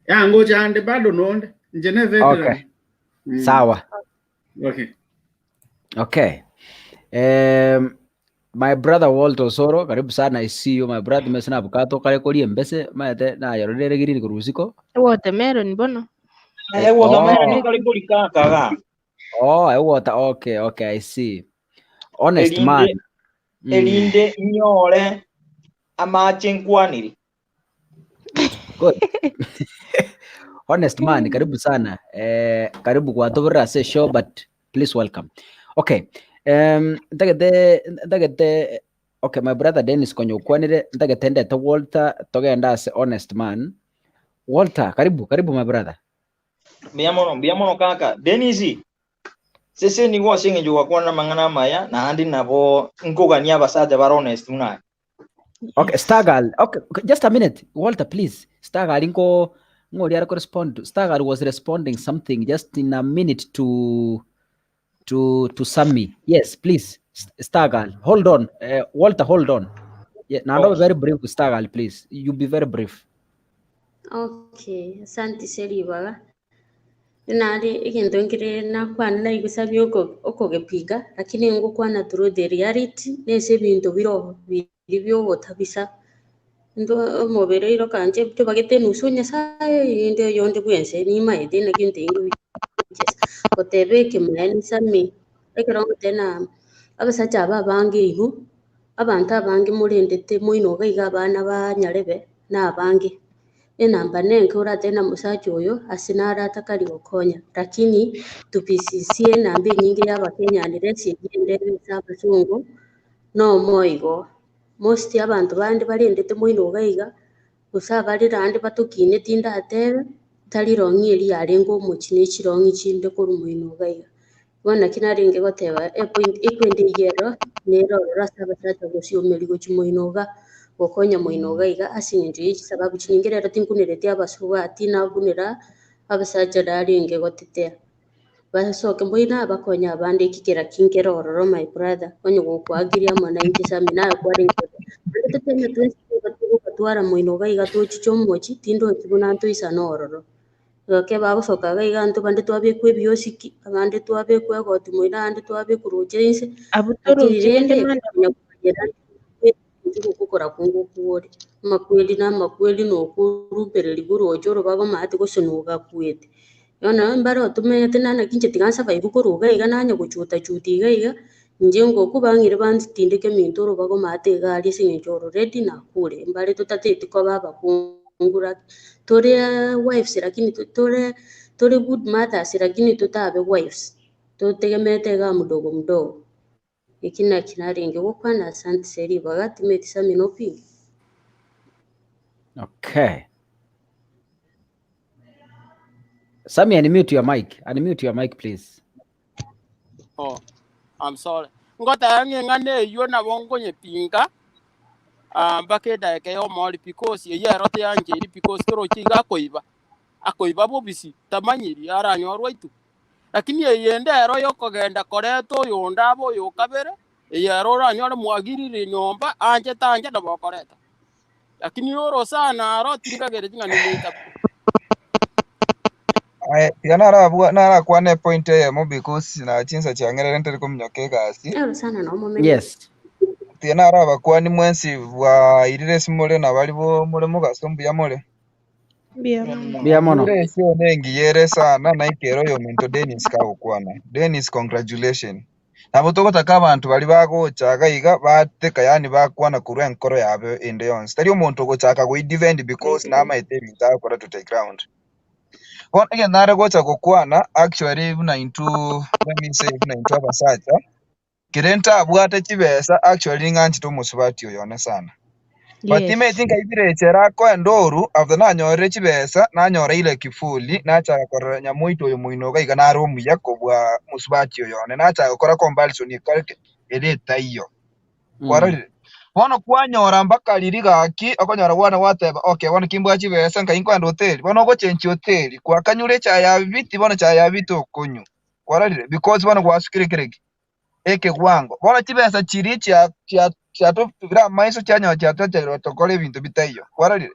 Ya ngocha ande bado nonde inche ne veteran. Okay. Mm. Sawa. Okay. Okay. Um, my brother Walter Osoro, karibu sana. I see you my brother. Mese na avocado kare kori embese maete na yororere girini korusiko. Watermelon bono. Eh, Eh, watermelon oh, kari kori kakaga. oh, eh, water. Okay, okay, I see. Honest Erinde man. Mm. erinde nyore amache nkwanire. Good. Honest man, karibu sana. Eh, karibu kwa Toberera ase show but please welcome. Okay. Um, ntagete ntagete okay my brother Dennis konya okwanire ntagete ndete Walter togenda ase honest man. Walter, karibu, karibu my brother. Mbuya mono, mbuya mono kaka. Dennis, sese nigo ase eng'encho gwakwana amang'ana amaya naende nabo nkogania abasacha bare honest buna aye. Okay, Stargal. Okay, okay, just a minute. Walter, please. Stargal inko ngori ara correspond. to- Stargal was responding something just in a minute to to to Sammy. Yes, please. Stargal, hold on. Walter, hold on. Yeah, now Oh. very brief, Stargal, please. You be very brief. Okay, asante ase ribaga. Nare egento nkere nakwana naigusabia oko okogepiga, lakini ngokwana through the reality, nese ebinto bire biri biogotabisa. Ndo omobere oiroka inche tobagete enusu Nyasaye erinde oyonde bwense nimaete naki ntebi goteba ekemaene sami, ekero ngoteba na abasacha aba abange igo, abanto abange morendete moino iga iga abana ba nyarebe na abange. Enamba nenke oratebe na mosacha oyo ase naro atakari gokonya, lakini tupisisie enamba enyinge ya abakenya unless egende ase abasongo, nomo igo. Most abanto bande barendete moino iga iga, gose abare naende batokineti ndatebe, tari rong'i eria yarenge omochie na echirong'i chinde korwa moino iga iga. Bono naki narenge goteba epoint ekwende eyio ero, nere ororo ase abasacha gosiomeria gochia moino iga, gokonya moino iga iga ase eng'encho ya chisababu chinyinge rero tinkunereti abasubati nabunera abasacha narenge gotetea. Basoke mboino abakonya abande ekikera kinkere ororo my brother, onye gokoagiria amo nainche sami naye kwarenge goteba, naende toteme twensi togokatwara moino iga iga tochiche omochie, tindochi buna ntoisane ororo. Gake bagosoka iga iga intwe bande twabekwa ebiosiki, abande twabekwa egoti moino, abande twabekwa roche inse, Abwo lakini toroche rende rende madam. konya komanyera gokora kongokwore. Amakweri na amakweri na okorubereria boroche orobago omanyete gose nogakwete. Bono mbare otomenyete na naki inche tiga nsurvive korwa iga iga nanye gochuta chuta iga iga, inche ngokwa bang'ire bantindeke minto orobago omanyete iga aria ase eng'encho already nakure. Mbare totateti koba abakungu laki tore wives lakini tore tore good mothers lakini totabe wives, totegemeete iga mdogo mdogo. Eki naki narenge gokwana asante ase ribaga timeti sami nopinge. Okay. Sammy, unmute your mic. Unmute your mic, please. Oh, I'm sorry. Ngoteba ng'a eng'ana eywo nabo nkonyepinga ah, mpaka edaeka ya omori because eywo ero teancheiri because toroche iga akoiba, akoiba bobisi tamanyiri aranyorwe aitwe. Lakini eyende ero yokogenda koreta oyonde abe oyokabere, eye ero oranyore mwagirire nyomba anche tanche nabo okoreta. Lakini orosana aro tinkagereti ng'a ninyeita pi. Aye, tiga narabwa narakwane epoint eyemo because na chinsa chiang'erere ntari kominyoka egasi. Orosana no momenye. Yes. Tiga narabakwani mwensi bwairire ase more na bari bo more mogaso mbuya more. Mbuya mono. Mbuya mono. Ere esio nengiya ere sana naikere oyominto Dennis kagokwana. Dennis congratulation. Nabo togotaka abanto baria bagocha iga iga bateka yaani bakwana korwa enkoro yabo ende yonsi. Tari omonto ogochaka goi defend because namaete ebinto agokora to the ground. Bono egento nare gocha gokwana actually buna intwe let me say buna intwe abasacha, kere ntabwate chibesa actually ning'anchete omosubati oyo one sana. But Yes. timeti nkaibire echela akoenda oru after nanyorire chibesa nanyora ile kifuli nachaka korora nyamoito oyo moino iga iga nare omuya kobua mosubati oyo one nachaka gokora comparison ekore ere etaiyo kwarorire bono kwanyora mpaka riria gaki okonyora bwana gwateba okay bono kimbwate chibesa nkai nkoenda hoteli bono ogochenchia hoteli kwakanyure echae ya bibiti bono echae ya bibiti okonywa kwarorire because bono gwasukire kere ki ekegwango. Bono chibesa chiria chia chia chiatotubire amaiso chianyora chiatochererwa tokore ebinto bitaiyo. Kwarorire?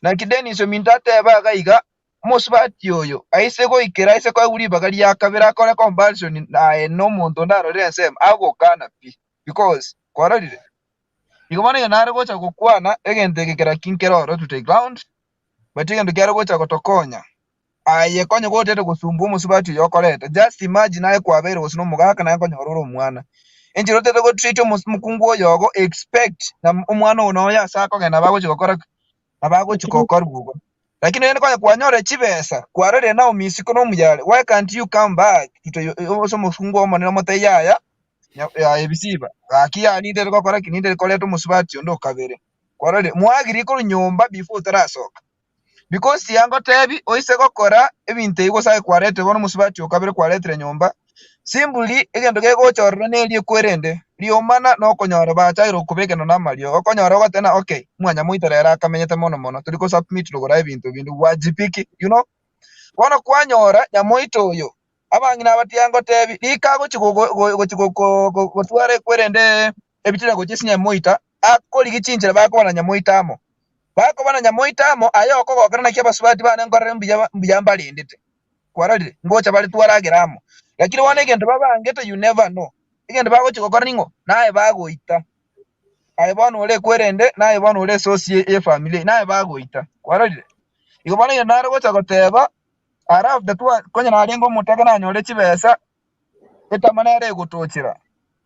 Naki Dennis ominto ateba iga iga, omosubati oyo aise goikera aise koegwa ribaga ria kabere akore comparison naye na omonto onde arorire ensemo, agokana pi because kwarorire? Igo bono ekero nare gocha gokwana egento eke kera ki nkere ororo to the ground, but egento kiare gocha gotokonya Aye konya gotete gosumbua omosubati oyo okorete. Just imagine aye kwabeire gose nomogaka naye konyora ore omwana. Enchera otete go treat omokungu oyo ogo expect na omwana ogo noyo ase akogenda nabo agochi gokora ki? Nabo agochi gokorwa igo. Lakini rende konya kwanyorire chibesa, kwarorire Naomi isiko nomuyare, why can't you come back to the ase omokungu omonene omotebie yaya, yaya ebisiba, gaki yaya nintete gokora ki? Nintete koreta omosubati onde okabere. Kwarorire? Mwagire korwa nyomba before otarasoka. Because tiga ngotebi oise gokora ebinto ebi gose aye kwaretire bono omosubati okabere kwaretire nyomba, simply egento kegocha ororo neri ekwerende, riomana na okonyora bachakire gokobekena na amariogo, okonyora ogoteba ng'a okay, mwanyamoita rero akamenyete mono mono, tori go submit rogoro ebinto binde wajibiki you know. Bono kwanyora nyamoita oyo, abang'ina aba tiga ngotebi, rika agochi gogo gochi goko gotwara ekwerende ebitina gochia ase nyamoita, akorigia chinchera bakoba na nyamoita amo. Bakoba na nyamoita amo, aye okogokera naki abasubati bane nkorere mbuya mbuya mbarendete. Kwarorire? Ngocha bare twaragera amo. Lakini bono egento babangete you never know. Egento bagochia gokora ning'o? Naye bagoita. Aye bono ore ekwerende, naye bono ore esource ye efamiri eye, naye bagoita. Kwarorire? Igo bono egento nare gocha goteba, are after twa konya narenge omotaka nanyore chibesa, etama nere egotochera.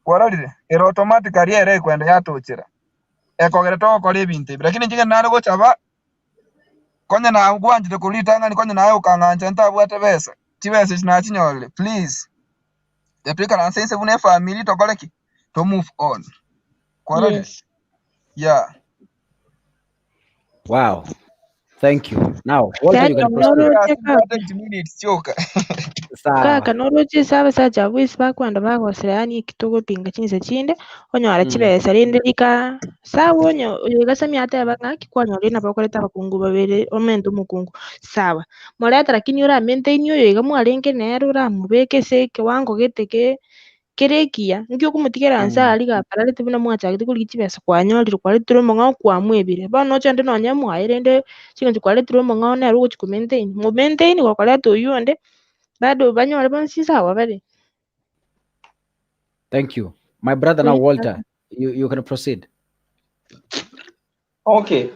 Kwarorire? Ere automatically ere ekwenda yatochera. Ekogera togokora ebinto ebi. Lakini inche nare gochaba, konya nagwanchete korwa ritang'ani konya naye okang'ancha ntabwate besa, chibesa echi nachinyorire, please, tiga toikaranse inse buna efamiri tokore ki? To move on. Kwarorire? Yes. Yeah. Wow. Thank you. Now, Walter, you Kaka can proceed. noroche kaka 20 minutes chioka. Sawa. kaka noroche ase abasacha abwo ase bakwenda bagosera yaani eki togopinga chinsa chinde, onyora chibesa rende rika sawa onye oyo iga ateba ng'a kwanyorire nabo okoreta abakungu babere omente omokungu, sawa. Morete lakini ora maintain oyo iga mwarenge nere oramobeke ase ekewango gete ke kere ekiya, nki okomotigera nse aria gapararete buna mwachagete korigia chibesa kwanyorire kwaretire omong'ao kwamwebire. Bono noche onde nonye mwaye rende ching'encho kwaretire omong'ao nere ogochi ko maintain, mo maintain gokoreta oywo onde, bado banyore bonsi sawa bare. Thank you. My brother now, Walter, you, you can proceed. Okay.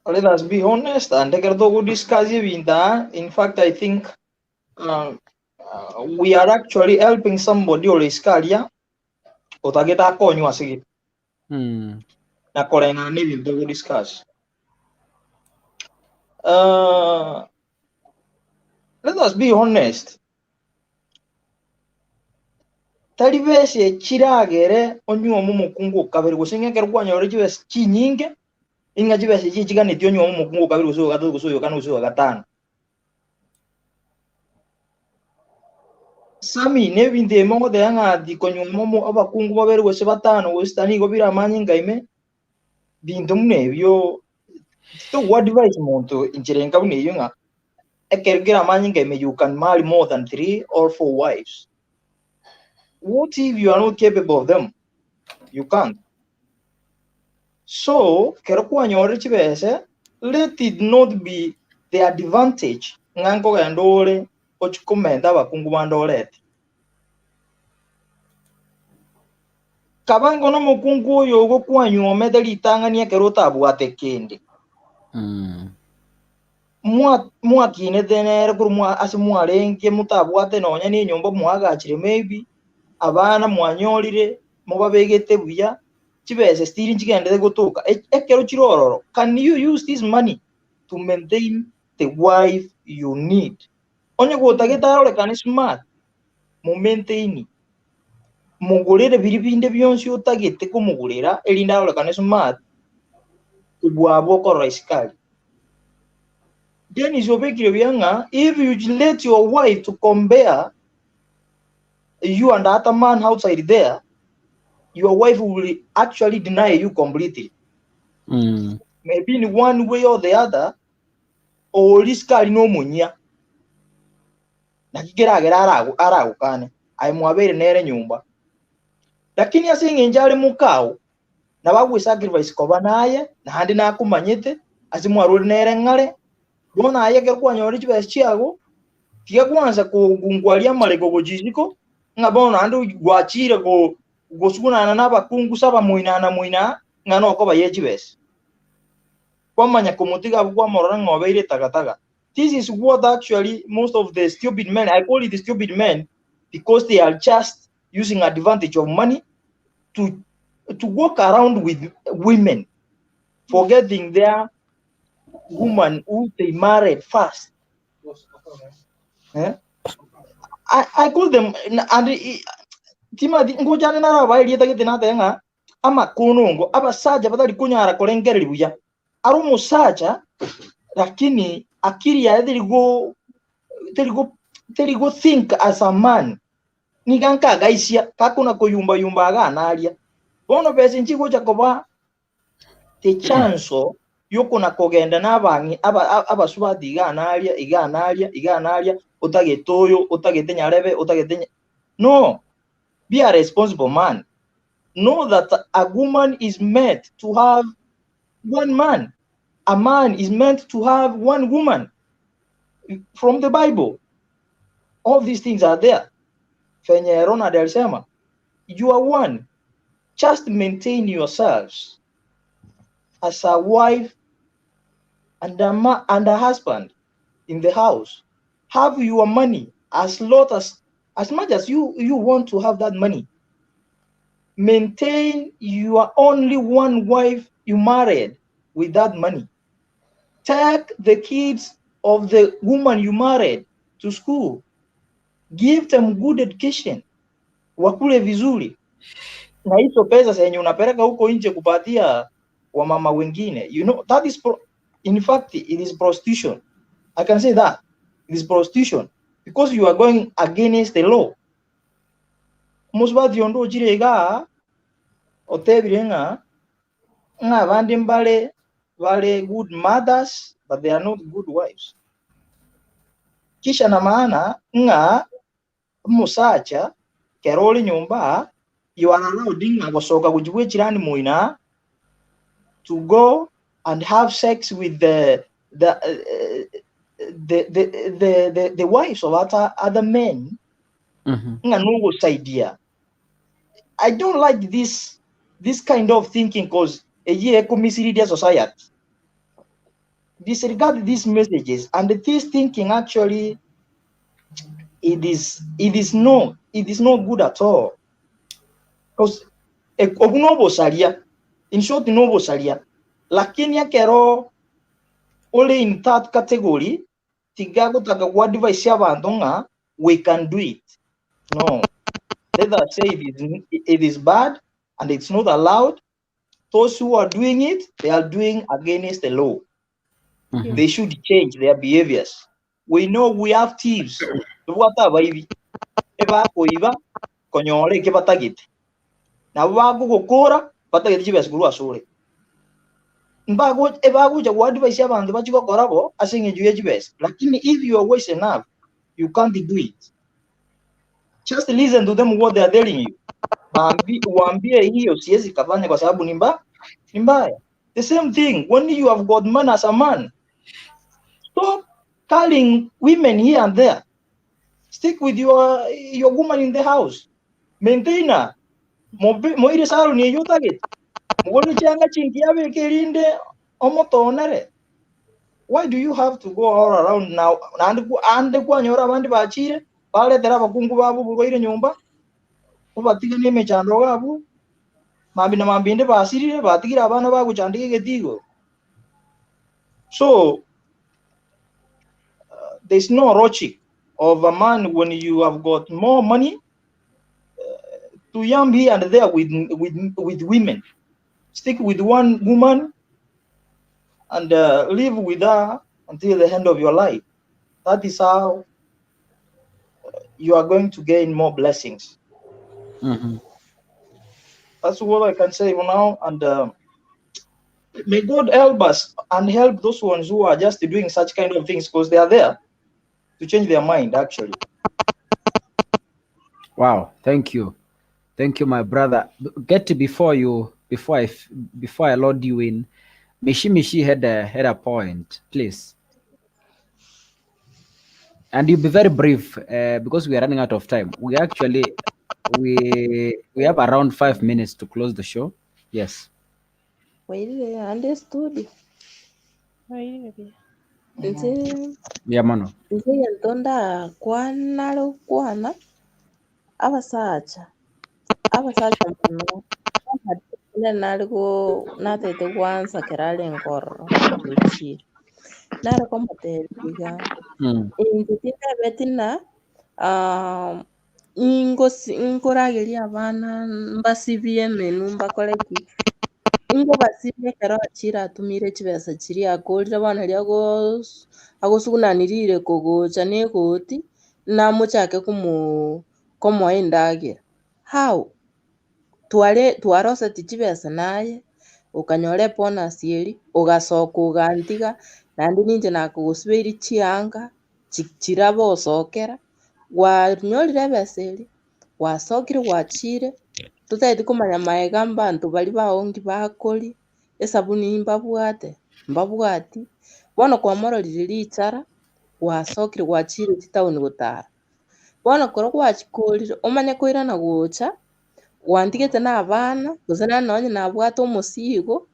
Let us be honest and ekero togo discuss ebinto aa, in fact I think uh, uh, we are actually helping somebody ore isiko aria otagete akonywa ase gete Mm. na koreng'ana na ebinto togo discuss. Uh, let us be honest. Tari besa chiragere onyuome omokungu okabere gose ng'a ekero kwanyorire chibesa chinyinge ing'a chibesa echi chiganetie onyuome omokungu okabere gose ogatato gose oyokane gose oyogatano. Sami n'ebinto ebi mogoteba ng'a tikonyuoma omo abakungu babere gose batano gose tano nigo bire amanyinga ime, binto buna ebio titogoadvise monto inchera enka buna eyio ng'a ekero kere amanyinga ime you can marry more than three or four wives. What if you are not capable of them? You can't. So, kero kwanyorire chibese, let it not be the advantage ng'a nkogenda ore ochie komenta abakungu bande orete. Kabango nomokungu oyo ogokwanyuomete ritang'ani ekero otabwate kende. Mwa- mwakinete nere korwa mwa- ase mwarenge motabwate nonya na enyomba mwaagachire maybe, abana mwanyorire, mobabegete buya, chibesa still nchigenderete gotoka. E- Ekero chire ororo, can you use this money to maintain the wife you need? Onye gotagete arorekane smart, mo maintain, mogorere biria binde bionsi otagete komogorera erinde arorekane smart, kobua abwo okorora isiko aria. Dennis obekire buya ng'a if you let your wife to compare you and other man outside there, your wife will actually deny you completely. Maybe in one way or the other, oria isiko aria nomonyia, naki keragere arago aragokane, aye mwabeire nere nyomba. Lakini ase eng'encho are mokao, nabo agwesacrifice koba naye, naende nakomanyete, ase mwarure nere ng'are, bono aye ekero kwanyorire chibesa chiago, tiga kwansa kogunkwaria amareko gochia isiko, ng'a bono naende gwachire go gosugunana na abakungu saba moina na moina, ng'a nokoba ye chibesa. Kwamanya komotiga abwo kwamorora ng'a obeire etagataga. This is what actually most of the stupid men, I call it stupid men, because they are just using advantage of money to to walk around with women, forgetting their woman who they married first. Eh? I, I call them and timati ngochane narabae erieta gete natebe ng'a amakonongo abasacha batari konyara korengereria buya are omosacha lakini akili yaye teri go teri go teri go think as a man niga nkagaisia gakona koyumba yumba iga naria bono besa nchigocha koba the chance yokona kogenda na abang'i aba abasubati iga naria iga naria iga naria otagete oyo otagete nyarebe otagete nya no be a responsible man know that a woman is meant to have one man a man is meant to have one woman from the bible all these things are there fenye Ronald alisema you are one just maintain yourselves as a wife and a, ma- and a husband in the house have your money as lot as as much as you you want to have that money maintain your only one wife you married with that money take the kids of the woman you married to school give them good education wakule vizuri na hizo pesa zenye unapeleka huko nje kupatia wamama wengine you know that is pro in fact it is prostitution i can say that it is prostitution because you are going against the law mosubati onde ochire igaa otebire ng'a ng'a abande mbare bare good mothers but they are not good wives kisha na maana ng'a omosacha kero ore nyomba you are allowed ng'a gosoka gochia bwa echirani moina to go and have sex with the the uh, the, the, the, the, the wives of other, other men ng'a nogosaidia i don't like this this kind of thinking cause eye ekomislead society disregard these messages and this thinking actually it is it is no it is not good at all because obu nobosaria in short nobosaria lakini ekero ore in that category tiga gotaka gwa advise abanto ng'a we can do it no let us say it is, it is bad and it's not allowed those who are doing it they are doing against the law they should change their behaviors we know we have thieves tobwate abaibi. bakoiba konyora eke batagete. Nabo bakogokora batagete chibesa korwa asore. Mbago ebagocha goadvise abanto bachie gokora bo ase eng'encho ye chibesa. Lakini if you are wise enough, you can't do it. Just listen to them what they are telling you. Waambi, waambie hiyo siwezi kafanya kwa sababu ni mba, ni mbaya. The same thing when you have got money as a man, stop calling women here and there. Stick with your your woman in the house. Maintain her. Mobe- Moire salon eyo otagete. Mogore chianga chingiya abeke erinde omotonere. Why do you have to go all around now? Naende kwa- ande kwanyora abande bachire baretera abakungu babo oborwaire nyomba obatige na emechando iga abwo mambi na mambi ende basirire batigire abana bagochandika egetigo. So there's no logic of a man when you have got more money to yam here and there with with with women. Stick with one woman and live with her until the end of your life. That is how you are going to gain more blessings. That's what I can say for now. And may God help us and help those ones who are just doing such kind of things because they are there to change their mind, actually. Wow, thank you. Thank you, my brother. Get to before you before I f- before I load you in. Mishi Mishi had a had a point, please. And you be very brief because we are running out of time. We actually we we have around 5 minutes to close the show. Yes. Wairire ande studio. Wairire buya. Inche Yeah, mano. inche egento ndakwana nare gokwana, abasacha, abasacha mono, nare go natagete goansa ekero arenge ororo ochire. Nare komotebia iga, inche tintebeti ng'a ingosi nkorageria abana mbasibie emenwa mbakore ki, ingobasibia ekero achire atumire chibesa chiria akorire bono riria agosu agosugunani rireko gocha na egoti, namochake komo komoa endagera. How? Tware twaroseti chibesa naye, okanyora ebonus eria, ogasoka ogantiga, naende ninche nakogosibeiri chianga, chi chiraba osokera, gwanyorire ebesa eria, gwasokire gwachire, totagete komanya maega mbanto baria baongi bakoria, esabuni mbabwate, mbabwati, bono kwamororire richara, gwasokire gwachire chitown gotara. Bono ekero gwachikorire, omanye koirana gocha, gwantigete na abana, gose nande nonye nabwate omosigo,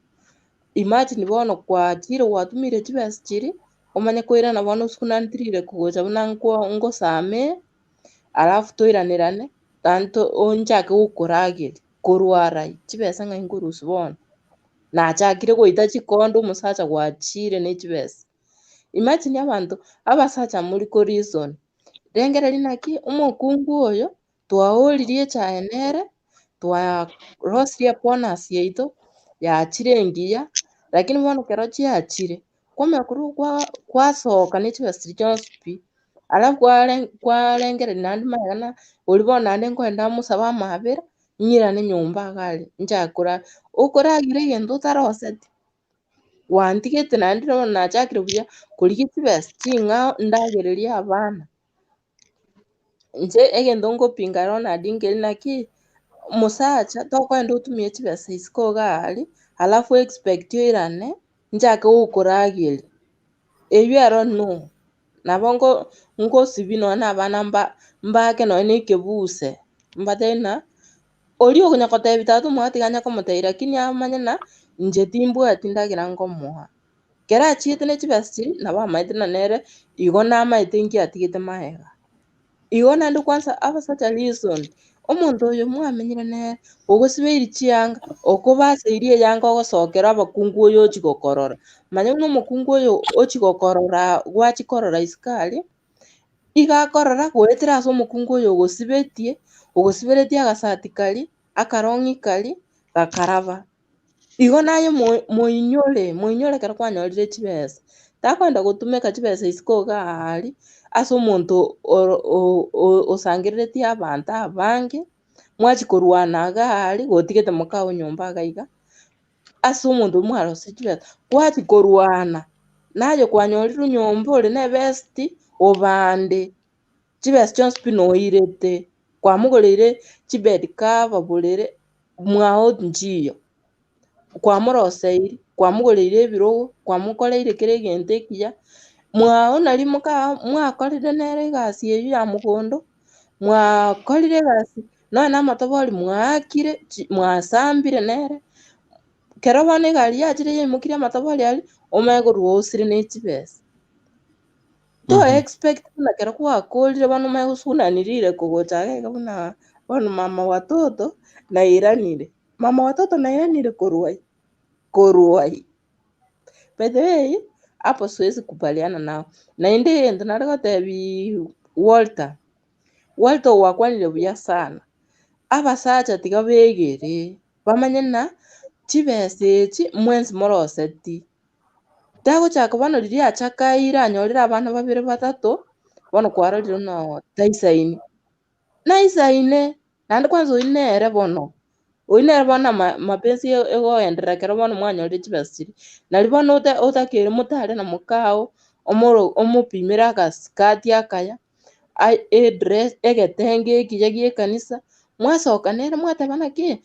imagine bono gwachire gwatumire chibesa chiria, omanye koirana bono osukunantirire kogocha buna nko ngosamee, alafu toiranerane, naende onchake gokorageria, korwa arai, chibesa ng'ai nkorusia bono. Nachakire goita chikondo omosacha gwachire na echibesa. Imagine abanto, abasacha mori ko reason, rengereria naki omokungu oyo, twaoririe echae nere, twarosirie ebonus yaito, yachire engiya, lakini bono ekero chiachire, kwamanya korwa kwa kwasoka na echibesa chiria chionsi pi, alafu kware kwarengereria naende magega na oria bono naende nkoenda mosabe amabera, ng'irane nyomba iga aria, nchake korara. Okoragera egento otaroseti, gwantigete naende bono nachakire buya, korigia chibesa ching'ao ndagererie abana. Inche egento ngopinga Ronald nkeri naki, omosacha tokoenda otumie chibesa isiko iga aria, alafu expect oirane, nchake gokorageria. Eywo ero no, nabo nko nkosibia nonye na abana mba mbake nonye na ekebuse, mbatebie ng'a oria okonya kotebia tata omwabo tiga anya komotebia lakini amanye ng'a inche timbwati ndagera nkomoa. Ekero achiete na chibesa chiria, nabo amaete ng'a nere igo namaete nki atigete maega. Igo naende kwanza abasacha reason, omonto oyo mwamenyire nere, ogosibeiri chianga, okobaseirie eyanga ogosokera abakungu oyo ochia gokorora. Manya buna omokungu oyo ochia gokorora gwachia korora isiko aria, iga akorora goetera ase omokungu oyo ogosibetie, ogosiberetie agasati karia, akarong'i karia, gakaraba. Igo naye mo moinyore moinyore ekero kwanyorire chibesa, takoenda gotumeka chibesa isiko iga aria. ase omonto oro o- o- osangereretie abanto abange, mwachia korwana iga aria gotigete mokao nyomba iga iga, ase omonto mwarosire chibesa, gwachia korwana, naye kwanyorire nyomba ore na ebesti obande, chibesa chionsi pi noirete, kwamogoreire chibed cover borere, mwao nchiyo, kwamoroseiri, kwamogoreire ebirogo, kwamokoreire kera egento ekiya, mwao nari moka mwakorire nere egasi eywo ya mogondo, mwakorire egasi nonya na amatobori mwaakire chi mwasambire nere, kero bono egari yachire yaimokirie amatobori aria, omanye korwa osire ne chibesa. To expect buna kero gwakorire bono omanye gosunani rireko gocha iga iga buna bono mama watoto nairanire, mama watoto nairanire korwa ai? Korwa ai? By the way, hapo siwezi kubaliana nao. Naende egento nare gotebi Walter, Walter gwakwanire buya sana, abasacha tiga begere, bamanye ng'a chibesa echi mwensi moroseti. Tagochaka bono riria achakaire anyorire abana babere batato, bono kwarorire ng'a taisaini. Naisaine, naende kwanza oyio nere bono, oyio nere bono ama mapenzi egoenderera ekero bono mwanyorire chibesa chiria. Nari bono ota otakeire motare na mokao, omoro omopimere agasikati akaya, ai edress egetenge ekiya gia ekanisa, mwasoka nere mwateba naki.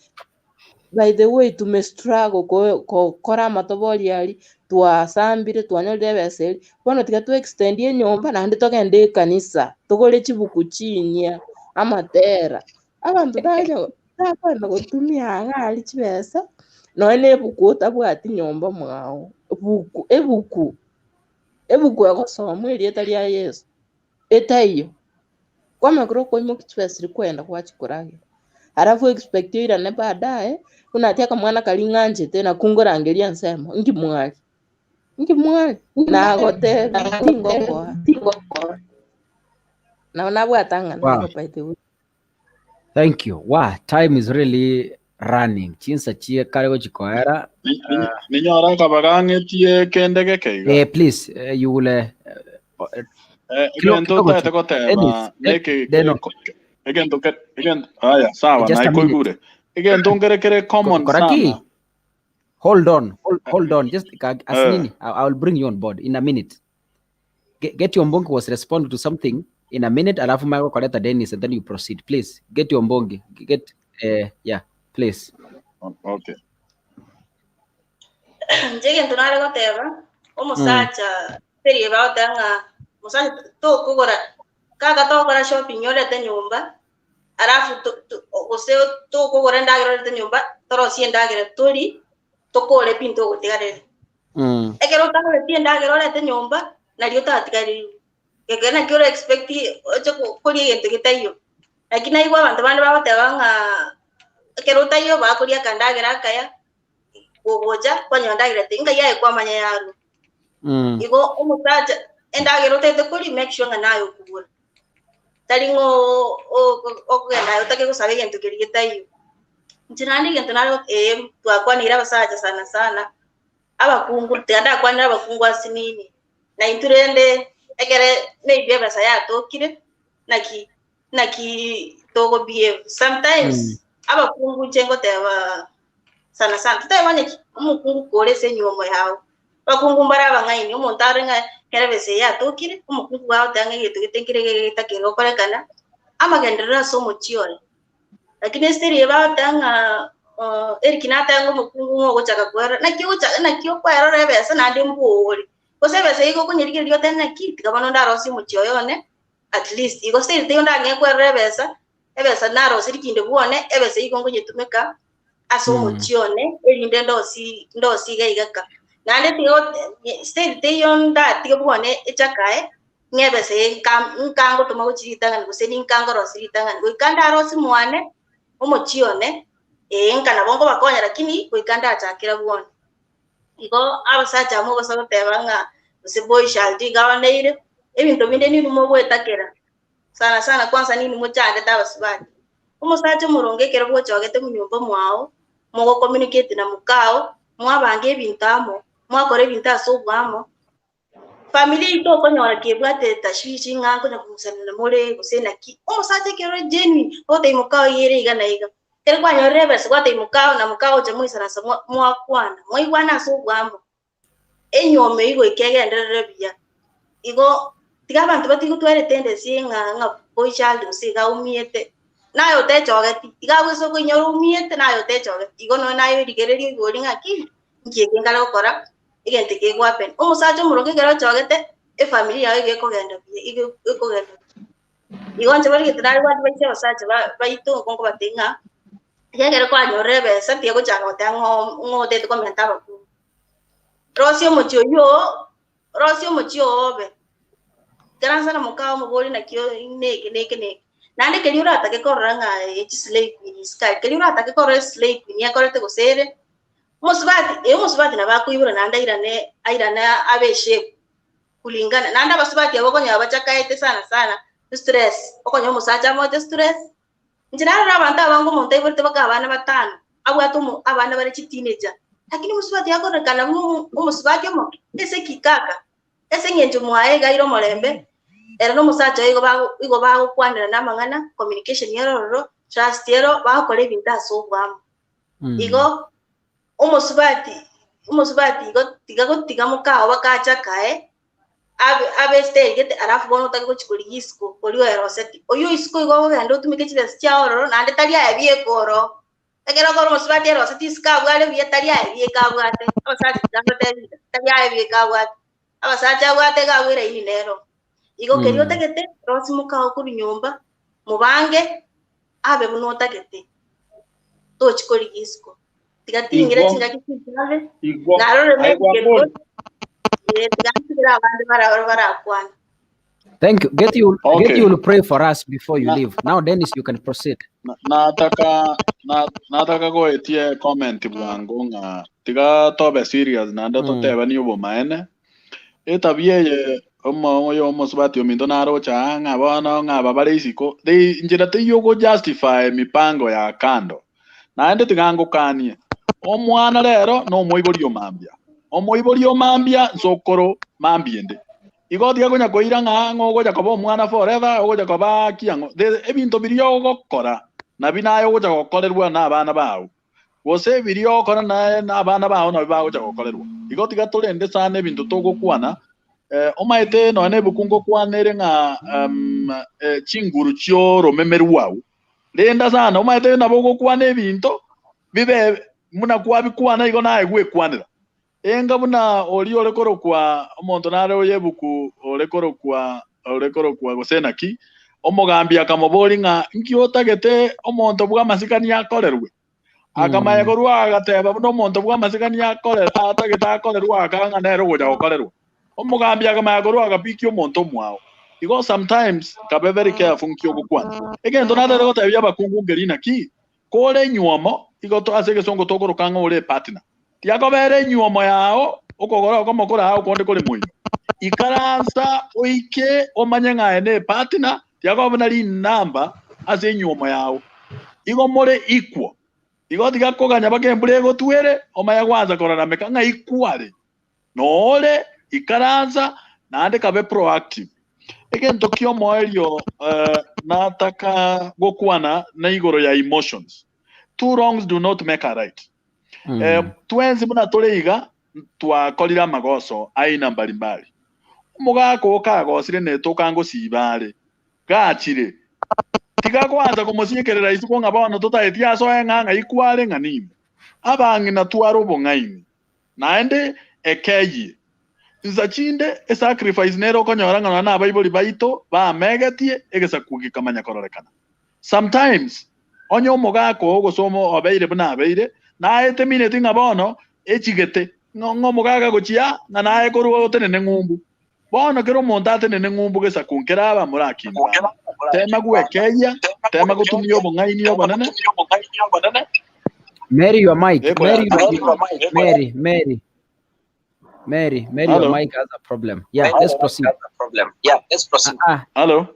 By the way tume struggle ko- gokora amatobori aria, twasambire twanyorire ebesa eria, bono tiga to extend enyomba naende togende ekanisa, togore chibuku chinyia, amatera, abanto tacha takoenda gotumia iga aria chibesa, nonye na ebuku otabwati nyomba mwao, buku ebuku, ebuku egosomwa erieta ria Yeso, etaiyo. Kwamanya korwa okoimokia chibesa chiria kwagenda gwachia koragera, alafu expect oirane baadaye, buna ati akamwana karia ng'anchete nakwo nkorangeria ensemo, inki mwari? Inki mwari? Nagotebia tingokoa. Nabo nabwate ang'ana Wow. igo by the way. Thank you. Wow, time is really running. Chinsa chie kare gochikoera. Ninyore akabaga ng'etie kende geke iga. Eh, please, you will Egento kidogo otagete tu. goteba Dennis, neke Deno, egento egento aya sawa just a minute. naikoigure. Egento nkere kere common Koraki, sana. hold on, hold on. Just asinini, I will bring you on board in a minute. Get your Mbongi was responding to something in a minute, alafu Michael Koleta Dennis, and then you proceed. Please, get your Mbongi. Get, yeah, please. Okay. Inche egento nare goteba, omosacha teri bagoteba ng'a mosacha tokogora kaka togokora shopping orete nyomba, alafu gose tokogora endagera orete nyomba, torosie endagera tori, tokore pi ntogotigareri. Ekero otagoreti endagera orete nyomba, nario otatigareirwe. Ekero naki ore expect oche koria egento getaiyo. Lakini naigwa abanto bande bagoteba ng'a ekero otaiyo bakoria akandagera akaya, gogocha kwanyora endagera teiyo, nkai aye kwamanya yarwa. Igo omosacha endagera otagete koria make sure ng'a naye okogora. Tari ng'a okogenda aye otake gosaba egento keria getaiyo. Inche naende egento nare ee twakwanire abasacha sana sana, abakungu tiga ndakwanere abakungu ase nini, na intwe rende ekere maybe ebesa yatokire, naki naki togo behave. Sometimes abakungu inche ngoteba sana sana, totebe onye ki omokungu kore ase enywomo yao, abakungu mbare abang'aini, omonto arore ng'a ekero ebesa eye yatokire, omokungu gagoteba ng'a egento gete nkere getakeire gokorekana, amagenderero ase omochie oye. Lakini esiteri eye bagoteba ng'a Eric natebe ng'a omokungu ng'a ogochaka kwerora, naki ogochaka naki okwerora ebesa naende mbore, gose ebesa eyio igo okonyerigereria otebe naki, tiga bono ndarosie omochie oyo one at least. Igo siteri teiyo ndang'ee kwerora ebesa, ebesa narosirie kinde bwone, ebesa eyio igo nkonyetumeka ase omochie one, erinde ndosie ndosie iga iga ka. Naende tiga siteri teiyo ndatige bwone echakae, ng'a ebesa eye nkangotoma gochia ritang'ani gose ninkangorosia ritang'ani, goika ndarosie mwane, omochie one, ee nka nabo nkobakonya lakini goika ndachakera bwone. Igo abasacha amo gose goteba ng'a gose boy child iga oneire, ebinto binde ninwe mogoetakera, sana sana kwanza ninwe mochandete abasubati. Omosacha omoronge ekero bwochogete monyomba mwao, mogo communicate na mokao, mwabanga ebinto amo, mwakora ebinto ase oboamo. Familia yaito okonyora kebwate tashwishi ng'a nkonya kong'usanana more gose naki, omosacha ekero ore genuine, ogotebia mokao iga ere iga na iga. Ekero kwanyorire ebesa gwatebia mokao na mokao ocha moisaransa mwa- mwakwana, mwaigwana ase oboamo, enywomo eywo goika egenderere buya. Igo tiga abanto batige gotwara etendency ng'a ng'a boy child gose iga aumiete, naye otechogeti, iga abwo ase okoinyora oumiete naye otechogeti, igo nonye naye origereria oigwe oria ng'aki, nki eke nkare gokora, egento eke gegoa happen. Omosacha omoronge ekero ochogete, efamiri yago iga ekogenda buya, iga ekogenda buya. Igo inche bono egento nare goadvise abasacha ba- baito nigo nkobatebia ng'a, ekiagera kwanyorire ebesa tiga gochaka goteba ng'a ng'a otagete komenta abakungu. Rosia omochie oyio oo, rosia omochie oo obe, ikaransa na mokao omoborie naki o neke neke neke. Naende keria oratake korora ng'a echislay queen isiko aria, keria oratake korora eslay queen ekorete gose ere, omosubati, eh omosubati nabo akoibora naende airane airane abe eshape kulingana, naende abasubati abwo okonyora bachakaete sana sana stress, okonyora omosacha amoete stress, Inche narora abanto abange omonto aiborete baka abana batano, abwate omo abana bare chiteenager, lakini omosubati akororekana buna omo omosubati omoke, ase ki kaka? Ase eng'encho mwaye iga aire omorembe, ere na omosacha oye igo bago igo bagokwanerana amang'ana, communication ere ororo, trust ero, bagokora ebinto ase oboamo. Igo omosubati omosubati igo tiga gotiga mokao bakacha kae, abe abe estage gete alafu bono otake gochia korigia isiko oria oeroseti. Oyio isiko igo okogenda otumeke chibesa chiago ororo naende tari aye bieka oroo. Ekero okora omosubati eroseti isiko abwo are buya tari aye bieka abwate, abasacha tiga mbatebi iga, tari aye bieka abwate, abasacha abwate iga abwo eraini nero. Igo keria otagete, rosia mokao korwa nyomba, mobange, abe buna otagete, tochi korigia isiko. Tiga ting'ire Igwo. chingaki chintambe, Igwo. narore Aye maybe gwakori. eh, tiga ntigere abande bara barakwana. Thank you. Get you get Okay. you will pray for us before you Na, leave. Now Dennis, you can proceed. na, nataka na, nataka goetie comment bwango ng'a tiga tobe serious naende totebanie obomaene Etabia eye omo oyo omosubati ominto naroche aa ng'a bono ng'a aba bare isiko, they nchera teiyo ogojustify emipango ya kando. Naende tiga ngokanie, omwana rero nomoibori o mambia, omoibori o mambia nsokoro mambia ende. Igo tiga konya koira ng'a ng'a ogocha koba omwana forever, ogocha koba ki ang'o, the ebinto biria ogokora nabi naye ogocha gokorerwa na abana bao. Gose biria ogokora naye na abana bao nabio bagocha gokorerwa. Igo tiga torende sana ebinto togokwana. Eh, omaete nonya nebuku ngokwana ere ng'a um, eh, chinguru chi'oromeme rwao. Renda sana, omaete nabo ogokwana ebinto bibe buna kwabikwana igo naye gwekwanera. Enga buna oria ore korokwa omonto nare oyo ebuku ore korokwa ore korokwa gose naki, omogambi akamoboria ng'a nki otagete omonto bw'amasikani akorerwe? Akamanya korwa agateba buna omonto bw'amasikani akore atagete akorerwe aka ng'a nere ogocha gokorerwa. Omogambi akamanya korwa agapikia omonto omwao. Igo sometimes kabe very careful nki ogokwana. Egento natagete gotebia abakungu nkeri naki, Kore enyuomo, igo to ase egesongo tokoroka ng'a ore epartner. Tiakobera enyuomo yao okogoro okomo kore aa okonde kore moino. Ikaransa oike omanye ng'a aye ne epartner, tiakoba buna rinamba ase enyuomo yao. Igo more equal. Igo tiga koganya baka embura egotwere omanye gwansa korarameka ng'a equally. Nore ikaransa naende kabe proactive. Egento ki'omoerio eh, nataka gokwana na igoro ya emotions. Two wrongs do not make a right. Eh, twensi buna tore iga twakorire amagoso aina mbalimbali. Omogaka oo kagosire netoka ngosiba are, gachire, tiga kwansa komosiekerera isiko ng'a bono totaeti asoe ng'a ng'ai kware ng'a nime. Abang'ina tware obong'aini. Naende ekeyie. Insa chinde esacrifice nere okonyora ng'a nonya nabaibori baito baamegetie egesaku gekamanya kororekana. Sometimes onye omogaka oo gose omo obeire buna abeire naye temineti ng'a bono echigete ng'a ng'a omogaka gochia ng'a naye korwa otenene ng'umbu. Bono kera omonto atenene ng'umbu gesaku nkere aba morakine bana. Tema gwekeyia, tema gotumia obong'aini obonene. Mary, your mic. Eko Mary, ya- your mic. Mary, Mary. Mary, Mary, your Hello. mic has a problem. Yeah, let's proceed. Ah, Hello.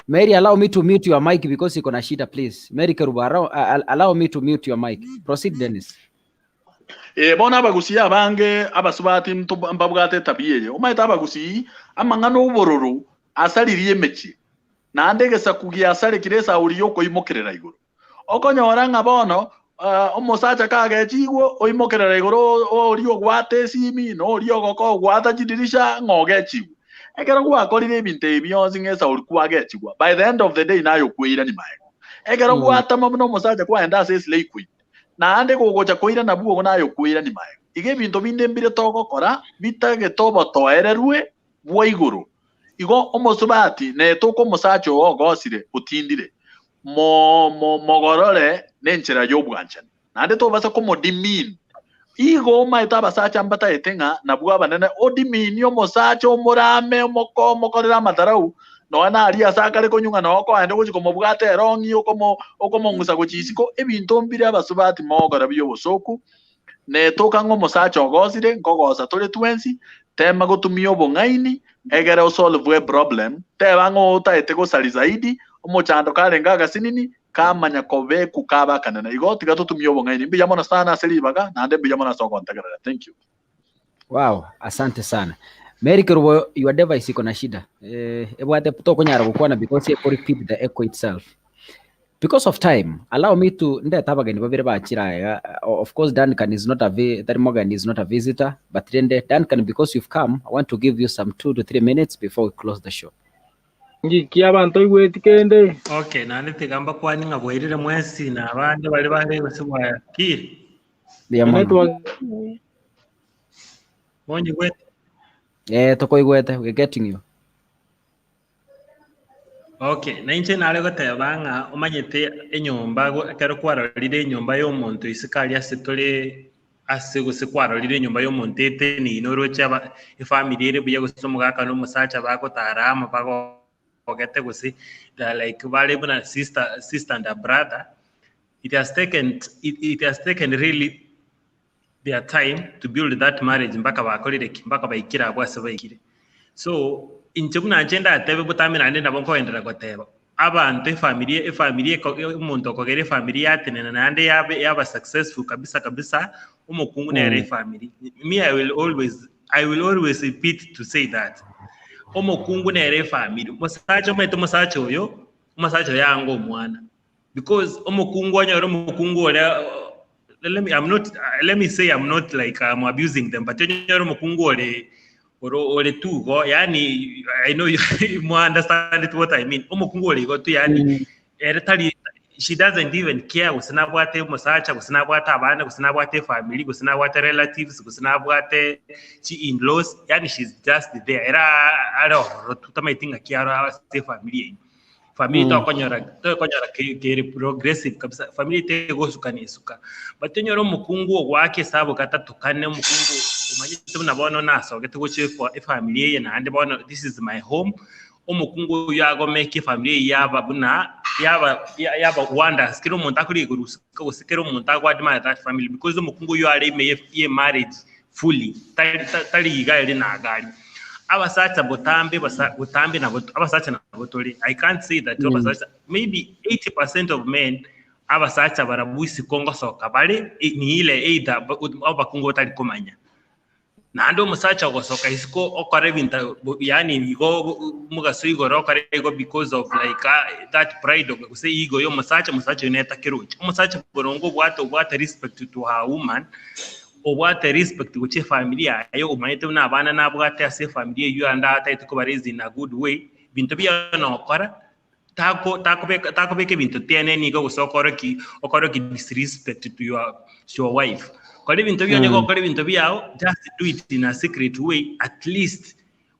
Mary, allow me to mute your mic because iko na shida, please. Mary Kerubo, allow, allow me to mute your mic. Proceed, Dennis. Eh, bono abagusii abange abasubati nto- mbabwate etabia eye. Omanyete abagusii amang'ana obororo asaririe emechie, naende egesaku giasarekire esauri y'okoimokerera igoro. Okonyora ng'a bono ah, omosacha kagechigwe oimokerera igoro oria ogwata esimi, na oria ogoka ogwata chidirisha ng'a ogechigwe. Ekero gwakorire ebinto ebi bionsi ng'a esauri kwagechigwa, by the end of the day naye okweirania magega. Ekero gwatama buna omosacha kwaenda ase eslay queen, Naende gogocha koirana bwogo naye okweirania magega. Iga ebinto binde mbire togokora bitagete obotoererwe bwa igoro. Igo omosubati netoka omosacha oo ogosire otindire, mo, mo, mogorore nenchera y'obwanchani. Naende tobasa komodemean. Igo omaete abasacha mbatagete ng'a nabwo abanene, odemeanie omosacha omorame, omoko, omokorere amatharau, Nonya naria ase akare konywa ng'a noo okoenda gochia komobwata erong'i okomo okomong'usa gochia isiko, ebinto mbire abasubati mogokora bi'obosooku, netoka ng'a omosacha ogosire, nkogosa tore twensi, tema gotumia obong'aini egere osolve eproblem, teba ng'a otaete gosari zaidi, omochando karenge agasinini, kamanya kobeku kabe akanene. Igo tiga totumie obong'aini. Mbuya mono sana ase ribaga, naende mbuya mono ase ogontegerera. Thank you. Wow, asante sana. Mary Kerubo, your device iko na shida. Eh, ebwate tokonyara gokwana because eko repeat the echo itself. Because of time, allow me to ndeta abageni babere bachire aiga. Of course Duncan is not a vi, tari mogeni is not a visitor, but rende Duncan because you've come, I want to give you some 2 to 3 minutes before we close the show. Ngiki abanto oigweti kende? Okay, naende tiga mbakwanie ng'a bwairire mwensi na abande baria bare gose bwakire. Mbuya mono. Network Monyigwete? Eh, tokoigwete, we're getting you. Okay, na inche nare goteba ng'a omanyete enyomba go- ekero kwarorire enyomba ya omonto isiko aria ase tore ase gose kwarorire enyomba ya omonto eteneine oroche aba efamiri ere buya gose omogaka na omosacha bagotara amo bagogete gose they are like bare buna sister sister and a brother, it has taken it, it has taken really their time to build that marriage mpaka bakorire ki mpaka baikire abwo ase baikire so inche buna inche ndatebe botambe naende nabo nkoenderera goteba abanto efamiri efamiri eko omonto okogera efamiri yatenena naende yabe yaba successful kabisa kabisa omokungu nere Mm. efamiri me I will always I will always repeat to say that omokungu nere efamiri omosacha omanyete omosacha oyo omosacha oyo anga omwana Because omokungu onyore omokungu oria let me, I'm not, let me say I'm not like I'm abusing them but onyore omokungu ore ore ore tu igo yani I know you, you understand it what I mean omokungu ore igo tu yani Mm. ere tari she doesn't even care gose nabwate omosacha gose nabwate abana gose nabwate efamily gose nabwate relatives gose nabwate chi in-laws yani she's just there era are ororo tu tamaeti ng'aki aro ase efamily eyio Family Mm. tokonyora tokonyora ke- kere progressive kabisa family tegosuka na esuka but onyore omokungu ogoaka esabu gatato kane omokungu omanyete buna bono nasogete gochia efo efamily eye naende bono this is my home omokungu oyio agomeke efamily eye yaba buna yaba ya- yaba wonders kera omonto akorigia korusika gose kera omonto ago admire that family because omokungu oyio are ime ye ye marriage fully tari ta- tari iga ere na agari abasacha botambe basa botambe nabo abasacha nabo tore i can't say that Mm. abasacha maybe 80% of men abasacha barabwo isiko ngosoka bare e- ni ile either ba- ut- abakungu batari komanya naende omosacha ogosoka isiko okora ebinto bo- yaani igo bo- mogaso igoro okora igo because of like ah, that pride of gose ego ya omosacha omosacha oyo neta keroche omosacha boronge obwate obwate respect to her woman Obwate respect gochia efamiri yaye, omanyete buna abana nabwate ase efamiri eyio ande atagete koba raise in a good way, binto biaye nokora, tako takobeka takobeka ebinto tieneni iga gose okore ki okore ki disrespect to your to your wife. Kora ebinto biago nigo okora ebinto biago, just do it in a secret way at least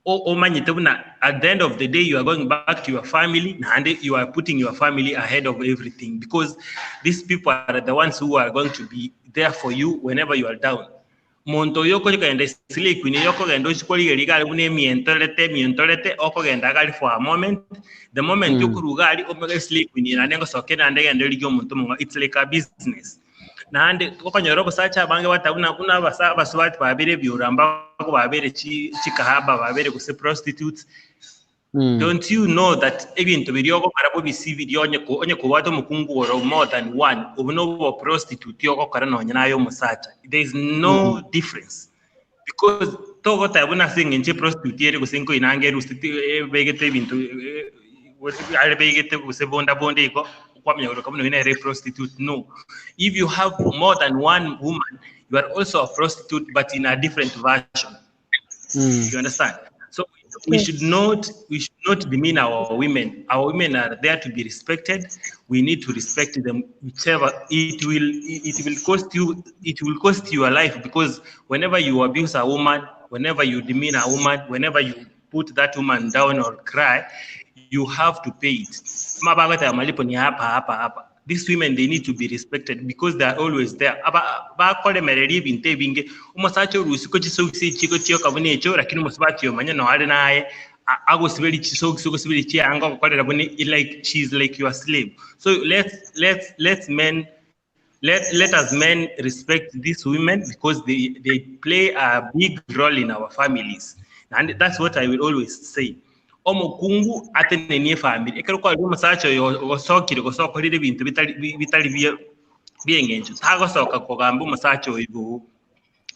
o- omanyete buna at the end of the day you are going back to your family naende you are putting your family ahead of everything because these people are the ones who are going to be there for you whenever you are down monto oyo okogenda sleep queen oyo okogenda ochi korigereria iga are buna emientorete emientorete okogenda iga are for a moment the moment Mm. okorwa iga aria omanye sleep queen naende ngosoka naende egende origie omonto omong'ao it's like a business Naende okonyora obosacha abange bateba buna buna abasa abasubati babere ebiura mbago babere chi chikahaba babere gose prostitutes. Don't you know that ebinto biria ogokora bobisi biria onye ko- onye kobwate omokungu ore more than one obo nobo prostitute ogokora nonye naye omosacha there is no difference because togoteba buna ase eng'encho eprostitute ere gose nkoinanga eruseti ebegete ebinto eh, eh, are begete gose bonda bonde igo kwamanya koroka buna oyo nere eprostitute no if you have more than one woman you are also a prostitute but in a different version You understand? So we should not we should not demean our women. Our women are there to be respected. We need to respect them. Whichever it will it will cost you it will cost you a life because whenever you abuse a woman, whenever you demean a woman, whenever you put that woman down or cry, you have to pay it. Mabango ya malipo ni hapa hapa hapa. These women they need to be respected because they are always there. Aba bakoremereria ebinto ebinge omosacha orusiko chisogisi chiko chioka buna echo lakini omosubati omanye noare naye a- agosiberi chisogisi ogosiberi chianga ogokorera buna like she's like your slave. So let's let's let's men let let us men respect these women because they they play a big role in our families and that's what i will always say omokungu atenenie efamiri ekero kwarire omosacha oyo ogosokire gose okorire ebinto bitari bi- bitari bie bieng'encho tagosoka kogamba omosacha oyo igo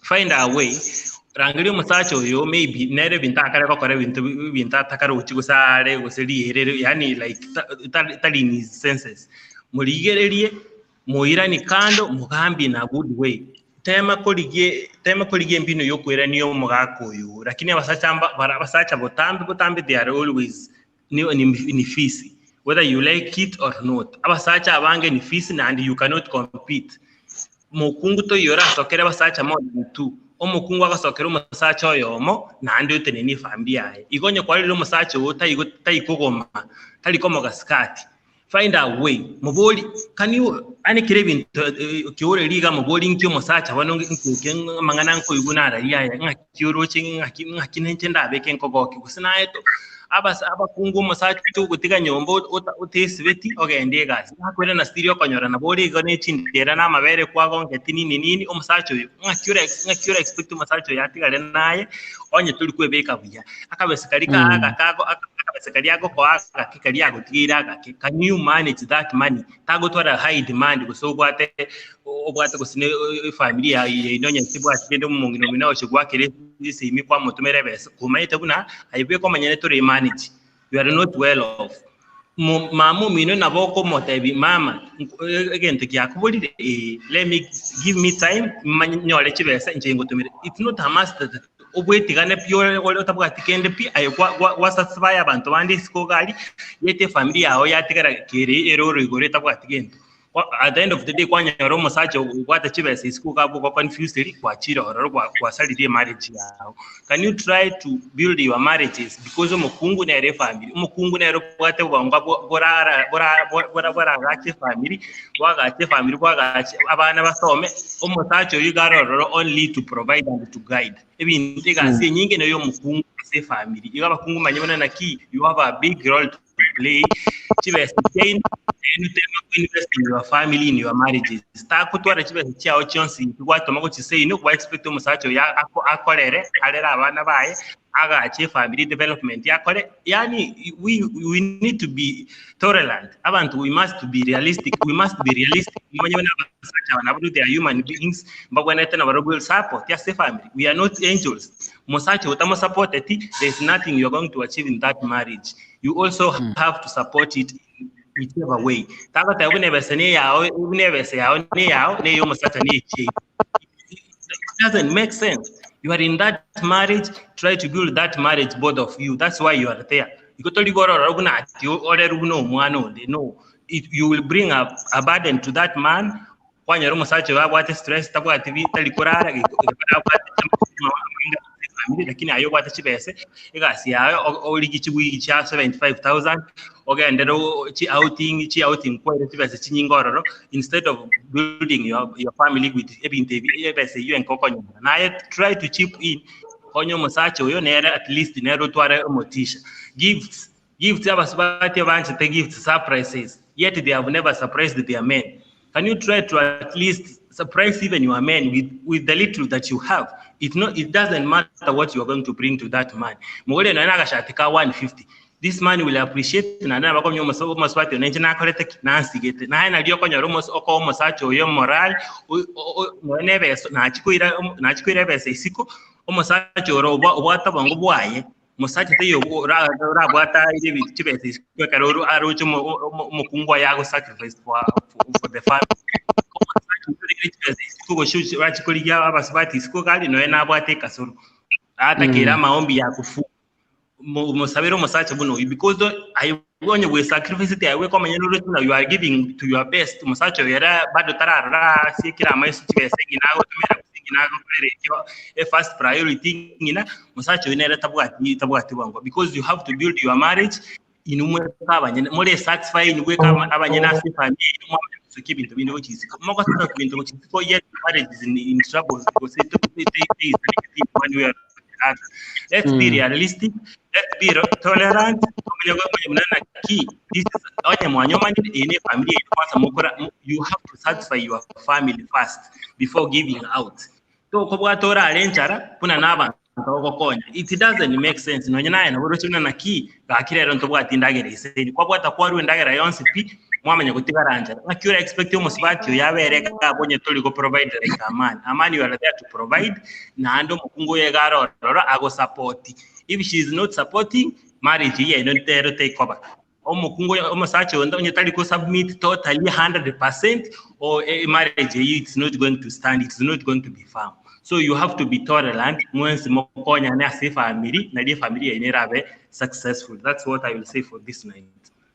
find a way rangeria omosacha oyo maybe nere ebinto akare gokora ebinto ebinto atakarochi gose are gose riere yaani like ta- ta- tari in his senses morigererie moirani kando mogambi in a good way tema korigie tema korigia embino yokoirania omogaka oyo lakini abasacha mba bara abasacha botambe botambe they are always ni, ni, ni fisi whether you like it or not abasacha abange ni fisi and you cannot compete mokungu toiyo orasokere abasacha more than two omokungu agasokera omosacha oyomo naende otenenie efamiri yaye igo onye kwarire omosacha ogo taigo taikogoma tari komoga skati find a way mobori can you ane kere ebinto eh, kiore riga mobori nki omosacha bono nki amang'ana nkoigwa nararia aya ng'aki oroche ng'aki ng'aki ninche ndabeke nkogoki gose naye to abas abakungu omosacha ogotiga nyomba ota- otesibeti ogende egasi nakwere na still okonyora nabo ore igo ne chindera na amabere kwagongeti nini nini omosacha oyo ng'aki ore ng'aki ore expect omosacha oyo atigare naye onye tori kwebeka buya akabese karia ka agaka akabese karia agokoa agake karia agotigeire agake can you manage that money tagotwara high demand gose obwate obwate gose ne efamiri ya yaino onye tibwati kende omong'ina omino agochi goakera esimi kwamotomera ebesa komanyete buna aye bweka omonyene tore manage you are not well off Mo- mama omino nabo okomotebi mama nko- e- egento giakoborire eh, let me give me time manye nyore chibesa inche ngotomere it's not a must that obwetigane pi ore ore otabwati kende pi aye gwa- gwa- gwasatisfy abanto bande isiko iga aria yete efamiri yago yatigara kere ere oro igoro etabwati gento Kwa- at the end of the day kwanyora omosacha obwate chibesa isiko iga abwo confused eri gwachire ororo gwa- gwasaririe emarriage yago can you try to build your marriages because omokungu nere efamiri omokungu nere obwate obongo bwo- borara bora bora boragache efamiri bwagache efamiri bwagache abana basome omosacha oyio iga are ororo only to provide and to guide ebinto egasi enyinge neyo omokungu ase efamiri igo abakungu manye buna naki you have a big role to play chibesa chiaino naende tema invest in your family in your marriages takotwara chibesa chiao chionsi gwatoma gochia seino gwa expect omosacha oyo ako- akorere arere abana baye agache efamily development akore yani we, we need to be tolerant abantu we must be realistic we must be realistic manye buna abasacha aba nabo they are human beings mbabwenerete nabarobwo support ase efamily we are not angels mosacha otamosupporteti there is nothing you are going to achieve in that marriage you also have to support it in whichever way tagoteba buna ebesa neyao buna ebesa yao neyao neya omosacha nechie it doesn't make sense you are in that marriage try to build that marriage both of you that's why you are there igo tori gorora buna ati orerwe buna omwana onde no it, you will bring a, a burden to that man kwanyora omosacha oyo abwate stress tabwati bi tari korara abwate family lakini aye obwate chibese egasi yaye origi chiwiki chia 75000 ogendere chi outing chi outing kwaire chibese chinyinge ororo instead of building your, your family with ebinto ebi ebese eywo enka okonyora naye try to chip in konya omosacha oyo nere at least nere otware omotisha gifts gifts abasubati abanchete gifts surprises yet they have never surprised their men can you try to at least surprise even your men with, with the little that you have it, no, it doesn't matter what you are going to bring to that man mugore noe nagashati ka 150 This man will appreciate naende nabo akomanya omosa omosubati one inche nakorete ki? Nansigete. Naye nario okonyora omos okoa omosacha oyo morale o- o- nonya na ebeso nachia koira omo nachia koira ebesa isiko, omosacha oro obwa obwate obongo bwaye, mosacha taiyo ora orabwate aire ebi chibesa isiko ekero oro aroche omo omo omokungu oye ago sacrifice for for the family. Omosacha oyio orire chibesa isiko gose orachie korigia abasubati isiko iga aria nonya nabwate ekasoro, atakeire amaombi ya kufu mosabere omosacha buna oyio because aye onye gwe sacrifice aye bweka omonyene oroche buna you are giving to your best omosacha oyo ere bado tararora asiekere amaiso chibesa ng'ina agotumera gose ng'ina agokorera ekio e first priority ng'ina mosacha oyo nere tabwati tabwati bwango because you have to build your marriage inwe mweka abanyene more satisfy inwe bweka abanyene ase efamiri yaino mwamanya gosokia ebinto binde gochia isiko mogosokia ebinto gochia isiko yet marriage is in troubles gose in one way or the other. Let's be realistic, let's be tolerant, tomenye gokonya buna naki this is onye mwanyomanire eye ne efamiri yaino kwanza mokora you have to satisfy your family first before giving out. Tokobwata orare enchara buna na abanto ogokonya. It doesn't make sense. Nonye naye nabo oroche buna naki gaki rero ntobwati endagera ase eri. Kwabwata kwarua endagera yonsi pi mwamanya gotigara nchara. Ng'aki ora expect omosubati oyo abere iga abwo onye tori go provide like a man. A man you are there to provide naende omokungu oyo iga are ororo ago support. If she is not supporting, marriage eyio yaino nero tekoba. Omokungu oyo omosacha oyo onye tari go submit totally 100% or marriage eyio it's not going to stand, it's not going to be firm. So you have to be tolerant mwensi mokonyane ase efamiri nario efamiri yaino erabe successful. That's what I will say for this night.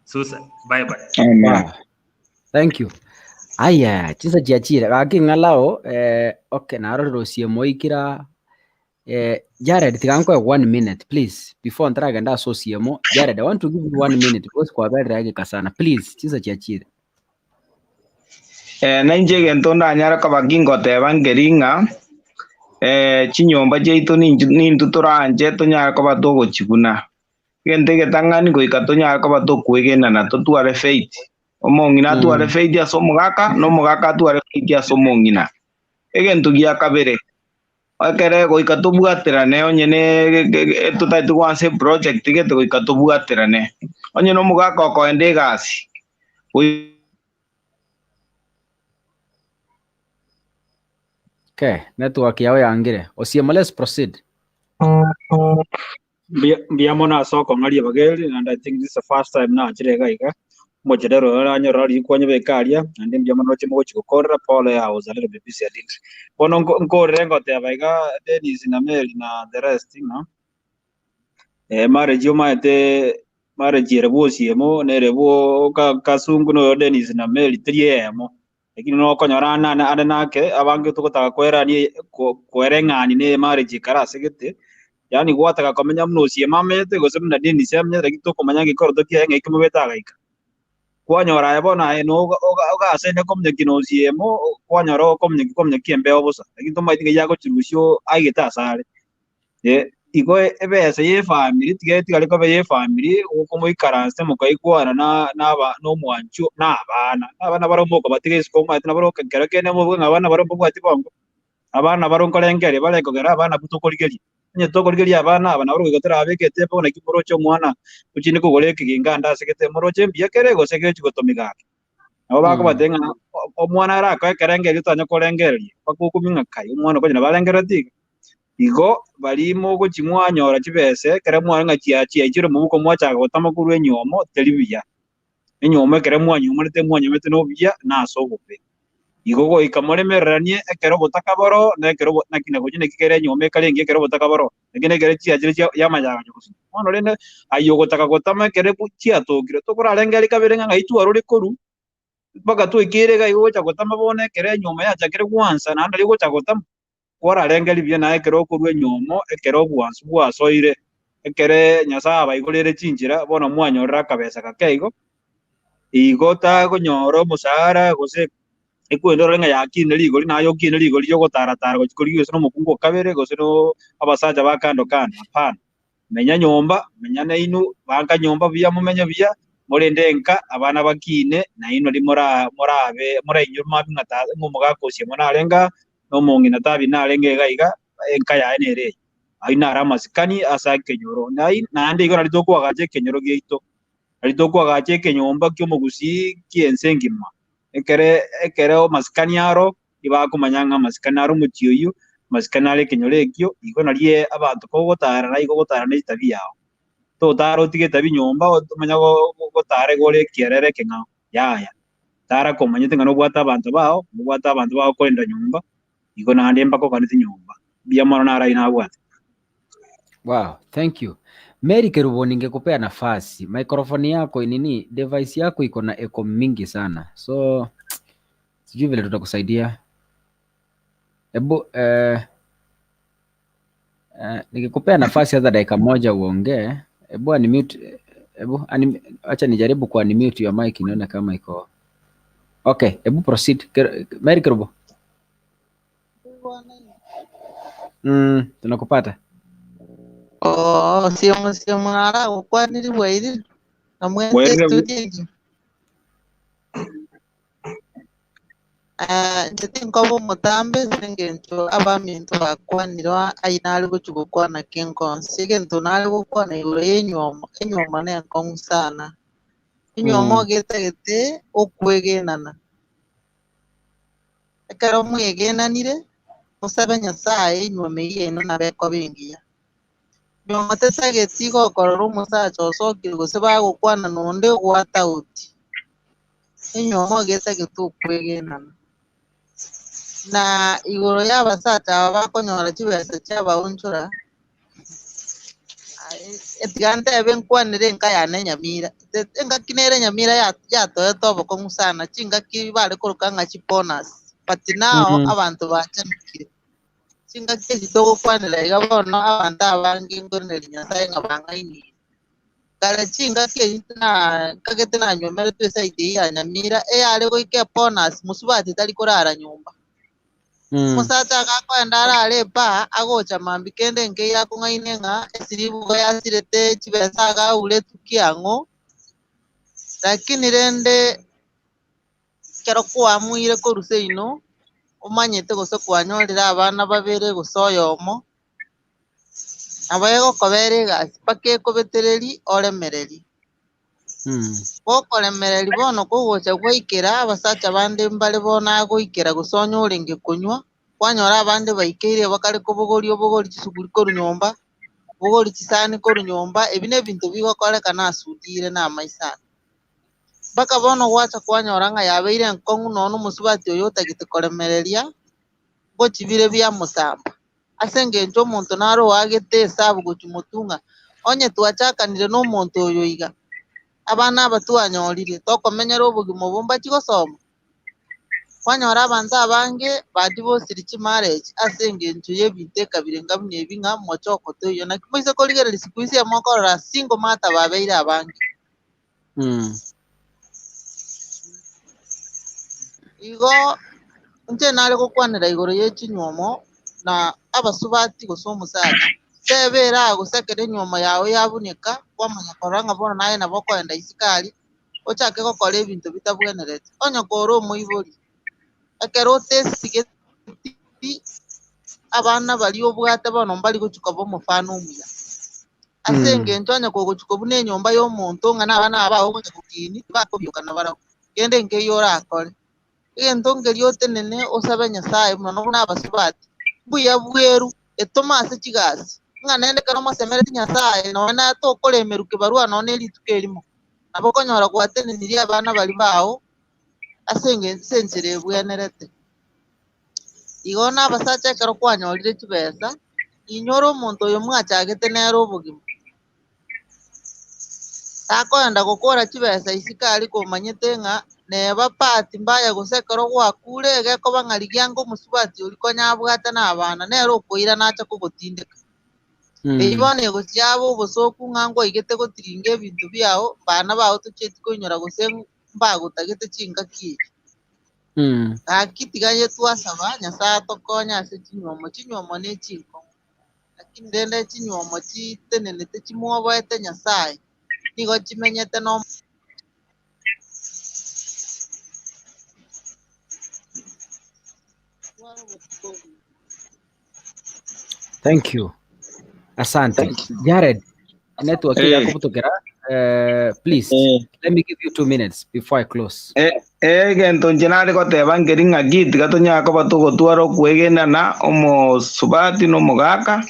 So bye bye. Amen. Thank you. Aya, chinsa chiachire gaki ng'alao eh, okay narorire osiemo oikira eh, Jared tiga nkoe one minute please before ntaragenda ase osiemo Jared I want to give you one minute because kwaberire ageka sana please chinsa chiachire. Eh, na inche egento ndanyare koba gingoteba nkeri ng'a eh, chinyomba chiaito ninchu nintwe toranche tonyare koba togochibuna. Egento egetang'ani goika tonyare koba tokoegenana totware faith. Omong'ina atware faith ase omogaka, na omogaka atware faith ase omong'ina. Egento gia kabere, ekere goika tobwaterane onye ne totagete goansa eproject gete goika tobwaterane. Onye na omogaka okoenda egasi, goi. Okay, network yao yangire. Osiemo, let's proceed. Mbuya mbuya mono ase okong'aria abageni and I think this is the first time nachire iga iga, omocherero oyo oranyore rikwa nyebeke aria, naende mbuya mono roche mogochi gokorera pole I was a little bit busy I didn't. Bono nko nkorere ngoteba iga Dennis na Mary na the rest ng'a marriage omanyete marriage ere bwa osiemo na ere bwa ka- kasungu na oyo Dennis na Mary teri eyemo. Lakini nokonyora ande ande ande nake abange togotaka koerani ko- koereng'ani na emarriage ekare ase gete, yaani gwataka komenya buna osiemo amenyete gose buna Dennis amenyete lakini tokomanya ng'a ekoroto kiaye ng'ai kemobete agaika. Kwanyora aye bono aye no oga oga ogasaine kominyokia na osiemo, kwanyora okominyokia kominyokia embeo bosa, lakini tomaeti ng'ai agochirusia oo aigete asare. Igo ebesa y'efamiri tiga etigare koba ey'efamiri, gokomoikaransa mokaigwana na na aba na omwancho na abana. Na abana barabwo mokobatiga isiko omanyete nabo oroke ekero kende moboke ng'a abana barabwo mbabwati bongo, abana barabwo nkorengereria bare kogera abana abwo tokorigeria. Onye tokorigeria abana aba nabo goika torabeke etepo naki moroche omwana ochinde kogora ekeginga ande ase gete moroche mbuya kere gose gechi gotomigaka. Nabo bakobatebia ng'a omwana arakoe ekerengererio totanya korengereria, mpaka okumie ng'a kai omwana okonye nabo arengereretie iga. Igo baria mogochia mwanyora chibesa ekero mwarora ng'a chia chiaichire omobuko mwachaka gotama korwa enyiomo teri buya. Enyiomo ekero mwanyiomanete mwanyiomanete na obuya na ase obobe. Igo goika moremereranie ekero obotaka boroo na ekero obo naki nagochia naki kere enyiomo ekare engiya ekero obotaka boroo, lakini ekero chiachire chia yamayaganyo gose. Bono rende aye ogotaka gotama ekero chiatokire tokorarengereria kabere ng'a ng'ai twarure korwa. Mpaka twaikeire iga igo gocha gotama bono ekero enyiomo yachakire gwansa naende aria ogocha gotama. Kwararengereria buya naye ekero okorua enyiomo, ekero obwansu bwasoire, ekere Nyasae abaigorere chinchera, bono mwanyorire akabesa gake igo, igo tagonyora omosaara gose ekwende orore ng'a yakine rigori naye okine rigori riogotaratara gochia korigia gose nomokungu o kabere gose no abasacha ba kando kando, hapana. Menya nyomba, menya nainwe, banka nyomba buya momenye buya, morende enka, abana bakine, nainwe riria mora morabe morainywe mambia ng'a ta ng'a omogaka osie mono arenge aa, na omong'ina tabi narenge iga iga, enka yaye nere eye. Ayio naro amasikani ase ekenyoro. Naende igo nario tokoagacha ekenyoro giaito, nario tokoagacha ekenyomba ki'omogusii ki'ense engima. Ekere ekero amasikani aro, nibakomanya ng'a amasikani are omochie oyio, amasikani are ekenyoro ekio, igo nario abanto kogotara naigo ogotara ne etabi yao. Totara otige etabi nyomba omanye gotara igo ore ekiarere ekeng'ao, yaya. Tara komanyete ng'a nobwate abanto bao, nobwate abanto bagokorenda nyomba, igo naende mbakoganeti nyomba. Mbuya mono naro ayio nabwate. Wow, thank you. Mary Kerubo, ningekupea nafasi. Microphone yako nini, device yako iko na echo mingi sana. So sijui vile tutakusaidia. Ebu eh, eh, nikikupea nafasi hata dakika moja uongee. Ebu unmute, ebu anim, acha nijaribu ku unmute your mic nione kama iko. Okay, ebu proceed. Mary Kerubo. Tunakupata. Oo, siemo siemo naragokwaniri bwairire, na mwensi Bwairire bu- estudio eyio. Eh, inche tinkoba omotambe ase eng'encho abaminto bakwanire ayio nare gochia gokwana kenkonsi. Egento nare gokwana igoro ya enywomo, enywomo na enkong'u sana. Enywomo iga etagete okwegenana. Ekero mwegenanire, mosabe Nyasae inwe meyia yaino nabo ekoba engiya. Nyuma tetageti gokorora omosacha osokire gose bagokwana nonde gwataoti. Enywomo iga etagete okwegenana. Na igoro y'abasacha aba bakonyora chibesa chiabaonchora, Tiga ntebe nkwanere enka yane Nyamira, engaki nere Nyamira yatoete obokong'u sana, chingaki bare koroka ng'a chibonus, but now abanto bachanukire. Chingaki echi togokwanera iga bono abanto abange nkoiraneria Nyasaye ng'a bang'ainire. Kare chingaki echi na nkagete nanywomeretwe eside eyio ya Nyamira, eyare goika ebonus mosubati tari korara nyomba. Omosacha agakoenda arare ebaa, agocha mambia kende nkeiyo akong'aine ng'a esiribu igo yasirete chibesa agaure etuki ang'o, lakini rende ekero kwamuire korwa seino, omanyete gose kwanyorire abana babere gose oyomo, nabo egokobera egasi mpaka ekobetereri oremereri. Gokoremereria bono kogocha gwaikera abasacha bande mbare bono agoikera gose onye orenge konywa, kwanyora abande baikeire bakare kobogoria obogori chisuguri korwa nyomba, obogori chisani korwa nyomba, ebi nebinto bigokorekana ase odire na amaiso ane. Mpaka bono gwacha kwanyora ng'a yabeire enkong'u nonya omosubati oyo otagete koremereria, ngochibire biamosamba. Ase engencho omonto nare oagete esabu gochia motwe ng'a onye twachakanire nomonto oyo iga, abana aba twanyorire, tokomenyera obogima obo mbachie gosoma? Kwanyora abanto abange badivosiri chimarriage ase engencho y'ebinto ekabira enga buna ebi ng'a mochoko toiyo. Naki moise korigereria siku hizi mokorora single mother babeire abange. Igo inche nare gokwanera igoro ye chinywomo na abasubati gose omosacha, teba ere aa gose ekero enywomo yao yabuneka, kwamanya korora ng'a bono naye nabo okoenda isiko aria, ochake gokora ebinto bitabwenereti. Onye kore omoibori, ekero otesigeti abana baria obwate bono mbari gochia koba omofano omuya. Ase engencho onye kogochia kobuna enyomba y'omonto ng'a nabana aba bao ogocha gokinia, tibakobioka nabarabwo. Kende nkeiyo orakore. Egento nkeria otenene osabe Nyasae buna nobuna abasubati, mbuya bweru, etome ase chigasi, ng'a naende ekero mosemereti Nyasae, nonya na tokoremerwa kebarua nonya ne rituko erimo, nabo okonyora gwatenenirie abana baria bao ase engencho ase enchera ebwenerete. Igo nabasacha ekero kwanyorire chibesa, inyora omonto oyo mwachagete nere obogima. Takoenda gokora chibesa isiko aria komanyete ng'a neba bahati mbaya gose ekero gwakure egekoba ng'a rigia ange omosubati oria konya abwate na abana nere okoirana ache kogotindeka. Eyio bono egochia yaba obosoku ng'a ngwaigete gotiringa ebinto biao, mbana bao tochieti koinyora gose mbagotagete chingaki echi. Gaki tiga aye twasaba Nyasae atokonye ase chinywomo, chinywomo ne chinkong'u. Lakini rende chinywomo chitenenete chimwoboete Nyasae, nigo chimenyete no. Thank you. Asante. Jared, network Eh. yakobutokera. Eh, please, let me give you 2 minutes before I close. Eh, egento inche nare goteba nkeri ng'aki tiga tonyare koba togotwara okwegenana omosubati na omogaka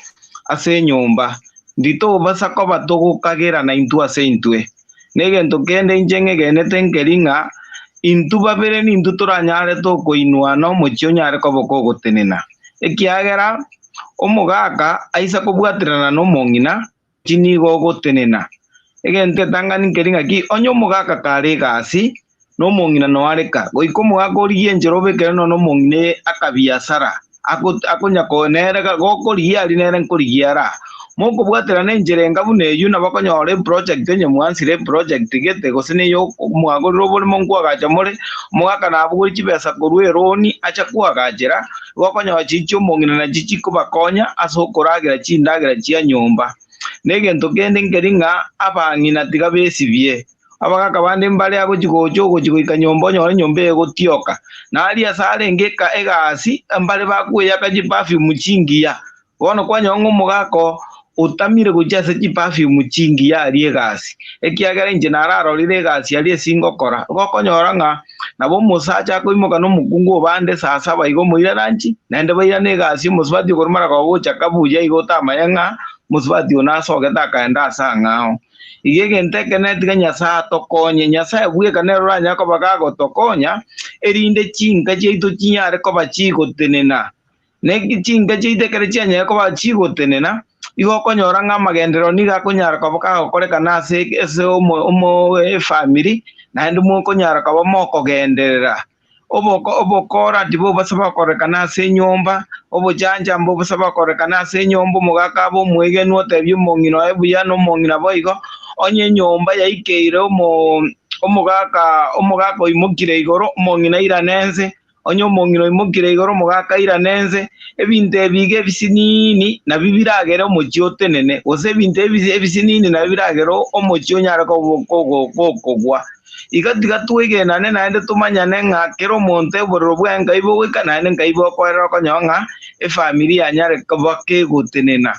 ase enyomba. Nditobasa koba togokagerana intwe ase intwe. Na egento kende inche ng'egenete nkeri ng'a intwe babere nintwe toranyare tokoinuana omochie onyare koba okogotenena. Ekiagera omogaka aisa kobwaterana na omong'ina, omochie nigo ogotenena. Egento getang'ani nkeri ng'aki onye omogaka kare egasi, na omong'ina noareka, goika omogaka origie enchera obekere nonya omong'ina akabiasara, ako- akonya ko nere gokorigia aria nere nkorigia ara. Mokobwaterana enchera enga buna eyio nabo okonyora eproject onye mwansire eproject gete gose na eyo mwagorire oboremo nkoagacha more, omogaka nabogori chibesa korwa eroni acha koagachera, igo okonyora chiria chia omong'ina nachio chikobakonya ase okoragera chindagera chia nyomba. Na egento kende nkeri ng'a abang'ina tiga besibie. Abagaka bande mbare agochia gocha ogochia goika nyomba onyore enyomba eye egotioka. Na aria ase arenge eka egasi mbare bakweyaka chiperfume chingiya. Bono kwanyora ng'a omogaka oo otamire gochia ase chiperfume chingiya aria egasi, ekiagera inche nararorire egasi aria ase ngokora. Igo okonyora ng'a nabo omosacha akoimoka na omokungu obande saa saba iga omoirana nchi, naende bairane egasi omosubati okorwa mara kogocha kabuya iga otamanye ng'a omosubati oyo nasogete akaenda ase ang'ao. Iga egento ekenene tiga Nyasae atokonye. Nyasae bweka nere oranyare koba gagotokonya, erinde chinka chiaito chinyare koba chigotenena. Ne chinka chiaito ekero chianyare koba chigotenena, igo okonyora ng'a amagenderero nigo akonyara koba kagokorekana ase ase omo omo efamiri, naende mokonyara koba mokogenderera. Oboko obokora tibobasa bokorekana ase enyomba, obochancha mbobasa bokorekana ase enyomba, omogaka abe omwegenwa otebie omong'ina oye buya na omong'ina boigo, onye enyomba yaikeire omo omogaka omogaka oimokire igoro, omong'ina airane ense, onye omong'ina oimokire igoro, omogaka airane ense, ebinto ebi iga ebisinini nabio biragere omochie otenene, gose ebinto ebi ebisinini nabio biragere omochie onyare kogo kogo gokogwa. Iga tiga twegenane naende tomanyane ng'a kera omonto obororo bwaye nkai bogoika naende nkai bokoerera okonyora ng'a efamiri yanyare koba kegotenena.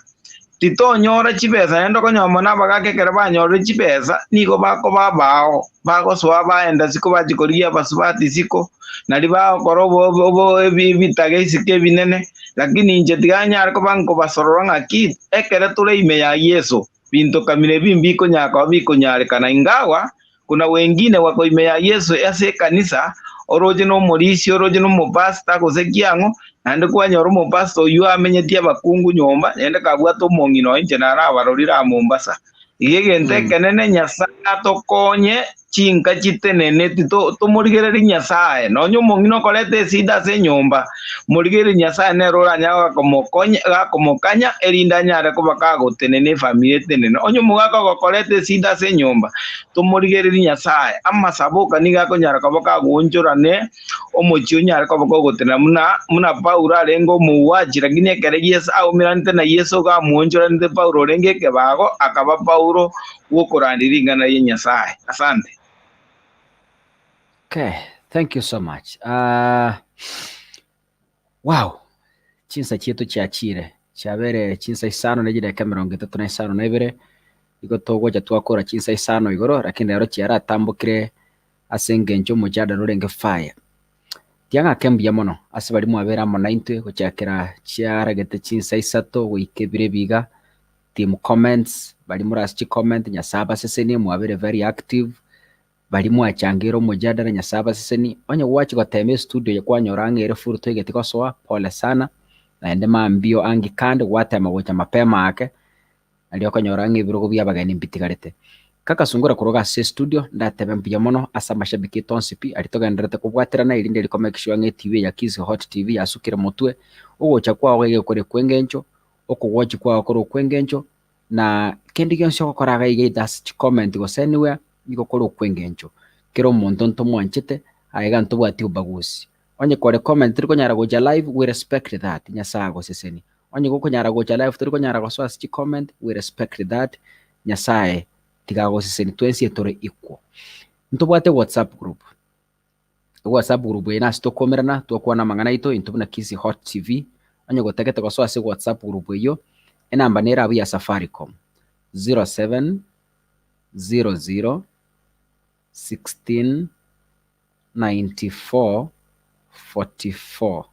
Titonyora chibesa naende okonyora mono abagaka ekero banyorire chibesa nigo bakoba abao, bagosoa baenda isiko bachia korigia abasubati isiko, nario bagokora obo obo ebitaga isiko ebinene, lakini inche tiga nyare koba nkobasorora ng'aki ekere tore ime ya Yeso. Binto kamina ebi mbikonyara koba bikonyarekana, ingawa kuna wengine wako ime ya Yeso ase ekanisa, oroche nomorisia, oroche nomopastor, gose kiang'o, naende kwanyora omopastor oyio amenyetie abakungu nyomba, naende kabwate omong'ina oye, inche narabarorire aa Mombasa. Iga egento ekenene Nyasae atokonye chinka chitenene, tito tomorigererie Nyasae. Nonya omong'ina okoreta esida ase enyomba, morigererie Nyasae nere oranyare gakomokonya gakomokanya, erinde anyare koba kagotenena efamiri etenene. Onye omogaka ogokoreta esida ase enyomba, tomorigererie Nyasae. Amasabo oka nigo akonyara koba kagoonchorane omochie onyare koba kogotenena buna buna Paulo arenge omouachi, lakini ekero Yeso aumeranete na Yeso iga amoonchoranete Paulo orenge ekebago, akaba Paulo bw'okorandia ring'ana ria Nyasae. Asante. Okay, thank you so much. Uh, wow, chinsa chieto chiachire chiabere chinsa isano ne chidakika 35 igo togocha twakora chinsa isano igoro lakini rero chiaratambokire ase engencho omojadala orenge fire. Tiang'ake mbuya mono ase baria mwabere amo naintwe gochakera chiaragete chinsa isato goika ebiro ebi iga Team comments, baria morase chicomment Nyasae abasesenie mwabere very active, baria mwachangeire omojadala Nyasae abasesenie, onye gwachia gotema estudio eye kwanyora ang'e ere full toigeti gosoa pole sana, naende mambia angi kande gwatema gocha mapema ake, nario okonyora ng'a ebirogo bia abageni mbitigarete. Kaka Sungura korwa iga ase estudio, ndatebe mbuya mono ase amashabiki aito onsi pi, aria togendererete kobwaterana erinde eri ko make sure ng'a etv eye ya Kisii Hot TV yasukire motwe, ogocha kwao iga egekore kwa eng'encho, okogwochia kwao kore okw'engencho, na kende gionsi ogokora iga iga either ase chicomment gose anywhere, nigo kore okw'engencho. Kera omonto ntomwanchete, aye iga ntobwati obagusi. Onye kore comment tori konyara gocha live, we respect that, Nyasaye agosesenie. Onye gokonyara gocha live tori konyara gosoa ase chicomment, we respect that, Nyasaye tiga agosesenie twensi etore equal. Ntobwate whatsapp group. Whatsapp group eye nase tokomerana twakwana amang'ana aito intwe buna Kisii Hot TV. Onye gotagete gosoa ase whatsapp group eyio. Enamba nere abwo ya Safaricom, 07 00 16 94 44,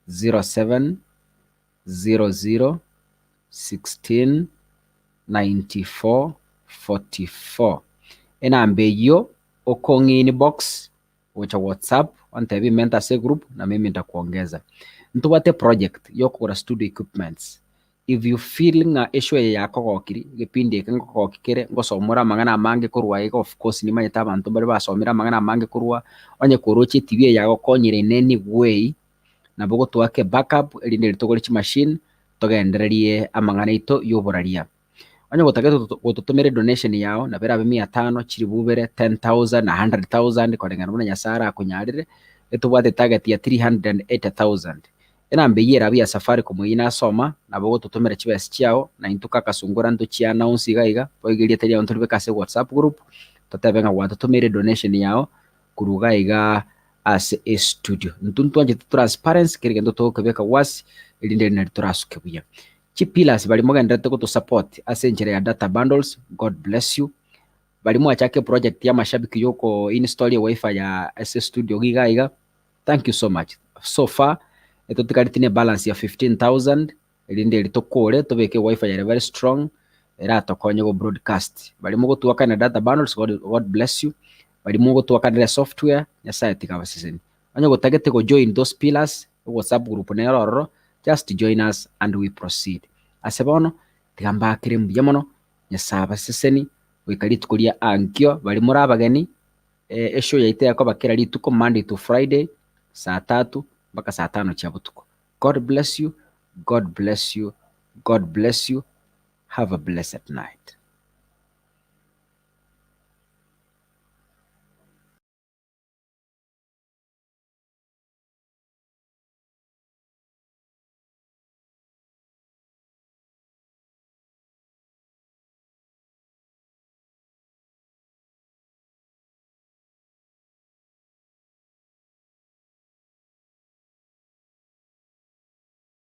07 00 16 94 44. Enamba eyio okong'i inbox gocha WhatsApp ontebie menta ase egroup na mimi ntakuongeza. Ntobwate eproject yokogora studio equipments. If you feel ng'a eshow eye yakogokiri, egepindi eke ngokogoki kere, ngosomore amang'ana amange korwa iga of course nimanyete abanto mbare basomire amang'ana amange korwa, onye koroche etv eye yagokonyire in any way, nabo gotoake backup erinde eri togore chimachine togendererie amang'ana aito y'oboraria. Onye gotagete gototomera edonation yao nabo erabe mia tano, chilifu ibere, 10,000, 100,000 koreng'ana buna Nyasaye arakonyarere, etobwate etarget ya 380,000. Enamba eyio erabe ya Safaricom eyio nasoma, nabo ogototomera chibesa chiao, na intwe kakasungora ntochi announce iga iga, boigo erieta riao ntoribeke ase whatsapp group, totebe ng'a gwatotomeire edonation yao, korwa iga iga ase estudio. Intwe ntwanchete transparency, kera egento togokebeka wazi, erinde eri nari torasuke buya. Chipillars baria mogendererete gotosupport ase enchera ya data bundles, God bless you. Baria mwachaka eproject ya amashabiki yoko install ewifi ya ase estudio iga iga, thank you so much. So far, etotigareti ne balance ya 15,000 erinde eri tokore tobeke ewifi ere very strong eratokonye go broadcast. Baria mogotuakana data bundles, God, God bless you. Baria mogotuakanera esoftware, Nyasaye tiga abasesenie. Onye gotagete go join those pillars, ewhatsapp group nere ororo, just join us and we proceed. Ase bono, tiga mbakere mbuya mono, Nyasaye abasesenie, goika rituko ria ankio, baria more abageni, eshow yaito ekoba kera rituko Monday to Friday, saa tatu mpaka saa tano chia botuko. God bless you, God bless you, God bless you, have a blessed night.